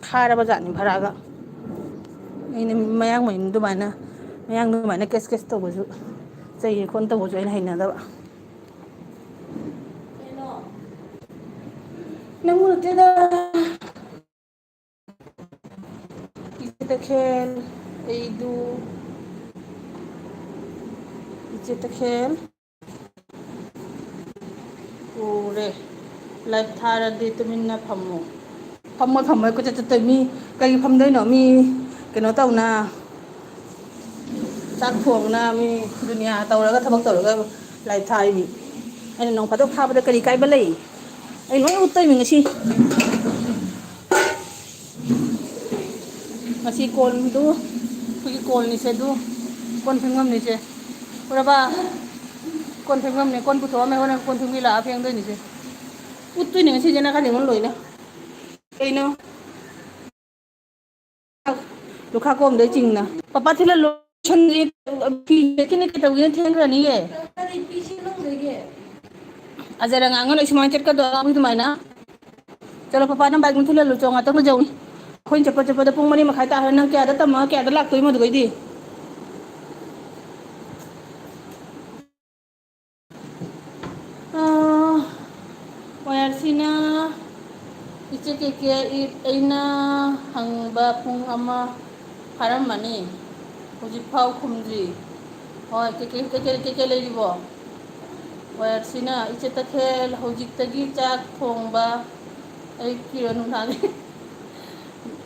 ꯈꯥꯔꯕ ꯖꯥꯠꯅꯤ ꯚꯔꯥꯒ꯫ ꯑꯩꯅ ꯃꯌꯥꯡ ꯃꯌꯨꯝ ꯑꯗꯨꯃꯥꯏꯅ, ꯃꯌꯥꯡ ꯑꯗꯨꯃꯥꯏꯅ ꯀꯦꯁ ꯀꯦꯁ ꯇꯧꯕꯁꯨ ꯆꯩꯌꯦ ꯈꯣꯠꯅ ꯇꯧꯕꯁꯨ ꯑꯩꯅ ꯍꯩꯅꯗꯕ꯫ ꯅꯪꯕꯨ ꯅꯠꯇꯦꯗ꯫ ꯏꯆꯦ ꯇꯈꯦꯜ, ꯑꯩꯗꯨ, ꯏꯆꯦ ꯇꯈꯦꯜ꯫ ꯎꯔꯦ꯫ ꯂꯥꯏꯚ ꯊꯥꯔꯗꯤ ꯇꯨꯃꯤꯟꯅ ꯐꯝꯃꯨ꯫ ꯐꯝꯃꯣꯏ, ꯐꯝꯃꯣꯏ, ꯀꯣꯏꯆꯠ ꯆꯠꯇꯣꯏ꯫ ꯃꯤ ꯀꯩꯒꯤ ꯐꯝꯗꯣꯏꯅꯣ? ꯃꯤ ꯀꯩꯅꯣ ꯇꯧꯅ, ꯆꯥꯛ ꯊꯣꯡꯅ, ꯃꯤ ꯗꯨꯅꯤꯌꯥ ꯇꯧꯔꯒ, ꯊꯕꯛ ꯇꯧꯔꯒ ꯂꯥꯏꯚ ꯊꯥꯔꯤꯅꯤ꯫ ꯑꯩꯅ ꯅꯣꯡ ꯐꯥꯗꯣꯛ ꯊꯥꯕꯗ ꯀꯔꯤ ꯀꯥꯏꯕ ꯂꯩ? ꯑꯩ ꯂꯣꯏ ꯎꯠꯇꯣꯏꯅꯤ ꯉꯁꯤ꯫ ꯉꯁꯤ ꯀꯣꯟꯗꯨ, ꯑꯩꯈꯣꯏꯒꯤ ꯀꯣꯟꯅꯤꯁꯦ ꯑꯗꯨ, ꯀꯣꯟ ꯐꯦꯡꯐꯝꯅꯤꯁꯦ꯫ ꯎꯔꯕ? ꯀꯣꯟ ꯐꯦꯡꯐꯝꯅꯦ, ꯀꯣꯟ ꯄꯨꯊꯣꯛꯑꯝꯃꯦ, ꯍꯣꯔꯦꯟ ꯀꯣꯟ ꯐꯦꯡꯕꯤ ꯂꯥꯛꯑ ꯐꯦꯡꯗꯣꯏꯅꯤꯁꯦ꯫ ꯎꯠꯇꯣꯏꯅꯦ ꯉꯁꯤꯁꯦ ꯅꯥꯀꯟ ꯌꯦꯡꯉꯣ ꯂꯣꯏꯅ꯫ ꯀꯩꯅꯣ? ꯂꯨꯈꯥ ꯀꯣꯝꯗꯩ ꯆꯤꯡꯅ꯫ ꯄꯄꯥ ꯊꯤꯜꯍꯜꯂꯣ꯫ ꯐꯤ ꯁꯦꯠꯀꯤꯅꯤ ꯀꯩꯗꯧꯒꯦꯅ ꯊꯦꯡꯈ꯭ꯔꯅꯤꯌꯦ꯫ ꯑꯖꯔ ꯉꯥꯡꯉ ꯂꯩ ꯁꯨꯃꯥꯏꯅ ꯆꯠꯀꯗ꯭ꯔꯣ ꯑꯉꯥꯡꯒꯤ ꯑꯗꯨꯃꯥꯏꯅ? ꯆꯠꯂꯣ ꯄꯄꯥ ꯅꯪ ꯕꯥꯏꯛ ꯃꯨꯊꯠꯍꯜꯂꯨ ꯆꯣ ꯉꯥꯛꯇꯪ ꯂꯩꯖꯧ꯫ ꯑꯩꯈꯣꯏꯅ ꯆꯠꯄ ꯆꯠꯄꯗ ꯄꯨꯡ ꯃꯔꯤ ꯃꯈꯥꯏ ꯇꯥꯈ꯭ꯔꯦ꯫ ꯅꯪ ꯀꯌꯥꯗ ꯇꯝꯃꯒ ꯀꯌꯥꯗ ꯂꯥꯛꯇꯣꯏꯅꯣ ꯑꯗꯨꯒꯩꯗꯤ? ꯑꯥ, ꯋꯥꯌꯥꯔꯁꯤꯅ ꯏꯆꯦ ꯀꯦ ꯀꯦ ꯏꯠ ꯑꯩꯅ ꯍꯪꯕ ꯄꯨꯡ ꯑꯃ ꯐꯥꯔꯝꯃꯅꯤ꯫ ꯍꯧꯖꯤꯛꯐꯥꯎ ꯈꯨꯝꯗ꯭ꯔꯤ꯫ ꯍꯣꯏ, ꯀꯦ ꯀꯦ, ꯀꯦ ꯀꯦ, ꯀꯦ ꯀꯦ ꯂꯩꯔꯤꯕꯣ? ꯋꯥꯌꯥꯔꯁꯤꯅ ꯏꯆꯦ ꯇꯈꯦꯜ ꯍꯧꯖꯤꯛꯇꯒꯤ ꯆꯥꯛ ꯊꯣꯡꯕ ꯑꯌꯨꯛꯀꯤꯔꯣ ꯅꯨꯡꯗꯥꯡꯒꯤ?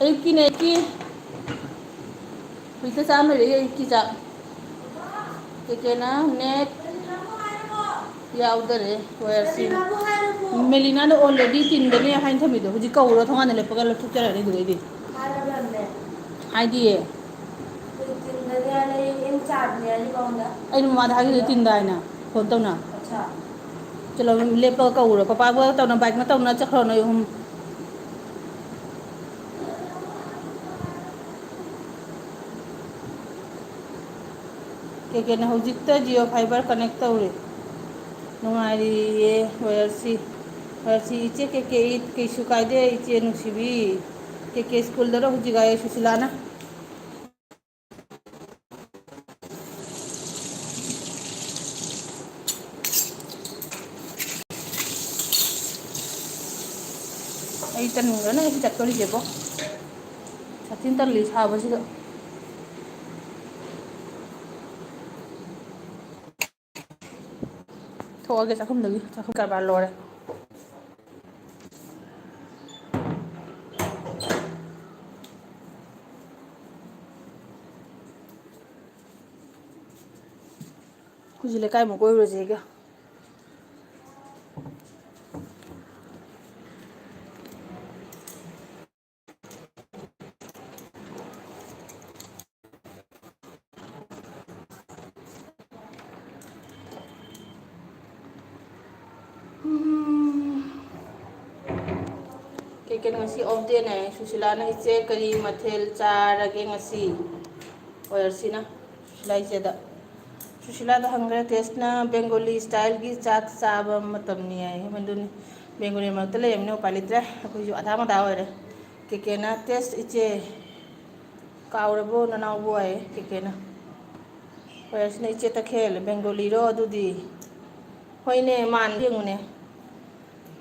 ꯑꯌꯨꯛꯀꯤꯅꯦ, ꯑꯌꯨꯛꯀꯤ꯫ ꯍꯧꯖꯤꯛꯇ ꯆꯥꯝ ꯂꯩꯔꯛꯏ ꯑꯌꯨꯛꯀꯤ ꯆꯥꯛ꯫ ꯀꯦꯀꯦꯅ ꯅꯦꯠ ꯌꯥꯎꯗꯔꯦ ꯋꯥꯌꯔꯁꯤ꯫ ꯃꯦꯂꯤꯅꯥꯅ already ꯇꯤꯟꯗꯅꯦ ꯍꯥꯏꯅ ꯊꯝꯃꯤꯗꯣ꯫ ꯍꯧꯖꯤꯛ ꯀꯧꯔꯣ ꯊꯣꯡꯒꯥꯟꯗ ꯂꯦꯞꯄꯒ ꯂꯧꯊꯣꯛꯆꯔꯛꯑꯅꯤ ꯑꯗꯨꯒꯩꯗꯤ꯫ ꯍꯥꯏꯔꯕꯅꯦ꯫ ꯍꯥꯏꯗꯤꯌꯦ꯫ ꯇꯤꯟꯗꯅꯦ ꯍꯥꯏꯅ ꯑꯩ ꯑꯩꯅ ꯆꯥꯕꯅꯦ ꯍꯥꯏꯔꯤꯕ ꯑꯩꯉꯣꯟꯗ꯫ ꯑꯩꯅ ꯃꯃꯥꯗ ꯍꯥꯏꯈꯤꯗꯨꯗꯤ ꯇꯤꯟꯗ ꯍꯥꯏꯅ ꯐꯣꯟ ꯇꯧꯅ꯫ ꯑꯠꯆꯥ꯫ ꯆꯠꯂꯣ ꯂꯦꯞꯄꯒ ꯀꯧꯔꯣ꯫ ꯄꯄꯥꯒ ꯇꯧꯅ ꯕꯥꯏꯛꯅ ꯇꯧꯅ ꯆꯠꯈ꯭ꯔꯣ ꯅꯣꯏ ꯑꯍꯨꯝ꯫ ꯀꯦꯀꯦꯅ ꯍꯧꯖꯤꯛꯇ Jio Fiber connect ꯇꯧꯔꯦ꯫ ꯅꯨꯡꯉꯥꯏꯔꯤꯌꯦ ꯋꯥꯌꯔꯁꯤ꯫ ꯋꯥꯌꯔꯁꯤ ꯏꯆꯦ ꯀꯦꯀꯦ ꯏꯠ ꯀꯩꯁꯨ ꯀꯥꯏꯗꯦ ꯏꯆꯦ ꯅꯨꯡꯁꯤꯕꯤ꯫ ꯀꯦꯀꯦ ꯁ꯭ꯀꯨꯜꯗꯔꯣ ꯍꯧꯖꯤꯛ ꯍꯥꯏꯌꯦ ꯁꯨꯁꯤꯂꯥꯅ꯫ ꯑꯩ ꯇꯟꯈ꯭ꯔꯅ ꯑꯩ ꯆꯠꯇꯣꯔꯤꯁꯦꯕꯣ꯫ ꯁꯥꯊꯤꯟ ꯇꯜꯂꯤ ꯁꯥꯕꯁꯤꯗ꯫ ꯊꯣꯛꯑꯒꯦ ꯆꯥꯛꯈꯨꯝꯗꯒꯤ꯫ ꯆꯥꯛꯈꯨꯝ ꯀꯔꯕꯥꯔ ꯂꯣꯏꯔꯦ꯫ ꯑꯩꯈꯣꯏꯁꯤ ꯂꯩꯀꯥꯏꯃꯨꯛ ꯀꯣꯏꯔꯨꯔꯁꯦꯒ꯫ ꯀꯩ ꯀꯩꯅꯣ ꯉꯁꯤ off dayꯅꯦ꯫ ꯁꯨꯁꯤꯂꯥꯅ, "ꯏꯆꯦ, ꯀꯔꯤ ꯃꯊꯦꯜ ꯆꯥꯔꯒꯦ ꯉꯁꯤ?" ꯑꯣꯌꯔꯁꯤꯅ ꯁꯨꯁꯤꯂꯥ ꯏꯆꯦꯗ꯫ ꯁꯨꯁꯤꯂꯥꯗ ꯍꯪꯈ꯭ꯔꯦ꯫ ꯇꯦꯁꯅ, "Bengali styleꯒꯤ ꯆꯥꯛ ꯆꯥꯕ ꯃꯇꯝꯅꯤ" ꯍꯥꯏ꯫ ꯑꯗꯨꯅꯤ, ꯕꯦꯡꯒꯣꯂꯤ ꯃꯔꯛꯇ ꯂꯩꯔꯕꯅꯤꯅ ꯎꯄꯥꯏ ꯂꯩꯇ꯭ꯔꯦ꯫ ꯑꯩꯈꯣꯏꯁꯨ ꯑꯗꯥ ꯃꯗꯥ ꯑꯣꯏꯔꯦ꯫ ꯀꯦꯀꯦꯅ, "ꯇꯦꯁ ꯏꯆꯦ, ꯀꯥꯎꯔꯕꯣ ꯅꯅꯥꯎꯕꯨ?" ꯍꯥꯏꯌꯦ ꯀꯦꯀꯦꯅ꯫ ꯑꯣꯌꯔꯁꯤꯅ, "ꯏꯆꯦ ꯇꯈꯦꯜ, ꯕꯦꯡꯒꯣꯂꯤꯔꯣ ꯑꯗꯨꯗꯤ?" "ꯍꯣꯏꯅꯦ, ꯃꯥꯟꯗꯤ ꯌꯦꯡꯉꯨꯅꯦ꯫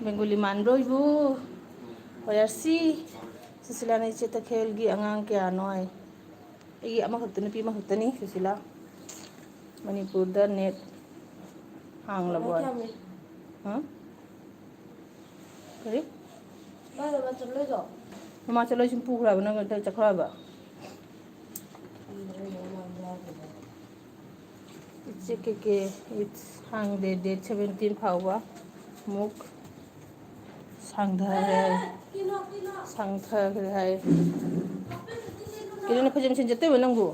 ꯕꯦꯡꯒꯣꯂꯤ ꯃꯥꯟꯕ꯭ꯔꯣ ꯏꯕꯨ?" ꯑꯣꯌꯔꯁꯤ, ꯁꯨꯁꯤꯂꯥꯅ, "ꯏꯆꯦ ꯇꯈꯦꯜꯒꯤ ꯑꯉꯥꯡ ꯀꯌꯥꯅꯣ?" ꯍꯥꯏ꯫ ꯑꯩꯒꯤ ꯑꯃꯈꯛꯇ, ꯅꯨꯄꯤ ꯑꯃꯈꯛꯇꯅꯤ ꯁꯨꯁꯤꯂꯥ꯫ ꯃꯅꯤꯄꯨꯔꯗ net ꯍꯥꯡꯂꯕꯣ? ꯍꯥ? ꯀꯔꯤ? ꯃꯥ ꯆꯠꯂꯣꯏꯗꯣ? ꯃꯃꯥ ꯆꯠꯂꯣꯏ ꯁꯨꯝ ꯄꯨꯈ꯭ꯔꯕ, ꯅꯪ ꯀꯗꯥꯏ ꯆꯠꯈ꯭ꯔꯕ? ꯏꯆꯦ ꯀꯦꯀꯦ, it's ꯍꯥꯡꯗꯦ, date seventeen ꯐꯥꯎꯕ꯫ ꯑꯃꯨꯛ ꯁꯥꯡꯊꯈ꯭ꯔꯦ ꯍꯥꯏ꯫ ꯁꯥꯡꯊꯈ꯭ꯔꯦ ꯍꯥꯏ꯫ ꯀꯩꯅꯣ, ꯅꯈꯨꯠꯁꯦ ꯃꯦꯆꯤꯟ ꯆꯠꯇꯣꯏꯕ ꯅꯪꯕꯨ?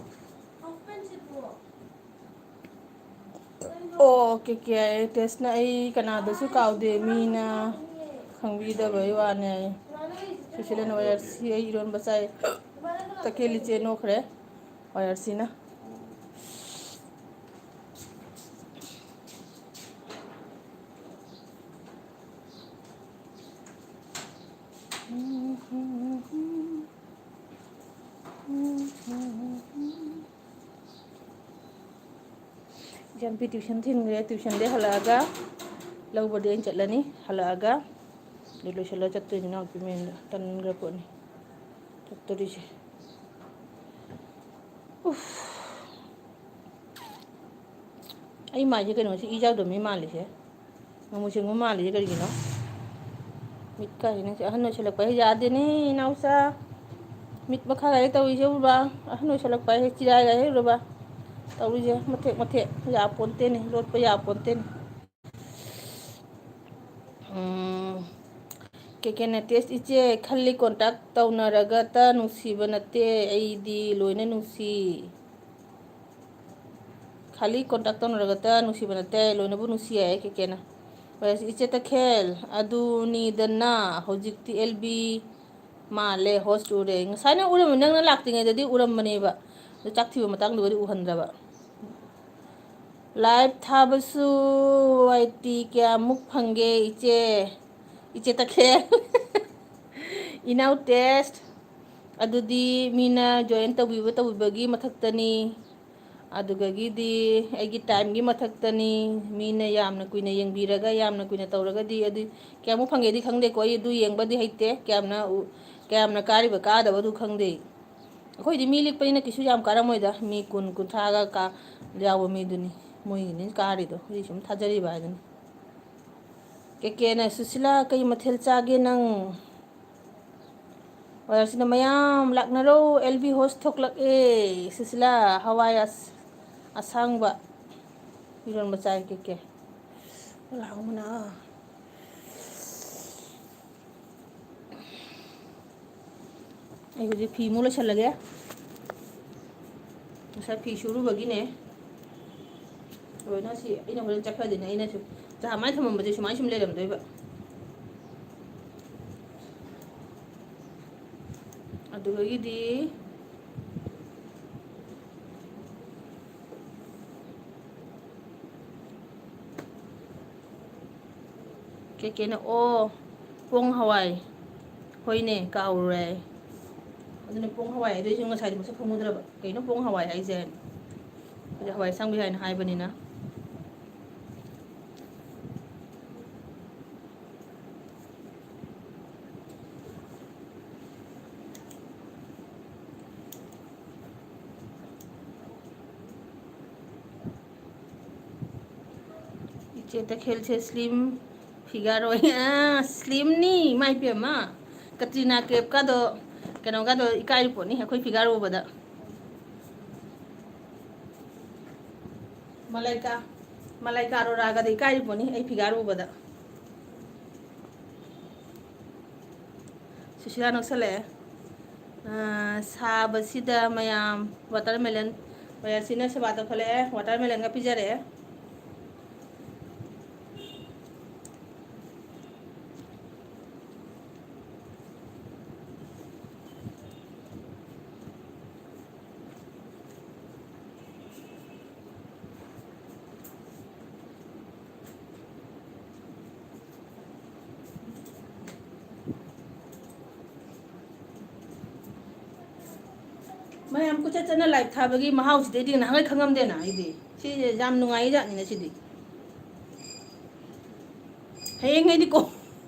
ꯑꯣ, ꯀꯦ ꯀꯦ ꯑꯥꯏ ꯑꯦ ꯇꯦꯁꯅ, "ꯑꯩ ꯀꯅꯥꯗꯁꯨ ꯀꯥꯎꯗꯦ, ꯃꯤꯅ ꯈꯪꯕꯤꯗꯕꯩ ꯋꯥꯅꯦ" ꯍꯥꯏ꯫ ꯁꯨꯁꯤꯂꯥꯅ, "ꯑꯣꯌꯔꯁꯤ, ꯑꯩ ꯏꯔꯣꯟꯕ ꯆꯥꯏ"꯫ ꯇꯈꯦꯜ ꯏꯆꯦ ꯅꯣꯛꯈ꯭ꯔꯦ꯫ ꯑꯣꯌꯔꯁꯤꯅ꯫ ꯏꯆꯥꯅꯨꯄꯤ tuition ꯊꯤꯟꯈ꯭ꯔꯦ꯫ Tuitionꯗꯩ ꯍꯜꯂꯛꯑꯒ ꯂꯧꯕꯗꯤ ꯑꯩꯅ ꯆꯠꯂꯅꯤ꯫ ꯍꯜꯂꯛꯑꯒ ꯑꯗꯨ ꯂꯣꯏꯁꯤꯜꯂꯒ ꯆꯠꯇꯣꯏꯅꯤ ꯏꯅꯥꯎꯄꯤ ꯃꯌꯨꯝꯗ꯫ ꯇꯟꯈ꯭ꯔ ꯄꯣꯠꯅꯤ ꯆꯠꯇꯣꯔꯤꯁꯦ꯫ ꯎꯐ꯫ ꯑꯩ ꯃꯥꯏꯁꯦ ꯀꯩꯅꯣꯁꯦ ꯏ ꯌꯥꯎꯗꯕ ꯃꯤ ꯃꯥꯜꯂꯤꯁꯦ꯫ ꯉꯥꯃꯨ ꯁꯦꯡꯕ ꯃꯥꯜꯂꯤꯁꯦ ꯀꯔꯤꯒꯤꯅꯣ? ꯃꯤꯠꯀꯥꯁꯦ ꯅꯪꯁꯦ ꯑꯍꯟ ꯑꯣꯏꯁꯜꯂꯛꯄ ꯍꯦꯛ ꯌꯥꯗꯦꯅꯦ ꯏꯅꯥꯎꯆꯥ꯫ ꯃꯤꯠ ꯃꯈꯥ ꯀꯥꯏ ꯇꯧꯔꯤꯁꯦ ꯎꯔꯕ? ꯑꯍꯟ ꯑꯣꯏꯁꯜꯂꯛꯄ ꯍꯦꯛ ꯆꯤꯔꯥꯏꯒ ꯍꯦꯛ ꯎꯔꯕ? ꯇꯧꯔꯤꯁꯦ ꯃꯊꯦꯛ ꯃꯊꯦꯛ ꯌꯥꯄꯣꯟꯇꯦꯅꯦ, ꯂꯣꯠꯄ ꯌꯥꯄꯣꯟꯇꯦꯅꯦ꯫ ꯎꯝ, ꯀꯦ ꯀꯦꯅ ꯇꯦꯁ ꯏꯆꯦ, ꯈꯜꯂꯤ ꯀꯣꯟꯇꯥꯛ ꯇꯧꯅꯔꯒꯇ ꯅꯨꯡꯁꯤꯕ ꯅꯠꯇꯦ, ꯑꯩꯗꯤ ꯂꯣꯏꯅ ꯅꯨꯡꯁꯤ꯫ ꯈꯜꯂꯤ ꯀꯣꯟꯇꯥꯛ ꯇꯧꯅꯔꯒꯇ ꯅꯨꯡꯁꯤꯕ ꯅꯠꯇꯦ, ꯂꯣꯏꯅꯕꯨ ꯅꯨꯡꯁꯤ ꯍꯥꯏꯌꯦ ꯀꯦ ꯀꯦꯅ꯫ ꯋꯦꯜ, ꯏꯆꯦ ꯇꯈꯦꯜ, ꯑꯗꯨꯅꯤꯗꯅ ꯍꯧꯖꯤꯛꯇꯤ ꯑꯦꯜ ꯕꯤ ꯃꯥꯜꯂꯦ, ꯍꯣꯁ ꯎꯔꯦ꯫ ꯉꯁꯥꯏꯅ ꯎꯔꯝꯃꯤ, ꯅꯪꯅ ꯂꯥꯛꯇ꯭ꯔꯤꯉꯩꯗꯗꯤ ꯎꯔꯝꯕꯅꯦꯕ, ꯑꯗꯨ ꯆꯥꯛ ꯊꯤꯕ ꯃꯇꯥꯡꯗꯨꯒꯗꯤ ꯎꯍꯟꯗ꯭ꯔꯕ꯫ ꯂꯥꯏꯚ ꯊꯥꯕꯁꯨ ꯋꯥꯏ ꯇꯤ ꯀꯌꯥꯃꯨꯛ ꯐꯪꯒꯦ ꯏꯆꯦ? ꯏꯆꯦ ꯇꯈꯦꯜ꯫ ꯏꯅꯥꯎ ꯇꯦꯁ꯫ ꯑꯗꯨꯗꯤ ꯃꯤꯅ ꯖꯣꯏꯟ ꯇꯧꯕꯤꯕ ꯇꯧꯕꯤꯕꯒꯤ ꯃꯊꯛꯇꯅꯤ, ꯑꯗꯨꯗꯒꯤꯗꯤ ꯑꯩꯒꯤ ꯇꯥꯏꯝꯒꯤ ꯃꯊꯛꯇꯅꯤ꯫ ꯃꯤꯅ ꯌꯥꯝꯅ ꯀꯨꯏꯅ ꯌꯦꯡꯕꯤꯔꯒ ꯌꯥꯝꯅ ꯀꯨꯏꯅ ꯇꯧꯔꯒꯗꯤ ꯑꯗꯨ ꯀꯌꯥꯃꯨꯛ ꯐꯪꯒꯦꯗꯤ ꯈꯪꯗꯦꯀꯣ, ꯑꯩ ꯑꯗꯨ ꯌꯦꯡꯕꯗꯤ ꯍꯩꯇꯦ, ꯀꯌꯥꯝꯅ ꯎ-, ꯀꯌꯥꯝꯅ ꯀꯥꯔꯤꯕ ꯀꯥꯗꯕ ꯑꯗꯨ ꯈꯪꯗꯦ꯫ ꯑꯩꯈꯣꯏꯗꯤ ꯃꯤ ꯂꯤꯛꯄꯅꯤꯅ ꯀꯩꯁꯨ ꯌꯥꯝ ꯀꯥꯔꯝꯃꯣꯏꯗ, ꯃꯤ ꯀꯨꯟ ꯀꯨꯟꯊ꯭ꯔꯥꯒ ꯀꯥ-, ꯌꯥꯎꯕ ꯃꯤꯗꯨꯅꯤ ꯃꯣꯏꯒꯤꯅꯤ ꯀꯥꯔꯤꯗꯣ, ꯑꯩꯈꯣꯏꯗꯤ ꯁꯨꯝ ꯊꯥꯖꯔꯤꯕ ꯍꯥꯏꯗꯨꯅꯤ꯫ ꯀꯦ ꯀꯦꯅ, "ꯁꯨꯁꯤꯂꯥ, ꯀꯩ ꯃꯊꯦꯜ ꯆꯥꯒꯦ ꯅꯪ?" ꯑꯣꯖꯥꯁꯤꯅ, "ꯃꯌꯥꯝ ꯂꯥꯛꯅꯔꯣ, ꯑꯦꯜ ꯕꯤ ꯍꯣꯁ ꯊꯣꯛꯂꯛꯑꯦ꯫ ꯁꯨꯁꯤꯂꯥ, ꯍꯋꯥꯏ ꯑꯁ-, ꯑꯁꯥꯡꯕ ꯏꯔꯣꯟꯕ ꯆꯥꯏ ꯀꯦ ꯀꯦ꯫ ꯂꯥꯎꯕꯅ꯫ ꯑꯩ ꯍꯧꯖꯤꯛ ꯐꯤ ꯑꯃꯨꯛ ꯂꯣꯏꯁꯜꯂꯒꯦ꯫ ꯉꯁꯥꯏ ꯐꯤ ꯁꯨꯔꯨꯕꯒꯤꯅꯦ꯫ ꯂꯣꯏꯅ ꯁꯤ ꯑꯩꯅ ꯍꯣꯔꯦꯟ ꯆꯠꯈ꯭ꯔꯗꯤꯅꯦ, ꯑꯩꯅ ꯁꯨꯝ ꯆꯥ ꯃꯥꯏ ꯊꯝꯃꯝꯕꯁꯦ ꯁꯨꯃꯥꯏꯅ ꯁꯨꯝ ꯂꯩꯔꯝꯗꯣꯏꯕ꯫ ꯑꯗꯨꯗꯒꯤꯗꯤ ꯀꯩ ꯀꯩꯅꯣ? ꯑꯣ, ꯄꯣꯡ ꯍꯋꯥꯏ꯫ ꯍꯣꯏꯅꯦ, ꯀꯥꯎꯔꯨꯔꯦ꯫ ꯑꯗꯨꯅ ꯄꯣꯡ ꯍꯋꯥꯏ ꯍꯥꯏꯗꯣ ꯑꯩꯁꯨ ꯉꯁꯥꯏꯗꯤ ꯃꯁꯛ ꯈꯪꯉꯨꯗ꯭ꯔꯕ꯫ ꯀꯩꯅꯣ ꯄꯣꯡ ꯍꯋꯥꯏ ꯍꯥꯏꯁꯦ? ꯑꯩꯈꯣꯏꯗꯤ ꯍꯋꯥꯏ ꯑꯁꯥꯡꯕꯤ ꯍꯥꯏꯅ ꯍꯥꯏꯕꯅꯤꯅ꯫ ꯆꯦ ꯇꯈꯦꯜꯁꯦ ꯁ꯭ꯂꯤꯝ ꯐꯤꯒꯔ ꯑꯣꯏ꯫ ꯑꯥ, ꯁ꯭ꯂꯤꯝꯅꯤ, ꯏꯃꯥ ꯏꯕꯦꯝꯃ꯫ ꯀꯇ꯭ꯔꯤꯅꯥ ꯀꯦꯞꯀꯗꯣ, ꯀꯩꯅꯣꯒꯗꯣ ꯏꯀꯥꯏꯔꯤ ꯄꯣꯠꯅꯤ ꯑꯩꯈꯣꯏ ꯐꯤꯒꯔ ꯎꯕꯗ꯫ ꯃꯂꯥꯏꯀꯥ, ꯃꯂꯥꯏꯀꯥ ꯑꯔꯣꯔꯥꯒꯗꯣ ꯏꯀꯥꯏꯔꯤ ꯄꯣꯠꯅꯤ ꯑꯩ ꯐꯤꯒꯔ ꯎꯕꯗ꯫ ꯁꯨꯁꯤꯂꯥ ꯅꯣꯛꯁꯜꯂꯛꯑꯦ꯫ ꯑꯥ, ꯁꯥꯕꯁꯤꯗ ꯃꯌꯥꯝ ꯋꯥꯇꯔꯃꯦꯂꯟ, ꯃꯌꯥꯝꯁꯤꯅ ꯁꯦꯕꯥ ꯇꯧꯈꯠꯂꯛꯑꯦ, ꯋꯥꯇꯔꯃꯦꯂꯟꯒ ꯄꯤꯖꯔꯛꯑꯦ꯫ ꯃꯌꯥꯝ ꯀꯣꯏꯆꯠ ꯆꯠꯅ ꯂꯥꯏꯞ ꯊꯥꯕꯒꯤ ꯃꯍꯥꯎꯁꯤꯗꯩꯗꯤ ꯅꯍꯥꯟꯈꯩ ꯈꯪꯉꯝꯗꯦꯅ ꯑꯩꯗꯤ꯫ ꯁꯤꯁꯦ ꯌꯥꯝ ꯅꯨꯡꯉꯥꯏꯖꯥꯠꯅꯤꯅ ꯁꯤꯗꯤ꯫ ꯍꯌꯦꯡ ꯑꯩꯗꯤ ꯀꯣ-,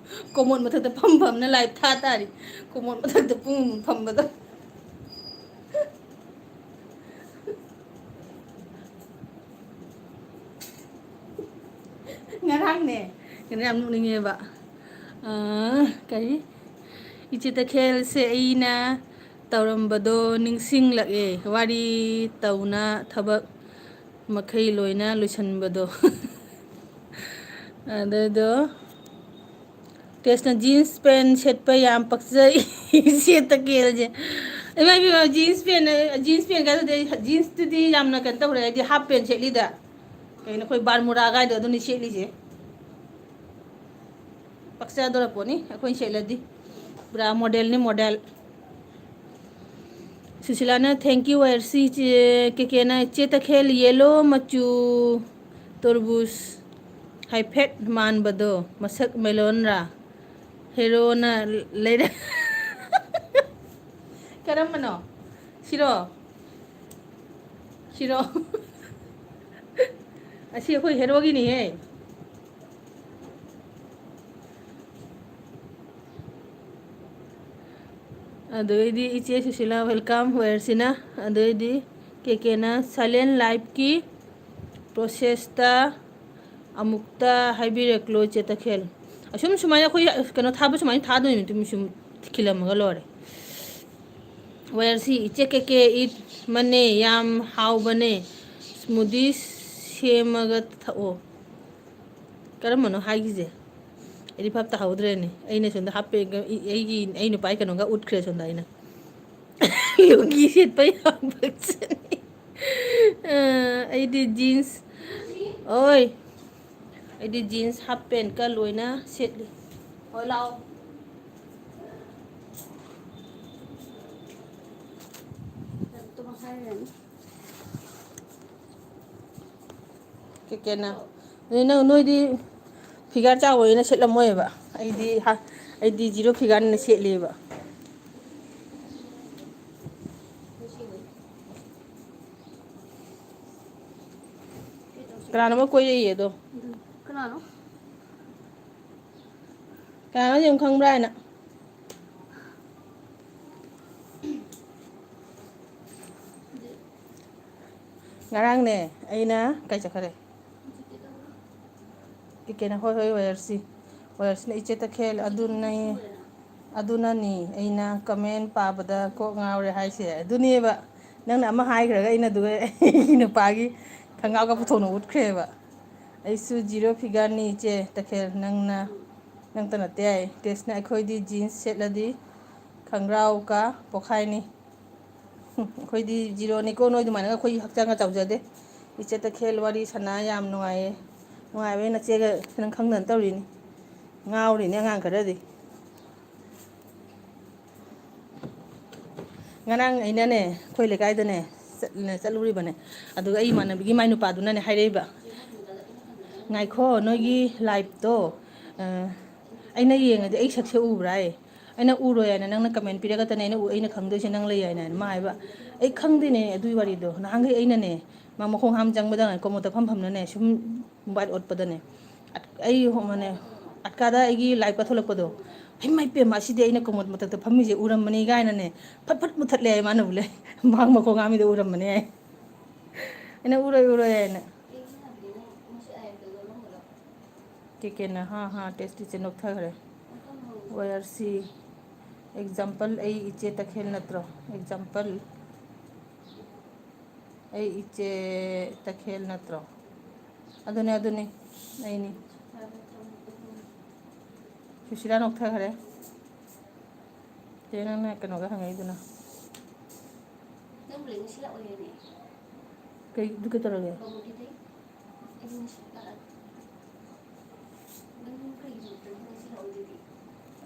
ꯀꯣꯃꯣꯟ ꯃꯊꯛꯇ ꯐꯝ ꯐꯝꯅ ꯂꯥꯏꯞ ꯊꯥ ꯇꯥꯔꯤ꯫ ꯀꯣꯃꯣꯟ ꯃꯊꯛꯇ ꯄꯨꯡ ꯐꯝꯕꯗꯣ꯫ ꯉꯔꯥꯡꯅꯦ, ꯀꯩꯅꯣ ꯌꯥꯝ ꯅꯣꯛꯅꯤꯡꯉꯦꯕ꯫ ꯑꯥ, ꯀꯔꯤ? ꯏꯆꯦ ꯇꯈꯦꯜꯁꯦ ꯑꯩꯅ ꯇꯧꯔꯝꯕꯗꯣ ꯅꯤꯡꯁꯤꯡꯂꯛꯑꯦ꯫ ꯋꯥꯔꯤ ꯇꯧꯅ ꯊꯕꯛ ꯃꯈꯩ ꯂꯣꯏꯅ ꯂꯣꯏꯁꯤꯟꯕꯗꯣ꯫ ꯑꯗꯨꯗꯣ ꯇꯦꯁꯅ ꯖꯤꯟꯁ ꯄꯦꯟ ꯁꯦꯠꯄ ꯌꯥꯝ ꯄꯛꯆꯩ꯫ ꯁꯦꯠꯇ ꯀꯦꯜꯁꯦ꯫ ꯏꯃꯥ ꯏꯕꯦꯝꯃ, ꯖꯤꯟꯁ ꯄꯦꯟ, ꯖꯤꯟꯁ ꯄꯦꯟ ꯀꯥꯏꯗꯨꯗꯤ, ꯖꯤꯟꯁꯇꯨꯗꯤ ꯌꯥꯝꯅ ꯀꯩꯅꯣ ꯇꯧꯔꯦ, ꯍꯥꯏꯗꯤ ꯍꯥꯞ ꯄꯦꯟ ꯁꯦꯠꯂꯤꯗ꯫ ꯀꯩꯅꯣ ꯑꯩꯈꯣꯏ ꯕꯥꯔꯃꯨꯔꯥ ꯀꯥꯏꯗꯣ ꯑꯗꯨꯅꯤ ꯁꯦꯠꯂꯤꯁꯦ꯫ ꯄꯛꯆꯗꯣꯔꯄꯣꯠꯅꯤ ꯑꯩꯈꯣꯏꯅ ꯁꯦꯠꯂꯗꯤ꯫ ꯄꯨꯔꯥ ꯃꯣꯗꯦꯜꯅꯤ, ꯃꯣꯗꯦꯜ꯫ ꯁꯨꯁꯤꯂꯥꯅ "Thank you, Y R C", ꯆꯦ ꯀꯦ ꯀꯦꯅ "ꯏꯆꯦ ꯇꯈꯦꯜ, ꯌꯦꯂꯣ ꯃꯆꯨ ꯇꯣꯔꯕꯨꯖ ꯍꯥꯏꯐꯦꯠ ꯃꯥꯟꯕꯗꯣ ꯃꯁꯛ ꯃꯦꯂꯣꯟꯔꯥ? ꯍꯦꯔꯣꯅ ꯂꯩꯔ-" ꯀꯔꯝꯕꯅꯣ? ꯁꯤꯔꯣ? ꯁꯤꯔꯣ? ꯑꯁꯤ ꯑꯩꯈꯣꯏ ꯍꯦꯔꯣꯒꯤꯅꯤꯍꯦ꯫ ꯑꯗꯨꯗꯩꯗꯤ ꯏꯆꯦ ꯁꯨꯁꯤꯂꯥ, welcome, ꯋꯦꯌꯔꯁꯤꯅ꯫ ꯑꯗꯨꯗꯩꯗꯤ ꯀꯦ ꯀꯦꯅ "Silent life ꯀꯤ process ꯇ ꯑꯃꯨꯛꯇ ꯍꯥꯏꯕꯤꯔꯛꯂꯣ, ꯏꯆꯦ ꯇꯈꯦꯜ꯫ ꯑꯁꯨꯝ ꯁꯨꯃꯥꯏꯅ ꯑꯩꯈꯣꯏ ꯀꯩꯅꯣ ꯊꯥꯕ ꯁꯨꯃꯥꯏꯅ ꯊꯥꯗꯣꯏꯅꯤ, ꯑꯗꯨꯝ ꯁꯨꯝ ꯈꯤꯜꯂꯝꯃꯒ ꯂꯣꯏꯔꯦ꯫ ꯋꯥꯏ ꯑꯥꯔ ꯁꯤ, ꯏꯆꯦ ꯀꯦ ꯀꯦ, ꯏꯠ ꯃꯅꯦ, ꯌꯥꯝ ꯍꯥꯎꯕꯅꯦ꯫ ꯁ꯭ꯃꯨꯗꯤ ꯁꯦꯝꯃꯒ ꯊꯛꯑꯣ꯫ ꯀꯔꯝꯕꯅꯣ ꯍꯥꯏꯒꯤꯁꯦ? ꯑꯩꯗꯤ ꯚꯥꯞ ꯇꯥꯍꯧꯗ꯭ꯔꯦꯅꯦ꯫ ꯑꯩꯅ ꯁꯣꯝꯗ ꯍꯥꯞꯄꯦ, ꯑꯩꯒꯤ, ꯑꯩ ꯅꯨꯄꯥꯒꯤ ꯀꯩꯅꯣꯒ ꯎꯠꯈ꯭ꯔꯦ ꯁꯣꯝꯗ ꯑꯩꯅ꯫ ꯂꯨꯡꯒꯤ ꯁꯦꯠꯄ ꯌꯥꯝ ꯄꯛꯆꯅꯤ꯫ ꯑ, ꯑꯩꯗꯤ ꯖꯤꯟꯁ, ꯑꯣꯏ, ꯑꯩꯗꯤ ꯖꯤꯟꯁ ꯍꯥꯞ ꯄꯦꯟꯠꯀ ꯂꯣꯏꯅ ꯁꯦꯠꯂꯤ꯫ ꯍꯣꯏ, ꯂꯥꯛꯑꯣ꯫ ꯀꯦꯀꯦꯅ꯫ ꯑꯗꯨ ꯅꯪ, ꯅꯣꯏꯗꯤ ꯐꯤꯒꯔ ꯆꯥꯎꯕꯅꯤꯅ ꯁꯦꯠꯂꯝꯃꯣꯏꯕ꯫ ꯑꯩꯗꯤ ꯍꯥ-, ꯑꯩꯗꯤ ꯖꯤꯔꯣ ꯐꯤꯒꯔꯅꯤꯅ ꯁꯦꯠꯂꯦꯕ꯫ ꯀꯅꯥꯅꯣꯝꯃ ꯀꯣꯏꯔꯛꯏꯌꯦ ꯑꯗꯣ꯫ ꯀꯅꯥꯅꯣ? ꯀꯅꯥꯅꯣ ꯌꯦꯡꯉꯨ ꯈꯪꯕ꯭ꯔꯥ ꯍꯥꯏꯅ꯫ ꯉꯔꯥꯡꯅꯦ, ꯑꯩꯅ ꯀꯥꯏ ꯆꯠꯈꯔꯦ? ꯀꯩ ꯀꯩꯅꯣ? ꯍꯣꯏ, ꯍꯣꯏ, ꯋꯥꯏ ꯑꯥꯔ ꯁꯤ꯫ ꯋꯥꯏ ꯑꯥꯔ ꯁꯤꯅ ꯏꯆꯦ ꯇꯈꯦꯜ ꯑꯗꯨꯅꯦ, ꯑꯗꯨꯅꯅꯤ ꯑꯩꯅ ꯀꯃꯦꯟ ꯄꯥꯕꯗ ꯀꯣꯛ ꯉꯥꯎꯔꯦ ꯍꯥꯏꯁꯦ꯫ ꯑꯗꯨꯅꯦꯕ꯫ ꯅꯪꯅ ꯑꯃ ꯍꯥꯏꯈ꯭ꯔꯒ ꯑꯩꯅ ꯑꯗꯨꯒ ꯑꯩꯒꯤ ꯅꯨꯄꯥꯒꯤ ꯈꯪꯒꯥꯎꯒ ꯄꯨꯊꯣꯛꯅ ꯎꯠꯈ꯭ꯔꯦꯕ꯫ ꯑꯩꯁꯨ ꯖꯤꯔꯣ ꯐꯤꯒꯔꯅꯤ ꯏꯆꯦ ꯇꯈꯦꯜ, ꯅꯪꯅ, ꯅꯪꯇ ꯅꯠꯇꯦ ꯍꯥꯏ꯫ ꯀ꯭ꯔꯤꯁꯅ, ꯑꯩꯈꯣꯏꯗꯤ ꯖꯤꯟꯁ ꯁꯦꯠꯂꯗꯤ ꯈꯪꯒ꯭ꯔꯥꯎꯒ ꯄꯣꯛꯈꯥꯏꯅꯤ꯫ ꯑꯩꯈꯣꯏꯗꯤ ꯖꯤꯔꯣꯅꯤꯀꯣ, ꯅꯣꯏ ꯑꯗꯨꯃꯥꯏꯅꯒ ꯑꯩꯈꯣꯏ ꯍꯛꯆꯥꯡꯒ ꯆꯥꯎꯖꯗꯦ꯫ ꯏꯆꯦ ꯇꯈꯦꯜ, ꯋꯥꯔꯤ ꯁꯥꯟꯅ ꯌꯥꯝ ꯅꯨꯡꯉꯥꯏꯌꯦ꯫ ꯅꯨꯡꯉꯥꯏꯕꯩ ꯅꯆꯦꯒ ꯅꯪ ꯈꯪꯗꯅ ꯇꯧꯔꯤꯅꯤ꯫ ꯉꯥꯎꯔꯤꯅꯦ ꯑꯉꯥꯡ ꯈꯔꯗꯤ꯫ ꯉꯔꯥꯡ ꯑꯩꯅꯅꯦ, ꯑꯩꯈꯣꯏ ꯂꯩꯀꯥꯏꯗꯅꯦ ꯆꯠ-, ꯆꯠꯂꯨꯔꯤꯕꯅꯦ꯫ ꯑꯗꯨꯒ ꯑꯩ ꯏꯃꯥꯟꯅꯕꯤꯒꯤ ꯃꯥꯏ ꯅꯨꯄꯥꯗꯨꯅꯅꯦ ꯍꯥꯏꯔꯛꯏꯕ, "ꯉꯥꯏꯈꯣ, ꯅꯣꯏꯒꯤ ꯂꯥꯏꯞꯇꯣ, ꯑ, ꯑꯩꯅ ꯌꯦꯡꯉꯗꯤ ꯑꯩ ꯁꯛꯁꯦ ꯎꯕ꯭ꯔꯥ?" ꯍꯥꯏꯌꯦ꯫ ꯑꯩꯅ, "ꯎꯔꯣꯏ" ꯍꯥꯏꯅ, "ꯅꯪꯅ ꯀꯃꯦꯟ ꯄꯤꯔꯒꯇꯅꯦ ꯑꯩꯅ ꯎ-, ꯑꯩꯅ ꯈꯪꯗꯣꯏꯁꯦ ꯅꯪ ꯂꯩ" ꯍꯥꯏꯅ, ꯍꯥꯏꯅ ꯃꯥ ꯍꯥꯏꯕ꯫ "ꯑꯩ ꯈꯪꯗꯦꯅꯦ ꯑꯗꯨꯒꯤ ꯋꯥꯔꯤꯗꯣ꯫ ꯅꯍꯥꯟꯈꯩ ꯑꯩꯅꯅꯦ, ꯃꯥ ꯃꯈꯣꯡ ꯍꯥꯝ ꯆꯪꯕꯗ ꯀꯣꯃꯣꯠꯇ ꯐꯝ ꯐꯝꯅꯅꯦ ꯁꯨꯝ ꯃꯣꯕꯥꯏꯜ ꯑꯣꯠꯄꯗꯅꯦ, ꯑꯠ-, ꯑꯩ ꯍꯣ-, ꯃꯥꯅꯦ, ꯑꯠꯀꯥꯗ ꯑꯩꯒꯤ ꯂꯥꯏꯞꯀ ꯊꯣꯛꯂꯛꯄꯗꯣ, ꯍꯩꯃꯥ ꯏꯄꯦꯝꯃ, ꯑꯁꯤꯗꯤ ꯑꯩꯅ ꯀꯣꯃꯣꯠ ꯃꯊꯛꯇ ꯐꯝꯃꯤꯁꯦ ꯎꯔꯝꯃꯅꯤ" ꯀꯥꯏꯅꯅꯦ ꯐꯠ ꯐꯠ ꯃꯨꯊꯠꯂꯦ ꯍꯥꯏ ꯃꯥꯅꯕꯨ ꯂꯩ꯫ ꯃꯍꯥꯛ ꯃꯈꯣꯡ ꯍꯥꯝꯃꯤꯗꯣ ꯎꯔꯝꯃꯅꯤ ꯍꯥꯏ꯫ ꯑꯩꯅ, "ꯎꯔꯣꯏ, ꯎꯔꯣꯏ" ꯍꯥꯏꯅ꯫ ꯀꯦ ꯀꯦꯅ ꯍꯥ ꯍꯥ ꯇꯦꯁꯇꯤꯁꯦ ꯅꯣꯛꯊꯈ꯭ꯔꯦ꯫ ꯋꯥꯏ ꯑꯥꯔ ꯁꯤ ꯑꯦꯛꯖꯥꯝꯄꯜ ꯑꯩ ꯏꯆꯦ ꯇꯈꯦꯜ ꯅꯠꯇ꯭ꯔꯣ? ꯑꯦꯛꯖꯥꯝꯄꯜ ꯑꯩ ꯏꯆꯦ ꯇꯈꯦꯜ ꯅꯠꯇ꯭ꯔꯣ? ꯑꯗꯨꯅꯦ, ꯑꯗꯨꯅꯦ, ꯑꯩꯅꯤ꯫ ꯁꯨꯁꯤꯂꯥ ꯅꯣꯛꯊꯈ꯭ꯔꯦ꯫ ꯆꯦ, ꯅꯪꯅ ꯀꯩꯅꯣꯒ ꯍꯪꯉꯛꯏꯗꯨꯅ? ꯅꯪꯕꯨ ꯂꯩ ꯉꯁꯤ ꯂꯥꯛꯑꯣꯏ ꯍꯥꯏꯅꯦ꯫ ꯀꯩ, ꯑꯗꯨ ꯀꯩꯗꯧꯔꯒꯦ? ꯕꯥꯃꯣꯟꯒꯤꯗꯤ꯫ ꯑꯩ ꯉꯁꯤ ꯂꯥꯛꯑꯒꯦ꯫ ꯅꯪ ꯀꯩꯒꯤꯅꯣ ꯅꯪ ꯉꯁꯤ ꯂꯥꯛꯑꯣꯏꯗꯨꯗꯤ?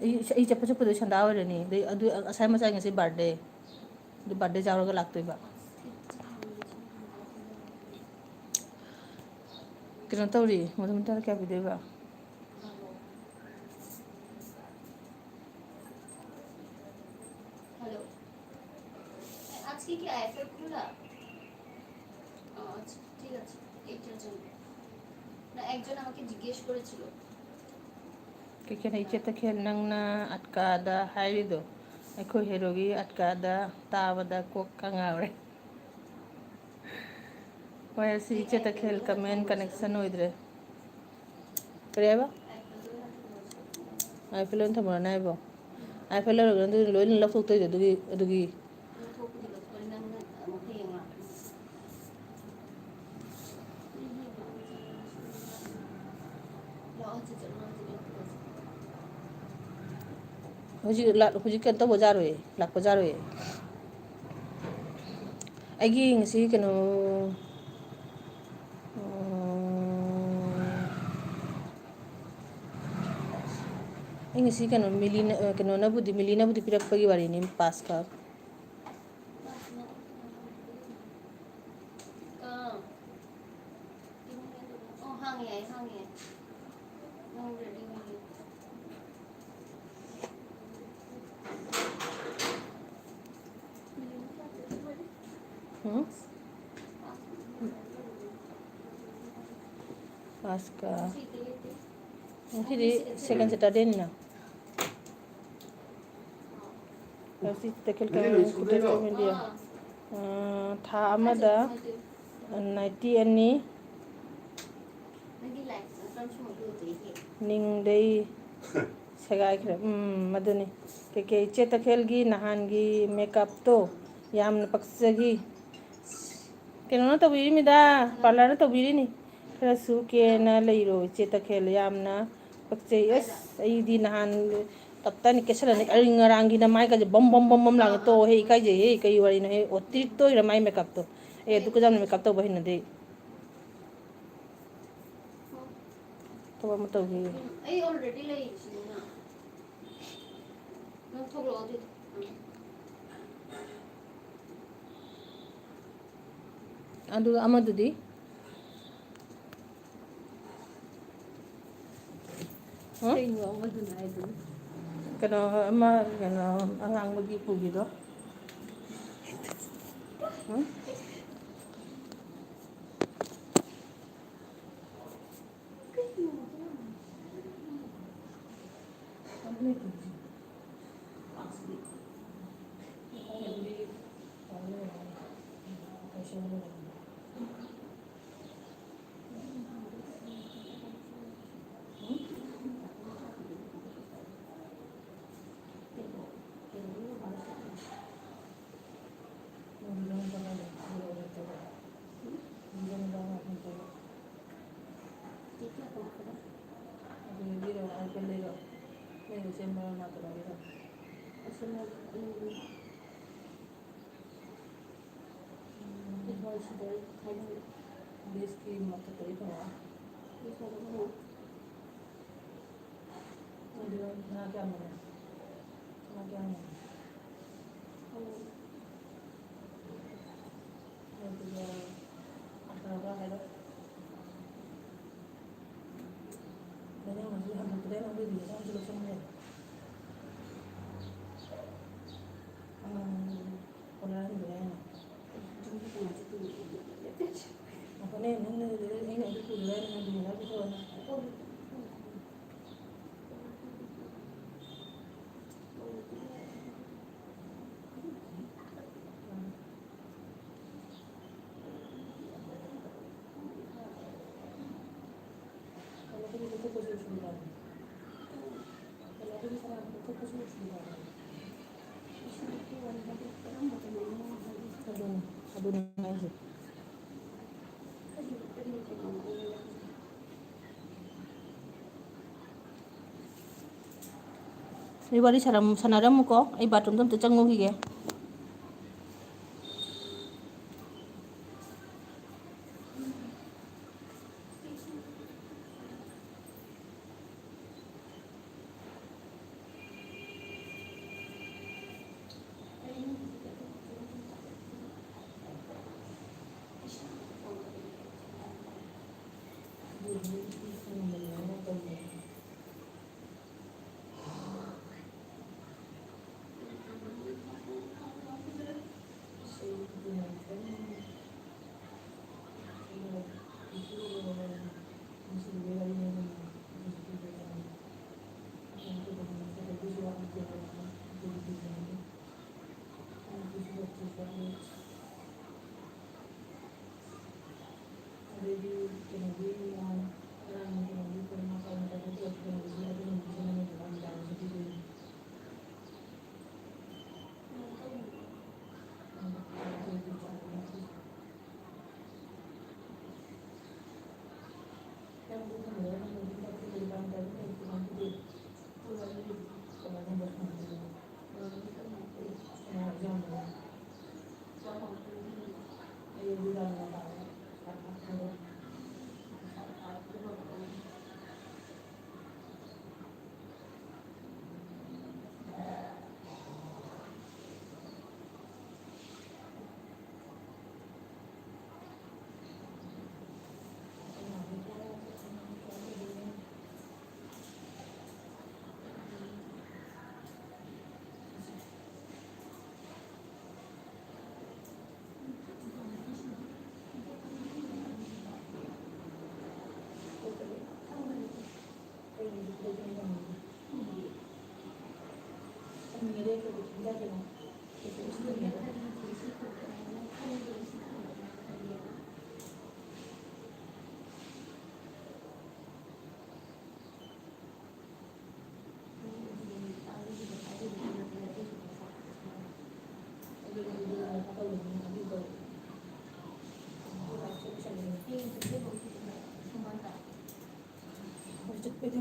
ꯑꯩ, ꯑꯩ ꯆꯠꯄ ꯆꯠꯄꯗꯣ ꯁꯟꯗꯥ ꯑꯣꯏꯔꯅꯤ꯫ ꯑꯗꯩ ꯑꯗꯨ ꯑꯁꯥꯏ ꯃꯆꯥ ꯉꯁꯤ ꯕꯥꯔꯗꯦ꯫ ꯑꯗꯨ ꯕꯥꯔꯗꯦ ꯌꯥꯎꯔꯒ ꯂꯥꯛꯇꯣꯏꯕ꯫ ꯀꯩꯅꯣ ꯇꯧꯔꯤ, ꯃꯗꯨ ꯃꯇꯥꯡꯗ ꯀꯌꯥ ꯄꯤꯗꯣꯏꯕ? হ্যালো। আজকে কি আইএফএল খোলা? আচ্ছা, ঠিক আছে, এইটার জন্য। না, একজন আমাকে জিজ্ঞেস করেছিল। ꯀꯩ ꯀꯩꯅꯣ ꯏꯆꯦ ꯇꯈꯦꯜ, ꯅꯪꯅ ꯑꯠꯀꯥꯗ ꯍꯥꯏꯔꯤꯗꯣ, ꯑꯩꯈꯣꯏ ꯍꯦꯔꯣꯒꯤ ꯑꯠꯀꯥꯗ ꯇꯥꯕꯗ ꯀꯣꯛꯀ ꯉꯥꯎꯔꯦ꯫ ꯍꯣꯏ, ꯑꯁꯤ ꯏꯆꯦ ꯇꯈꯦꯜ ꯀꯃꯦꯟ ꯀꯅꯦꯛꯁꯟ ꯑꯣꯏꯗ꯭ꯔꯦ꯫ ꯀꯔꯤ ꯍꯥꯏꯕ? ꯑꯥꯏꯐꯦꯜ ꯂꯣꯏꯅ ꯊꯝꯃꯨꯔꯅꯦ ꯍꯥꯏꯕꯣ? ꯑꯥꯏꯐꯦꯜ ꯂꯧꯔꯒ ꯑꯗꯨ ꯂꯣꯏꯅ ꯂꯧꯊꯣꯛꯇꯣꯏꯗꯣ ꯑꯗꯨꯒꯤ, ꯑꯗꯨꯒꯤ꯫ ꯍꯧꯖꯤꯛ ꯂꯥꯛ-, ꯍꯧꯖꯤꯛ ꯀꯩꯅꯣ ꯇꯧꯕ ꯌꯥꯔꯣꯏꯌꯦ, ꯂꯥꯛꯄ ꯌꯥꯔꯣꯏꯌꯦ꯫ ꯑꯩꯒꯤ ꯉꯁꯤ ꯀꯩꯅꯣ, ꯎꯝ, ꯑꯩ ꯉꯁꯤ ꯀꯩꯅꯣ, ꯃꯤꯂꯤꯅ-, ꯑ, ꯀꯩꯅꯣꯅꯕꯨꯗꯤ, ꯃꯤꯂꯤꯅꯕꯨꯗꯤ ꯄꯤꯔꯛꯄꯒꯤ ꯋꯥꯔꯤꯅꯤ, ꯄꯥꯁꯀ꯫ ꯑꯥ꯫ ꯑꯣ, ꯍꯥꯡꯉꯦ ꯍꯥꯏꯌꯦ, ꯍꯥꯡꯉꯦ ꯍꯥꯏꯌꯦ꯫ ꯅꯪ ꯔꯦꯗꯤ ꯑꯣꯏꯌꯦ꯫ ꯎꯝ? ꯄꯥꯁꯀ꯫ ꯉꯁꯤꯗꯤ ꯁꯦꯀꯦꯟ ꯁꯦꯇꯔꯗꯦꯅꯤꯅ꯫ ꯉꯁꯤ ꯇꯈꯦꯜ ꯀꯪꯂꯩ ꯈꯨꯗꯛꯇ ꯃꯦꯗꯤꯌꯥ꯫ ꯑꯥ, ꯊꯥ ꯑꯃꯗ ꯅꯥꯏꯠꯇꯤ ꯑꯅꯤ꯫ ꯅꯤꯡꯗꯩ ꯁꯦꯒꯥꯏꯈ꯭ꯔꯦ꯫ ꯎꯝ, ꯑꯗꯨꯅꯤ꯫ ꯀꯩꯀꯩ ꯏꯆꯦ ꯇꯈꯦꯜꯒꯤ ꯅꯍꯥꯟꯒꯤ ꯃꯦꯀꯞꯇꯣ ꯌꯥꯝꯅ ꯄꯛꯆꯈꯤ꯫ ꯀꯩꯅꯣꯅ ꯇꯧꯕꯤꯔꯤꯃꯤꯗ, ꯄꯥꯔꯂꯔꯅ ꯇꯧꯕꯤꯔꯤꯅꯤ꯫ ꯈꯔꯁꯨ ꯀꯦꯅ ꯂꯩꯔꯣ ꯏꯆꯦ ꯇꯈꯦꯜ, ꯌꯥꯝꯅ ꯄꯛꯆꯩ꯫ ꯑꯁ, ꯑꯩꯗꯤ ꯅꯍꯥꯟ ꯇꯞꯇꯥꯅꯤ ꯀꯦꯁꯜꯂꯅꯤ꯫ ꯑꯩ ꯉꯔꯥꯡꯒꯤꯅ ꯃꯥꯏꯒꯁꯦ ꯕꯝ ꯕꯝ ꯕꯝ ꯕꯝ ꯂꯥꯡꯉꯦ꯫ ꯇꯣꯛꯑꯣꯍꯦ, ꯏꯀꯥꯏꯖꯩꯍꯦ꯫ ꯀꯩ ꯋꯥꯔꯤꯅꯣꯍꯦ? ꯑꯣ, ꯇ꯭ꯔꯤꯠꯇ ꯑꯣꯏꯔ ꯃꯥꯏ ꯃꯦꯀꯞꯇꯣ꯫ ꯑꯦ, ꯑꯗꯨ ꯀꯖꯥꯝꯅ ꯃꯦꯀꯞ ꯇꯧꯕ ꯍꯩꯅꯗꯦ꯫ ꯊꯕꯛ ꯑꯃ ꯇꯧꯒꯦ꯫ ꯑꯩ already ꯂꯩꯔꯤꯁꯤꯅꯤꯅ꯫ ꯅꯪ ꯊꯣꯛꯂꯛꯑꯣ ꯑꯗꯨꯗꯤ꯫ ꯑꯗꯨꯒ ꯑꯃꯗꯨꯗꯤ? ꯍꯨꯝ? ꯀꯩꯅꯣ ꯑꯃꯗꯨꯅ ꯍꯥꯏꯗꯨꯅ? ꯀꯩꯅꯣ ꯑꯃ, ꯀꯩꯅꯣ ꯑꯉꯥꯡꯕꯒꯤ ꯄꯨꯈꯤꯗꯣ? ꯍꯨꯝ? ꯕꯦꯁꯀꯤ ꯃꯊꯛꯇ ꯂꯩꯕ꯫ ꯑꯗꯨ ꯉꯥ ꯀꯌꯥꯝ ꯂꯩꯔꯦ? ꯉꯥ ꯀꯌꯥꯝ ꯂꯩꯔꯦ? ꯑꯗꯨꯒ ꯑꯐꯕ ꯍꯥꯏꯔꯣ꯫ ꯅꯪ ꯍꯧꯖꯤꯛ ꯍꯟꯗꯣꯛꯄꯗ ꯑꯩꯅ ꯑꯃ ꯂꯩꯕꯤꯒꯦ, ꯑꯃꯁꯨ ꯂꯧꯁꯟꯈ꯭ꯔꯦ꯫ ꯑꯃꯃꯝ ꯀꯣꯟꯅꯔ ꯍꯟꯕ ꯌꯥꯏꯅ꯫ ꯉꯥꯏꯈꯣꯅꯦ, ꯅꯪꯅ ꯑꯩꯅ ꯑꯗꯨ ꯄꯨꯔꯒ ꯑꯩꯅ ꯍꯟꯕꯤꯒꯦ ꯍꯥꯏꯕꯗꯣ꯫ ꯑꯗꯨꯅꯤ ꯍꯥꯏꯁꯦ꯫ ꯑꯩ ꯋꯥꯔꯤ ꯁꯥꯔꯝ-, ꯁꯥꯟꯅꯔꯝꯃꯨꯀꯣ, ꯑꯩ ꯕꯥꯠꯔꯨꯝꯗ ꯑꯝꯇ ꯆꯪꯉꯨꯈꯤꯒꯦ꯫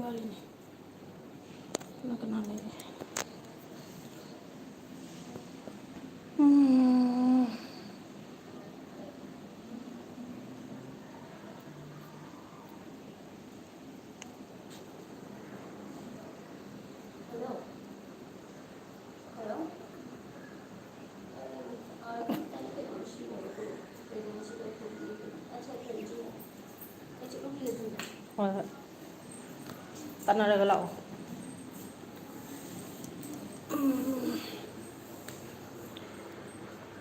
ꯋꯥꯔꯤꯅꯤ꯫ ꯀꯅꯥ ꯀꯅꯥ ꯂꯩꯔꯤ? ꯎꯝ꯫ ꯍꯣꯏ, ꯍꯣꯏ꯫ ꯇꯥꯟꯅꯔꯒ ꯂꯥꯛꯑꯣ꯫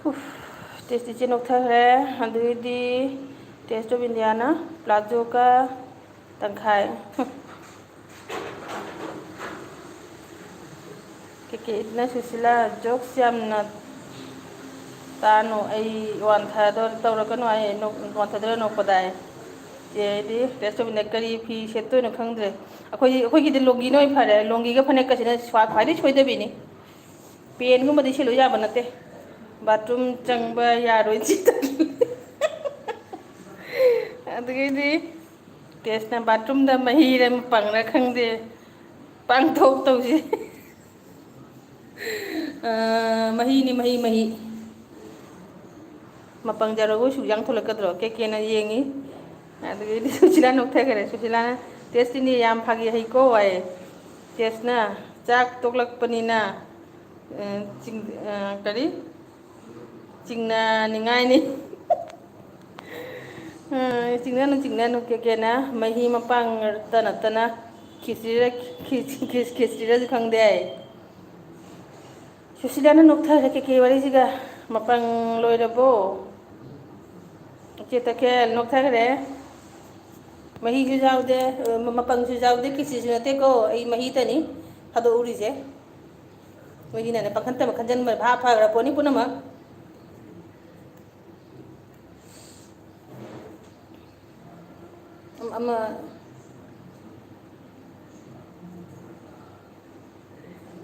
ꯎꯐ, ꯇꯦꯁꯇꯤ ꯆꯦ ꯅꯣꯛꯊꯈ꯭ꯔꯦ꯫ ꯑꯗꯨꯒꯤꯗꯤ Taste of Indiaꯅ ꯄ꯭ꯂꯥꯖꯣꯒ ꯇꯪꯈꯥꯏ꯫ ꯀꯦ ꯀꯦ ꯏꯠꯅ ꯁꯨꯁꯤꯂꯥ, jokes ꯌꯥꯝꯅ ꯇꯥꯅꯨ, ꯑꯩ ꯋꯥꯟꯊꯗꯣꯔ-, ꯇꯧꯔꯛꯀꯅꯨ, ꯑꯩ ꯅꯣꯛ-, ꯋꯥꯟꯊꯗꯣꯔ ꯅꯣꯛꯄꯗ ꯑꯩ꯫ ꯆꯦ ꯑꯩꯗꯤ Taste of India ꯀꯔꯤ ꯐꯤ ꯁꯦꯠꯇꯣꯏꯅꯣ ꯈꯪꯗ꯭ꯔꯦ꯫ ꯑꯩꯈꯣꯏꯗꯤ, ꯑꯩꯈꯣꯏꯒꯤꯗꯤ ꯂꯣꯡꯒꯤꯅ ꯑꯣꯏꯅ ꯐꯔꯦ꯫ ꯂꯣꯡꯒꯤꯒ ꯐꯅꯦꯛꯀꯁꯤꯅ ꯁ꯭ꯋꯥ-, ꯈ꯭ꯋꯥꯏꯗꯒꯤ ꯁꯣꯏꯗꯕꯤꯅꯤ꯫ ꯄꯦꯟꯒꯨꯝꯕꯗꯤ ꯁꯦꯠꯂꯨ ꯌꯥꯕ ꯅꯠꯇꯦ꯫ Bathroom ꯆꯪꯕ ꯌꯥꯔꯣꯏ ꯁꯤ꯫ ꯑꯗꯨꯗꯒꯤꯗꯤ ꯇꯦꯁꯅ bathroomꯗ ꯃꯍꯤꯔ ꯃꯄꯪꯔ ꯈꯪꯗꯦ, ꯄꯥꯡꯊꯣꯛ ꯇꯧꯁꯤ꯫ ꯑ, ꯃꯍꯤꯅꯤ, ꯃꯍꯤ, ꯃꯍꯤ꯫ ꯃꯄꯪ ꯖꯔꯒꯣꯏ ꯁꯨꯛ ꯌꯥꯡ ꯊꯣꯛꯂꯛꯀꯗ꯭ꯔꯣ? ꯀꯦ ꯀꯦꯅ ꯌꯦꯡꯉꯤ꯫ ꯑꯗꯨꯗꯒꯤꯗꯤ ꯁꯨꯁꯤꯂꯥ ꯅꯣꯛꯊꯈꯔꯦ꯫ ꯁꯨꯁꯤꯂꯥꯅ, "ꯇꯦꯁꯇꯤꯅꯤ ꯌꯥꯝ ꯐꯥꯒꯤ ꯍꯩꯀꯣ" ꯍꯥꯏꯌꯦ꯫ ꯇꯦꯁꯅ, "ꯆꯥꯛ ꯇꯣꯛꯂꯛꯄꯅꯤꯅ, ꯑ, ꯆꯤꯡ-, ꯑ, ꯀꯔꯤ? ꯆꯤꯡꯅꯅꯤꯡꯉꯥꯏꯅꯤ"꯫ ꯑ, ꯆꯤꯡꯅꯅꯨ, ꯆꯤꯡꯅꯅꯨ, ꯀꯦ ꯀꯦꯅ ꯃꯍꯤ ꯃꯄꯥꯡ ꯅꯠꯇꯅ ꯈꯤꯆꯤꯔ-, ꯈꯤ-, ꯈꯤ-, ꯈꯤꯆꯤꯔꯁꯨ ꯈꯪꯗꯦ ꯍꯥꯏ꯫ ꯁꯨꯁꯤꯂꯥꯅ ꯅꯣꯛꯊꯔꯦ ꯀꯦꯀꯦ ꯋꯥꯔꯤꯁꯤꯒ꯫ "ꯃꯄꯪ ꯂꯣꯏꯔꯕꯣ?" ꯏꯆꯦ ꯇꯈꯦꯜ ꯅꯣꯛꯊꯈ꯭ꯔꯦ꯫ "ꯃꯍꯤꯁꯨ ꯌꯥꯎꯗꯦ, ꯑ, ꯃ-, ꯃꯄꯪꯁꯨ ꯌꯥꯎꯗꯦ, ꯈꯤꯆꯤꯁꯨ ꯅꯠꯇꯦꯀꯣ, ꯑꯩ ꯃꯍꯤꯇꯅꯤ ꯊꯥꯗꯣꯛꯎꯔꯤꯁꯦ꯫ ꯃꯍꯤꯅꯅꯦ ꯄꯪꯈꯟꯇ ꯃꯈꯟꯖꯟꯕ ꯚꯥꯞ ꯐꯈ꯭ꯔ ꯄꯣꯠꯅꯤ ꯄꯨꯝꯅꯃꯛ"꯫ ꯑꯃ,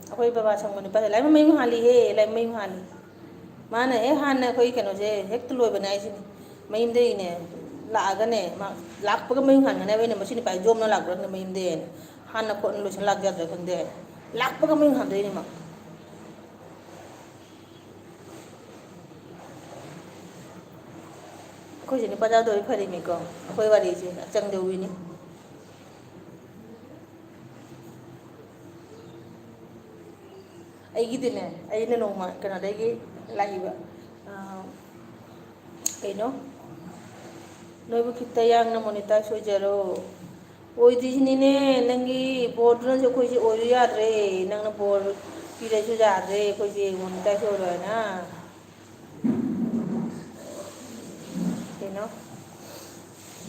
ꯑꯩꯈꯣꯏ ꯕꯕꯥ ꯁꯪꯕ ꯅꯨꯄꯥꯁꯦ ꯂꯥꯏꯃ ꯃꯌꯨꯡ ꯍꯥꯜꯂꯤꯍꯦ, ꯂꯥꯏꯃ ꯃꯌꯨꯡ ꯍꯥꯜꯂꯤ꯫ ꯃꯥꯅ ꯍꯦꯛ ꯍꯥꯟꯅ ꯑꯩꯈꯣꯏ ꯀꯩꯅꯣꯁꯦ ꯍꯦꯛꯇ ꯂꯣꯏꯕꯅꯦ ꯍꯥꯏꯁꯤꯅꯤ꯫ ꯃꯌꯨꯝꯗꯒꯤꯅꯦ ꯂꯥꯛꯑꯒꯅꯦ, ꯃꯥ ꯂꯥꯛꯄꯒ ꯃꯌꯨꯝ ꯍꯟꯒꯅꯦꯕ꯫ ꯑꯩꯅ, "ꯃꯁꯤ ꯅꯨꯄꯥꯁꯤ ꯖꯣꯝꯅ ꯂꯥꯛꯄ꯭ꯔꯥ ꯈꯪꯗꯦ ꯃꯌꯨꯝꯗ"ꯍꯥꯏꯅ꯫ ꯍꯥꯟꯅ ꯈꯣꯠꯅ ꯂꯣꯏꯁꯤꯜꯂ ꯂꯥꯛ ꯌꯥꯗ꯭ꯔꯥ ꯈꯪꯗꯦ꯫ ꯂꯥꯛꯄꯒ ꯃꯌꯨꯝ ꯍꯟꯗꯣꯏꯅꯦ ꯃꯥ꯫ ꯑꯩꯈꯣꯏꯁꯦ ꯅꯨꯄꯥ ꯌꯥꯎꯗꯕꯩ ꯐꯔꯤꯅꯤꯀꯣ, ꯑꯩꯈꯣꯏ ꯋꯥꯔꯤꯁꯦ ꯑꯆꯪꯗ ꯎꯏꯅꯤ꯫ ꯑꯩꯒꯤꯗꯤꯅꯦ, ꯑꯩꯅ ꯅꯣꯡꯃ ꯀꯩꯅꯣꯗꯒꯤ ꯂꯥꯛꯏꯕ, ꯑꯥ, ꯀꯩꯅꯣ, "ꯅꯣꯏꯕꯨ ꯈꯤꯠꯇ ꯌꯥꯡꯅ ꯃꯣꯅꯤꯇꯥꯏꯁ ꯑꯣꯏꯖꯔꯣ"꯫ ꯑꯣꯏꯗ꯭ꯔꯤꯁꯤꯅꯤꯅꯦ, ꯅꯪꯒꯤ ꯕꯣꯔꯗꯨꯅꯁꯨ ꯑꯩꯈꯣꯏꯁꯦ ꯑꯣꯏꯌꯨ ꯌꯥꯗ꯭ꯔꯦ꯫ ꯅꯪꯅ ꯕꯣꯔ ꯄꯤꯔꯁꯨ ꯌꯥꯗ꯭ꯔꯦ ꯑꯩꯈꯣꯏꯁꯦ ꯃꯣꯅꯤꯇꯥꯏꯁ ꯑꯣꯏꯔꯣꯏꯅ꯫ ꯀꯩꯅꯣ,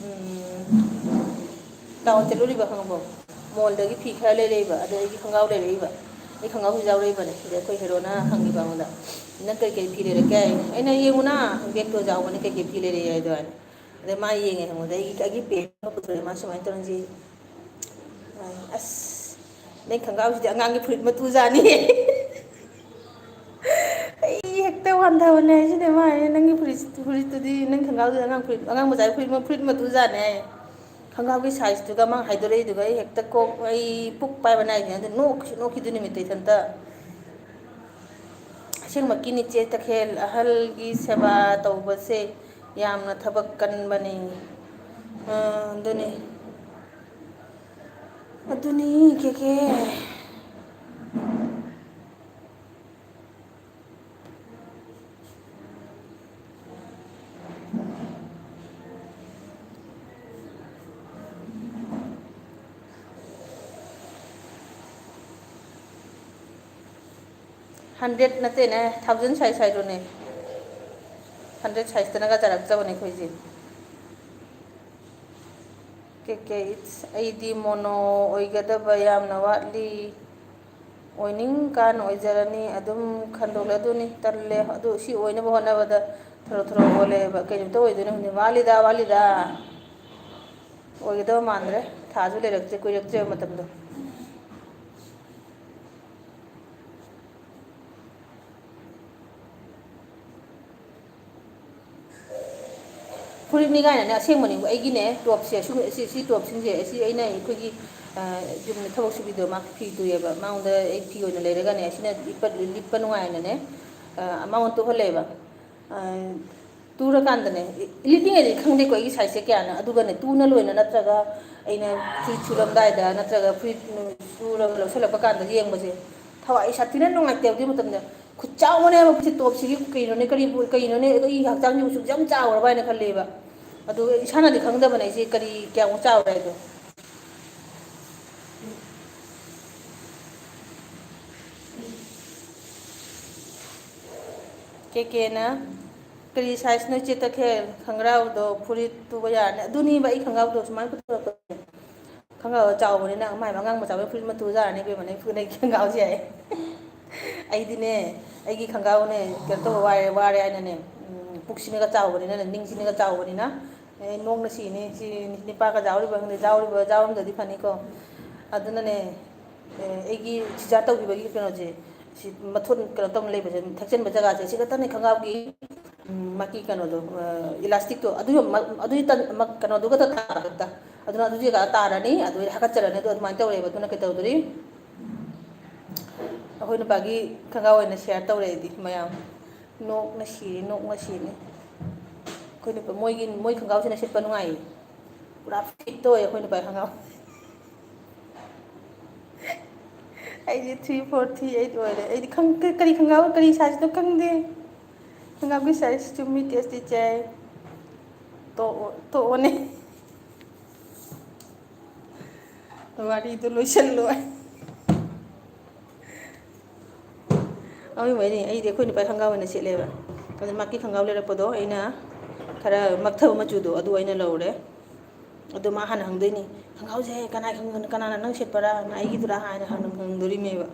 ꯎꯝ, ꯇꯥꯎꯟ ꯆꯠꯂꯨꯔꯤꯕ ꯈꯪꯉꯕꯣ? ꯃꯣꯜꯗꯒꯤ ꯐꯤ ꯈꯔ ꯂꯩꯔꯛꯏꯕ, ꯑꯗꯩ ꯑꯩꯒꯤ ꯈꯣꯡꯒ꯭ꯔꯥꯎ ꯂꯩꯔꯛꯏꯕ꯫ ꯑꯩ ꯈꯣꯡꯒ꯭ꯔꯥꯎꯁꯨ ꯌꯥꯎꯔꯛꯏꯕꯅꯦ꯫ ꯑꯗꯩ ꯑꯩꯈꯣꯏ ꯍꯦꯔꯣꯅ ꯍꯪꯉꯤꯕ ꯑꯩꯉꯣꯟꯗ, "ꯅꯪ ꯀꯩꯀꯩ ꯐꯤ ꯂꯩꯔꯛꯀꯦ?" ꯑꯩꯅ, "ꯌꯦꯡꯉꯨꯅ, ꯕꯦꯛꯇꯣ ꯌꯥꯎꯕꯅꯦ, ꯀꯩꯀꯩ ꯐꯤ ꯂꯩꯔꯛꯑꯦ ꯍꯥꯏꯗꯣ" ꯍꯥꯏꯅ꯫ ꯑꯗꯩ ꯃꯥ ꯌꯦꯡꯉꯦ ꯑꯩꯉꯣꯟꯗ, ꯑꯩꯒꯤ, ꯑꯩꯒꯤ ꯄꯦꯟ ꯑꯃ ꯄꯨꯊꯣꯔꯛꯑꯦ, ꯃꯥ ꯁꯨꯃꯥꯏꯅ ꯇꯧꯔꯅꯤ꯫ "ꯑꯁ, ꯅꯪ ꯈꯣꯡꯒ꯭ꯔꯥꯎꯁꯤꯗꯤ ꯑꯉꯥꯡꯒꯤ ꯐꯨꯔꯤꯠ ꯃꯇꯨꯖꯥꯠꯅꯤ"꯫ ꯑꯩ ꯍꯦꯛꯇ ꯋꯥꯟꯊꯕꯅꯦ ꯍꯥꯏꯁꯤꯅꯦ꯫ ꯃꯥ ꯍꯥꯏꯅꯦ, "ꯅꯪꯒꯤ ꯐꯨꯔꯤꯠ, ꯐꯨꯔꯤꯠꯇꯨꯗꯤ, ꯅꯪ ꯈꯣꯡꯒ꯭ꯔꯥꯎꯗꯨꯗꯤ ꯑꯉꯥꯡ ꯐꯨꯔꯤꯠ, ꯑꯉꯥꯡ ꯃꯆꯥꯒꯤ ꯐꯨꯔꯤꯠ, ꯐꯨꯔꯤꯠ ꯃꯇꯨꯖꯥꯠꯅꯦ" ꯍꯥꯏ꯫ ꯈꯣꯡꯒ꯭ꯔꯥꯎꯒꯤ ꯁꯥꯏꯖꯇꯨꯒ ꯃꯥ ꯍꯥꯏꯗꯣꯔꯛꯏꯗꯨꯒ ꯑꯩ ꯍꯦꯛꯇ ꯀꯣꯛ, ꯑꯩ ꯄꯨꯛ ꯄꯥꯏꯕ ꯅꯥꯏꯗꯦ꯫ ꯑꯗꯨ ꯅꯣꯛꯁꯨ ꯅꯣꯛꯈꯤꯗꯨ ꯅꯨꯃꯤꯠꯇꯨ ꯏꯊꯟꯇ꯫ ꯑꯁꯦꯡꯕꯀꯤꯅꯤ ꯆꯦ ꯇꯈꯦꯜ, ꯑꯍꯜꯒꯤ ꯁꯦꯕꯥ ꯇꯧꯕꯁꯦ ꯌꯥꯝꯅ ꯊꯕꯛ ꯀꯟꯕꯅꯤ꯫ ꯑ, ꯑꯗꯨꯅꯤ꯫ ꯑꯗꯨꯅꯤ, ꯀꯦ ꯀꯦ꯫ Hundred ꯅꯠꯇꯦꯅꯦ, thousand size ꯍꯥꯏꯔꯣꯅꯦ꯫ Hundred sizeꯇꯅꯒ ꯆꯥꯔꯛꯆꯕꯅꯦ ꯑꯩꯈꯣꯏꯁꯦ꯫ ꯀꯦ ꯀꯦ, it's, ꯑꯩꯗꯤ ꯃꯣꯅꯣ ꯑꯣꯏꯒꯗꯕ ꯌꯥꯝꯅ ꯋꯥꯠꯂꯤ꯫ ꯑꯣꯏꯅꯤꯡꯀꯥꯟ ꯑꯣꯏꯖꯔꯅꯤ, ꯑꯗꯨꯝ ꯈꯟꯗꯣꯛꯂꯦ꯫ ꯑꯗꯨꯅꯤ, ꯇꯜꯂꯦ꯫ ꯑꯗꯨ ꯁꯤ ꯑꯣꯏꯅꯕ ꯍꯣꯠꯅꯕꯗ ꯊꯔꯣ ꯊꯔꯣ ꯑꯣꯜꯂꯦꯕ꯫ ꯀꯩ ꯅꯨꯃꯤꯠꯇ ꯑꯣꯏꯗꯣꯏꯅꯣ ꯈꯪꯗꯦ꯫ ꯋꯥꯠꯂꯤꯗ, ꯋꯥꯠꯂꯤꯗ꯫ ꯑꯣꯏꯒꯗꯕ ꯃꯥꯟꯗ꯭ꯔꯦ꯫ ꯊꯥꯁꯨ ꯂꯩꯔꯛꯇ꯭ꯔꯦ, ꯀꯨꯏꯔꯛꯇ꯭ꯔꯦꯕ ꯃꯇꯝꯗꯣ꯫ ꯐꯨꯔꯤꯠꯅꯤ ꯀꯥꯏꯅꯅꯦ, ꯑꯁꯦꯡꯕꯅꯦ꯫ ꯑꯩꯒꯤꯅꯦ, ꯇꯣꯞꯁꯦ, ꯁꯤ, ꯁꯤ, ꯁꯤ ꯇꯣꯞꯁꯤꯡꯁꯦ, ꯑꯁꯤ ꯑꯩꯅ ꯑꯩꯈꯣꯏꯒꯤ, ꯑ, ꯌꯨꯝꯗ ꯊꯕꯛ ꯁꯨꯕꯤꯗꯣ, ꯃꯥ ꯐꯤ ꯇꯨꯏꯌꯦꯕ, ꯃꯉꯣꯟꯗ ꯑꯩ ꯐꯤ ꯑꯣꯏꯅ ꯂꯩꯔꯒꯅꯦ, ꯑꯁꯤꯅ ꯂꯤꯠꯄ, ꯂꯤꯠꯄ ꯅꯨꯡꯉꯥꯏꯅꯅꯦ, ꯑ, ꯃꯉꯣꯟꯗ ꯇꯨꯍꯜꯂꯦꯕ꯫ ꯑ, ꯇꯨꯔꯀꯥꯟꯗꯅꯦ, ꯂꯤꯠꯂꯤꯉꯩꯗꯗꯤ ꯈꯪꯗꯦꯀꯣ ꯑꯩꯒꯤ ꯁꯥꯏꯖꯁꯦ ꯀꯌꯥꯅꯣ, ꯑꯗꯨꯒꯅꯦ, ꯇꯨꯅ ꯂꯣꯏꯅ ꯅꯠꯇ꯭ꯔꯒ ꯑꯩꯅ ꯐꯨꯔꯤꯠ ꯁꯨꯔꯝꯗꯥꯏꯗ ꯅꯠꯇ꯭ꯔꯒ ꯐꯨꯔꯤꯠ ꯁꯨꯔꯒ ꯂꯧꯁꯜꯂꯛꯄ ꯀꯥꯟꯗ ꯌꯦꯡꯕꯁꯦ, ꯊꯋꯥꯏ ꯁꯥꯊꯤꯅ ꯅꯨꯡꯉꯥꯏꯇꯦ꯫ ꯑꯗꯨꯒꯤ ꯃꯇꯝꯗ ꯈꯨꯠ ꯆꯥꯎꯕꯅꯦꯕ ꯐꯨꯔꯤꯠ ꯇꯣꯞꯁꯤꯒꯤ, ꯀꯩꯅꯣꯅꯦ, ꯀꯔꯤꯕꯨ, ꯀꯩꯅꯣꯅꯦ, ꯑꯩ ꯍꯛꯆꯥꯡꯁꯤꯕꯨ ꯁꯨꯛ ꯌꯥꯝ ꯆꯥꯎꯔꯕ ꯍꯥꯏꯅ ꯈꯜꯂꯦꯕ꯫ ꯑꯗꯨꯒ ꯏꯁꯥꯅꯗꯤ ꯈꯪꯗꯕꯅꯦ ꯑꯩꯁꯦ ꯀꯔꯤ, ꯀꯌꯥꯃꯨꯛ ꯆꯥꯎꯔꯦ ꯍꯥꯏꯗꯣ꯫ ꯀꯦ ꯀꯦꯅ, "ꯀꯔꯤ ꯁꯥꯏꯖꯅꯣ ꯏꯆꯦ ꯇꯈꯦꯜ? ꯈꯪꯒ꯭ꯔꯥꯎꯗꯣ ꯐꯨꯔꯤꯠ ꯇꯨꯕ ꯌꯥꯔꯅꯤ?" ꯑꯗꯨꯅꯤꯕ ꯑꯩ ꯈꯪꯒ꯭ꯔꯥꯎꯗꯣ ꯁꯨꯃꯥꯏꯅ ꯄꯨꯊꯣꯔꯛꯄꯁꯦ꯫ ꯈꯪꯒ꯭ꯔꯥꯎꯗꯣ ꯆꯥꯎꯕꯅꯤꯅ, ꯃꯥꯏꯕ ꯑꯉꯥꯡ ꯃꯆꯥ ꯍꯣꯏ ꯐꯨꯔꯤꯠ ꯑꯃ ꯇꯨ ꯌꯥꯔꯅꯤ ꯏꯕꯦꯝꯃ, ꯅꯪ ꯐꯨꯔꯤꯠ, ꯅꯪ ꯈꯪꯒ꯭ꯔꯥꯎꯁꯦ ꯌꯥꯏ꯫ ꯑꯩꯗꯤꯅꯦ, ꯑꯩꯒꯤ ꯈꯪꯒ꯭ꯔꯥꯎꯅꯦ, ꯀꯩꯅꯣ ꯇꯧꯕ ꯋꯥꯔꯦ, ꯋꯥꯔꯦ ꯍꯥꯏꯅꯅꯦ, ꯎꯝ, ꯄꯨꯛꯁꯤꯅꯒ ꯆꯥꯎꯕꯅꯤꯅꯅꯦ, ꯅꯤꯡꯁꯤꯅꯒ ꯆꯥꯎꯕꯅꯤꯅ, ꯑꯦ, ꯅꯣꯡꯅ ꯁꯤꯅꯤ꯫ ꯁꯤ ꯅꯤꯄꯥꯒ ꯌꯥꯎꯔꯤꯕ ꯈꯪꯗꯦ, ꯌꯥꯎꯔꯤꯕ, ꯌꯥꯎꯔꯝꯗ꯭ꯔꯗꯤ ꯐꯅꯤꯀꯣ꯫ ꯑꯗꯨꯅꯅꯦ, ꯑꯦ, ꯑꯩꯒꯤ ꯁꯤꯖꯥ ꯇꯧꯈꯤꯕꯒꯤ ꯀꯩꯅꯣꯁꯦ, ꯁꯤ ꯃꯊꯣꯟ ꯀꯩꯅꯣ ꯇꯧꯅ ꯂꯩꯕꯁꯦ, ꯊꯦꯛꯆꯟꯕ ꯖꯒꯥꯁꯦ, ꯁꯤ ꯈꯛꯇꯅꯦ ꯈꯪꯒꯥꯎꯒꯤ, ꯎꯝ, ꯃꯥꯒꯤ ꯀꯩꯅꯣꯗꯣ, ꯑ, ꯏꯂꯥꯁꯇꯤꯛꯇꯣ, ꯑꯗꯨ ꯌꯥꯝ ꯃ-, ꯑꯗꯨꯒꯤ ꯇꯟ-, ꯃ-, ꯀꯩꯅꯣꯗꯨꯒ ꯇꯥꯔꯒ, ꯑꯗꯨꯅ ꯑꯗꯨ ꯖꯒꯥ ꯇꯥꯔꯅꯤ, ꯑꯗꯨ ꯍꯥꯀꯠꯆꯔꯅꯤ, ꯑꯗꯨ ꯑꯗꯨꯃꯥꯏꯅ ꯇꯧꯔꯦꯕ꯫ ꯑꯗꯨꯅ ꯀꯩꯗꯧꯗꯣꯔꯤ? ꯑꯩꯈꯣꯏ ꯅꯨꯄꯥꯒꯤ ꯈꯪꯒꯥꯎ ꯑꯣꯏꯅ ꯁꯤꯌꯥꯔ ꯇꯧꯔꯦ ꯑꯩꯗꯤ ꯃꯌꯥꯝ꯫ ꯅꯣꯛꯅ ꯁꯤꯔꯦ, ꯅꯣꯛꯅ ꯁꯤꯔꯦ꯫ ꯑꯩꯈꯣꯏ ꯅꯨꯄꯥ, ꯃꯣꯏꯒꯤ, ꯃꯣꯏ ꯈꯪꯒꯥꯎꯁꯤꯅ ꯁꯦꯠꯄ ꯅꯨꯡꯉꯥꯏꯌꯦ꯫ ꯄꯨꯔꯥ ꯐꯤꯠ ꯇꯧꯋꯦ ꯑꯩꯈꯣꯏ ꯅꯨꯄꯥꯒꯤ ꯈꯪꯒꯥꯎ꯫ ꯑꯩꯗꯤ three four three eight ꯑꯣꯏꯔꯦ꯫ ꯑꯩꯗꯤ ꯈꯪ-, ꯀ-, ꯀꯔꯤ ꯈꯪꯒꯥꯎ, ꯀꯔꯤ ꯁꯥꯏꯖꯅꯣ ꯈꯪꯗꯦ꯫ ꯈꯪꯒꯥꯎꯒꯤ ꯁꯥꯏꯖ ꯆꯨꯝꯃꯤ, ꯇꯦꯁꯇꯤ ꯆꯥꯏ꯫ ꯇꯣꯛꯑꯣ, ꯇꯣꯛꯑꯣꯅꯦ꯫ ꯋꯥꯔꯤꯗꯣ ꯂꯣꯏꯁꯜꯂꯣ꯫ ꯑꯗꯨꯒꯨꯝꯕꯩꯅꯦ, ꯑꯩꯗꯤ ꯑꯩꯈꯣꯏ ꯅꯨꯄꯥꯒꯤ ꯈꯪꯒꯥꯎ ꯑꯣꯏꯅ ꯁꯦꯠꯂꯦꯕ꯫ ꯑꯗꯨ ꯃꯥꯒꯤ ꯈꯪꯒꯥꯎ ꯂꯩꯔꯛꯄꯗꯣ ꯑꯩꯅ ꯈꯔ ꯃꯛꯊꯕ ꯃꯆꯨꯗꯣ ꯑꯗꯨ ꯑꯣꯏꯅ ꯂꯧꯔꯦ꯫ ꯑꯗꯨ ꯃꯥ ꯍꯥꯟꯅ ꯍꯪꯗꯣꯏꯅꯤ, "ꯈꯪꯒꯥꯎꯁꯦ ꯀꯅꯥ, ꯀꯅꯥꯅ ꯅꯪ ꯁꯦꯠꯄꯔꯥ? ꯅꯪ ꯑꯩꯒꯤꯗꯨꯔꯥ?" ꯍꯥꯏꯅ ꯍꯥꯟꯅ ꯍꯪꯗꯣꯔꯤꯅꯦꯕ꯫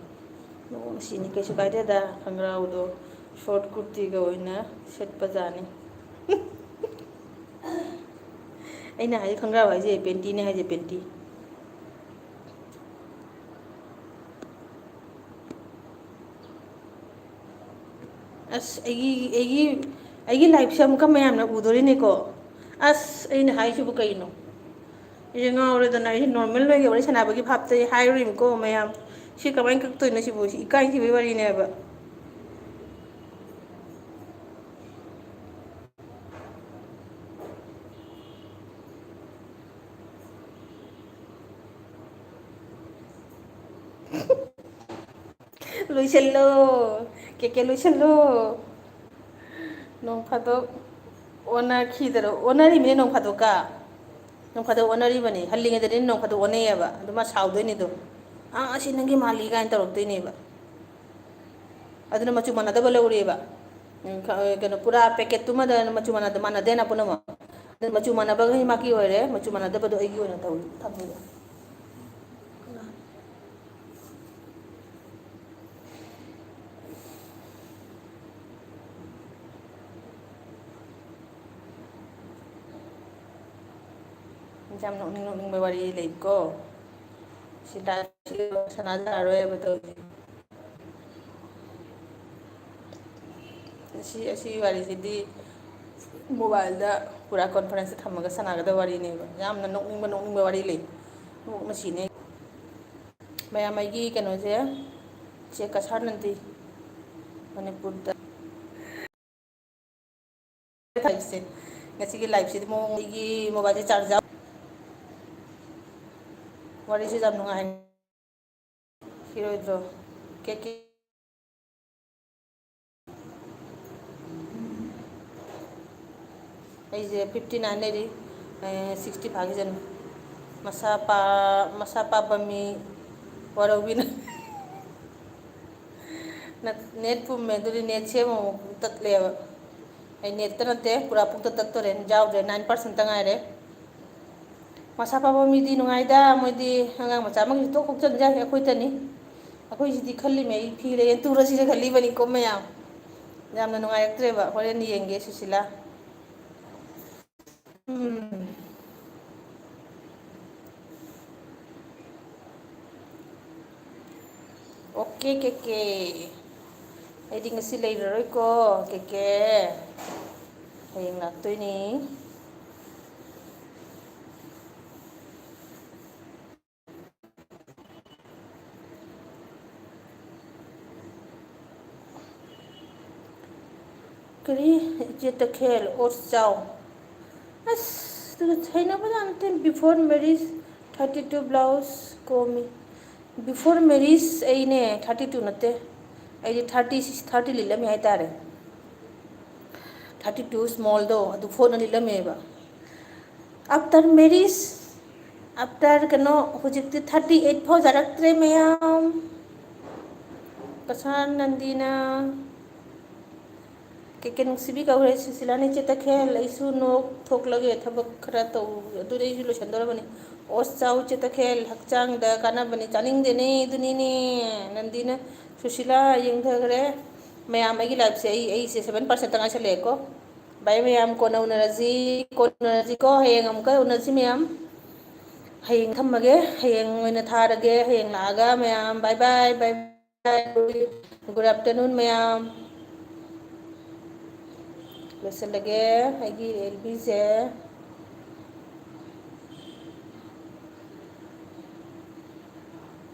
ꯑꯣ, ꯁꯤꯅꯤ, ꯀꯩꯁꯨ ꯀꯥꯏꯗꯦꯗ, ꯈꯪꯒ꯭ꯔꯥꯎꯗꯣ ꯁꯣꯔꯠ ꯀꯨꯔꯇꯤꯒ ꯑꯣꯏꯅ ꯁꯦꯠꯄꯖꯥꯠꯅꯤ꯫ ꯑꯩꯅ ꯍꯥꯏ ꯈꯪꯒ꯭ꯔꯥꯎ ꯍꯥꯏꯁꯦ ꯄꯦꯟꯇꯤꯅꯦ ꯍꯥꯏꯁꯦ, ꯄꯦꯟꯇꯤ꯫ ꯑꯁ, ꯑꯩꯒꯤ, ꯑꯩꯒꯤ, ꯑꯩꯒꯤ ꯂꯥꯏꯐꯁꯦ ꯑꯃꯨꯛꯀ ꯃꯌꯥꯝꯅ ꯎꯗꯣꯔꯤꯅꯦꯀꯣ꯫ ꯑꯁ, ꯑꯩꯅ ꯍꯥꯏꯁꯤꯕꯨ ꯀꯩꯅꯣ? ꯑꯩꯁꯦ ꯉꯥꯎꯔꯦꯗꯅ, ꯑꯩꯁꯦ ꯅꯣꯔꯃꯦꯜ ꯑꯣꯏꯒꯦ ꯋꯥꯔꯤ ꯁꯥꯟꯅꯕꯒꯤ ꯚꯥꯞꯇ ꯑꯩ ꯍꯥꯏꯔꯨꯔꯤꯕꯀꯣ ꯃꯌꯥꯝ꯫ ꯁꯤ ꯀꯃꯥꯏꯅ ꯀꯛꯇꯣꯏꯅꯣ ꯁꯤꯕꯨ? ꯁꯤ ꯏꯀꯥꯏ ꯊꯤꯕꯒꯤ ꯋꯥꯔꯤꯅꯦꯕ꯫ ꯂꯣꯏꯁꯤꯜꯂꯣ, ꯀꯦꯀꯦ, ꯂꯣꯏꯁꯤꯜꯂꯣ꯫ ꯅꯣꯡ ꯐꯥꯗꯣꯛ ꯑꯣꯟꯅꯈꯤꯗꯔꯣ? ꯑꯣꯟꯅꯔꯤꯃꯤꯅꯦ ꯅꯣꯡ ꯐꯥꯗꯣꯛꯀ꯫ ꯅꯣꯡ ꯐꯥꯗꯣꯛ ꯑꯣꯟꯅꯔꯤꯕꯅꯤ꯫ ꯍꯜꯂꯤꯉꯩꯗꯗꯤ ꯅꯣꯡ ꯐꯥꯗꯣꯛ ꯑꯣꯟꯅꯩꯌꯦꯕ꯫ ꯑꯗꯨ ꯃꯥ ꯁꯥꯎꯗꯣꯏꯅꯤꯗꯣ꯫ "ꯑꯥ, ꯑꯁꯤ ꯅꯪꯒꯤ ꯃꯥꯜꯂꯤ" ꯀꯥꯏꯅ ꯇꯧꯔꯛꯇꯣꯏꯅꯦꯕ꯫ ꯑꯗꯨꯅ ꯃꯆꯨ ꯃꯥꯟꯅꯗꯕ ꯂꯧꯔꯦꯕ꯫ ꯎꯝ, ꯈ-, ꯀꯩꯅꯣ, ꯄꯨꯔꯥ ꯄꯦꯀꯦꯠꯇꯨꯃꯗ ꯃꯆꯨ ꯃꯥꯟꯅꯗ-, ꯃꯥꯟꯅꯗꯦꯅ ꯄꯨꯝꯅꯃꯛ꯫ ꯑꯗꯨ ꯃꯆꯨ ꯃꯥꯟꯅꯕꯈꯩ ꯃꯥꯒꯤ ꯑꯣꯏꯔꯦ, ꯃꯆꯨ ꯃꯥꯟꯅꯗꯕꯗꯣ ꯑꯩꯒꯤ ꯑꯣꯏꯅ ꯇꯧ-, ꯊꯝꯃꯦꯕ꯫ ꯌꯥꯝ ꯅꯣꯛꯅꯤꯡ ꯅꯣꯛꯅꯤꯡꯕ ꯋꯥꯔꯤ ꯂꯩꯀꯣ꯫ ꯁꯤ ꯇꯥ-, ꯁꯤ ꯁꯅꯥ ꯌꯥꯔꯣꯏꯕ ꯇꯧꯔꯤꯁꯦ꯫ ꯑꯁꯤ, ꯑꯁꯤ ꯋꯥꯔꯤꯁꯤꯗꯤ ꯃꯣꯕꯥꯏꯜꯗ ꯄꯨꯔꯥ ꯀꯣꯟꯐ꯭ꯔꯦꯟꯁꯇ ꯊꯝꯃꯒ ꯁꯥꯟꯅꯒꯗꯕ ꯋꯥꯔꯤꯅꯦꯕ꯫ ꯌꯥꯝꯅ ꯅꯣꯛꯅꯤꯡꯕ, ꯅꯣꯛꯅꯤꯡꯕ ꯋꯥꯔꯤ ꯂꯩ꯫ ꯅꯣꯛꯅ ꯁꯤꯅꯦ꯫ ꯃꯌꯥꯝ ꯑꯩꯒꯤ ꯀꯩꯅꯣꯁꯦ ꯆꯦꯛ ꯀꯁꯥꯔ ꯅꯟꯗꯤ ꯃꯅꯤꯄꯨꯔꯗ ꯂꯥꯏꯐꯁꯦ, ꯉꯁꯤꯒꯤ ꯂꯥꯏꯐꯁꯤꯗꯤ ꯃꯑꯣꯡ ꯑꯩꯒꯤ ꯃꯣꯕꯥꯏꯜꯁꯦ ꯆꯥꯔꯖ ꯌꯥꯎ-, ꯋꯥꯔꯤꯁꯨ ꯌꯥꯝ ꯅꯨꯡꯉꯥꯏ꯫ ꯁꯤꯔꯣꯏꯗ꯭ꯔꯣ? ꯀꯦ ꯀꯦ꯫ ꯑꯩꯁꯦ ꯐꯤꯐꯇꯤ ꯅꯥꯏꯟ ꯂꯩꯔꯤ, ꯑꯦ, ꯁꯤꯛꯁꯇꯤ ꯐꯥꯒꯤꯁꯅꯨ꯫ ꯃꯁꯥ ꯄꯥ-, ꯃꯁꯥ ꯄꯥꯕ ꯃꯤ ꯋꯥꯔꯧꯕꯤꯅꯨ꯫ ꯅꯠ-, ꯅꯦꯠ ꯄꯨꯝꯃꯦ, ꯑꯗꯨꯗꯤ ꯅꯦꯠꯁꯦ ꯑꯃꯨꯛ ꯇꯠꯂꯦꯕ꯫ ꯑꯩ ꯅꯦꯠꯇ ꯅꯠꯇꯦ, ꯄꯨꯔꯥ ꯄꯨꯡꯇꯠ ꯇꯠꯇꯣꯔꯦ, ꯌꯥꯎꯗ꯭ꯔꯦ, ꯅꯥꯏꯟ ꯄꯥꯔꯁꯦꯟꯇ ꯉꯥꯏꯔꯦ꯫ ꯃꯁꯥ ꯄꯥꯕ ꯃꯤꯗꯤ ꯅꯨꯡꯉꯥꯏꯗ, ꯃꯣꯏꯗꯤ ꯑꯉꯥꯡ ꯃꯆꯥ ꯑꯃꯒꯤꯁꯨ ꯇꯣꯛ ꯈꯣꯛꯆꯟ ꯌꯥꯏ, ꯑꯩꯈꯣꯏꯇꯅꯤ꯫ ꯑꯩꯈꯣꯏꯁꯤꯗꯤ ꯈꯜꯂꯤꯃꯦ, ꯑꯩ ꯐꯤ ꯂꯩꯌꯦꯅ ꯇꯨꯔꯁꯤꯔ ꯈꯜꯂꯤꯕꯅꯤꯀꯣ ꯃꯌꯥꯝ꯫ ꯌꯥꯝꯅ ꯅꯨꯡꯉꯥꯏꯔꯛꯇ꯭ꯔꯦꯕ, ꯍꯣꯔꯦꯟ ꯌꯦꯡꯒꯦ ꯁꯨꯁꯤꯂꯥ꯫ ꯎꯝ꯫ ꯑꯣꯀꯦ, ꯀꯦ ꯀꯦ꯫ ꯑꯩꯗꯤ ꯉꯁꯤ ꯂꯩꯔꯔꯣꯏꯀꯣ, ꯀꯦ ꯀꯦ꯫ ꯍꯌꯦꯡ ꯂꯥꯛꯇꯣꯏꯅꯤ꯫ ꯀꯔꯤ? ꯏꯆꯦ ꯇꯈꯦꯜ, ꯑꯣꯠꯁ ꯆꯥꯎ꯫ ꯑꯁ, ꯑꯗꯨꯒ ꯍꯩꯅꯕꯖꯥꯠ ꯅꯠꯇꯦ꯫ Before marriage, thirty two blouse ꯀꯣꯝꯃꯤ꯫ Before marriage ꯑꯩꯅꯦ thirty two ꯅꯠꯇꯦ, ꯑꯩꯗꯤ thirty six, thirty ꯂꯤꯠꯂꯝꯃꯤ ꯍꯥꯏꯇꯥꯔꯦ꯫ Thirty two smallꯗꯣ ꯑꯗꯨ ꯐꯣꯔꯅ ꯂꯤꯠꯂꯝꯃꯦꯕ꯫ After marriage, after ꯀꯩꯅꯣ, ꯍꯧꯖꯤꯛꯇꯤ thirty eight ꯐꯥꯎ ꯌꯥꯔꯛꯇ꯭ꯔꯦ ꯃꯌꯥꯝ꯫ ꯀꯁꯥꯟ ꯅꯟꯗꯤꯅ꯫ ꯀꯦ ꯀꯦ ꯅꯨꯡꯁꯤꯕꯤ ꯀꯧꯔꯦ, ꯁꯨꯁꯤꯂꯥꯅ ꯏꯆꯦ ꯇꯈꯦꯜ, ꯑꯩꯁꯨ ꯅꯣꯛ ꯊꯣꯛꯂꯒꯦ, ꯊꯕꯛ ꯈꯔ ꯇꯧ, ꯑꯗꯨꯗꯤ ꯑꯩꯁꯨ ꯂꯣꯏꯁꯟꯗꯣꯔꯕꯅꯤ꯫ ꯑꯣꯁ ꯆꯥꯎ ꯏꯆꯦ ꯇꯈꯦꯜ, ꯍꯛꯆꯥꯡꯗ ꯀꯥꯟꯅꯕꯅꯤ, ꯆꯥꯅꯤꯡꯗꯦꯅꯦ, ꯑꯗꯨꯅꯤꯅꯦ꯫ ꯅꯟꯗꯤꯅ, ꯁꯨꯁꯤꯂꯥ ꯌꯦꯡꯊꯈ꯭ꯔꯦ꯫ ꯃꯌꯥꯝ, ꯑꯩꯒꯤ liveꯁꯦ, ꯑꯩ, ꯑꯩꯁꯦ seven percent ꯉꯥꯏꯁꯜꯂꯛꯑꯦꯀꯣ꯫ Bye ꯃꯌꯥꯝ, ꯀꯣꯟꯅ ꯎꯅꯔꯁꯤ, ꯀꯣꯟꯅ ꯎꯅꯔꯁꯤꯀꯣ, ꯍꯌꯦꯡ ꯑꯃꯨꯛꯀ ꯎꯅꯁꯤ ꯃꯌꯥꯝ꯫ ꯍꯌꯦꯡ ꯊꯝꯃꯒꯦ, ꯍꯌꯦꯡ ꯑꯣꯏꯅ ꯊꯥꯔꯒꯦ, ꯍꯌꯦꯡ ꯂꯥꯛꯑꯒ ꯃꯌꯥꯝ, bye bye, bye bye, good afternoon ꯃꯌꯥꯝ꯫ ꯂꯣꯏꯁꯤꯜꯂꯒꯦ ꯑꯩꯒꯤ ꯑꯦꯜ ꯕꯤꯁꯦ꯫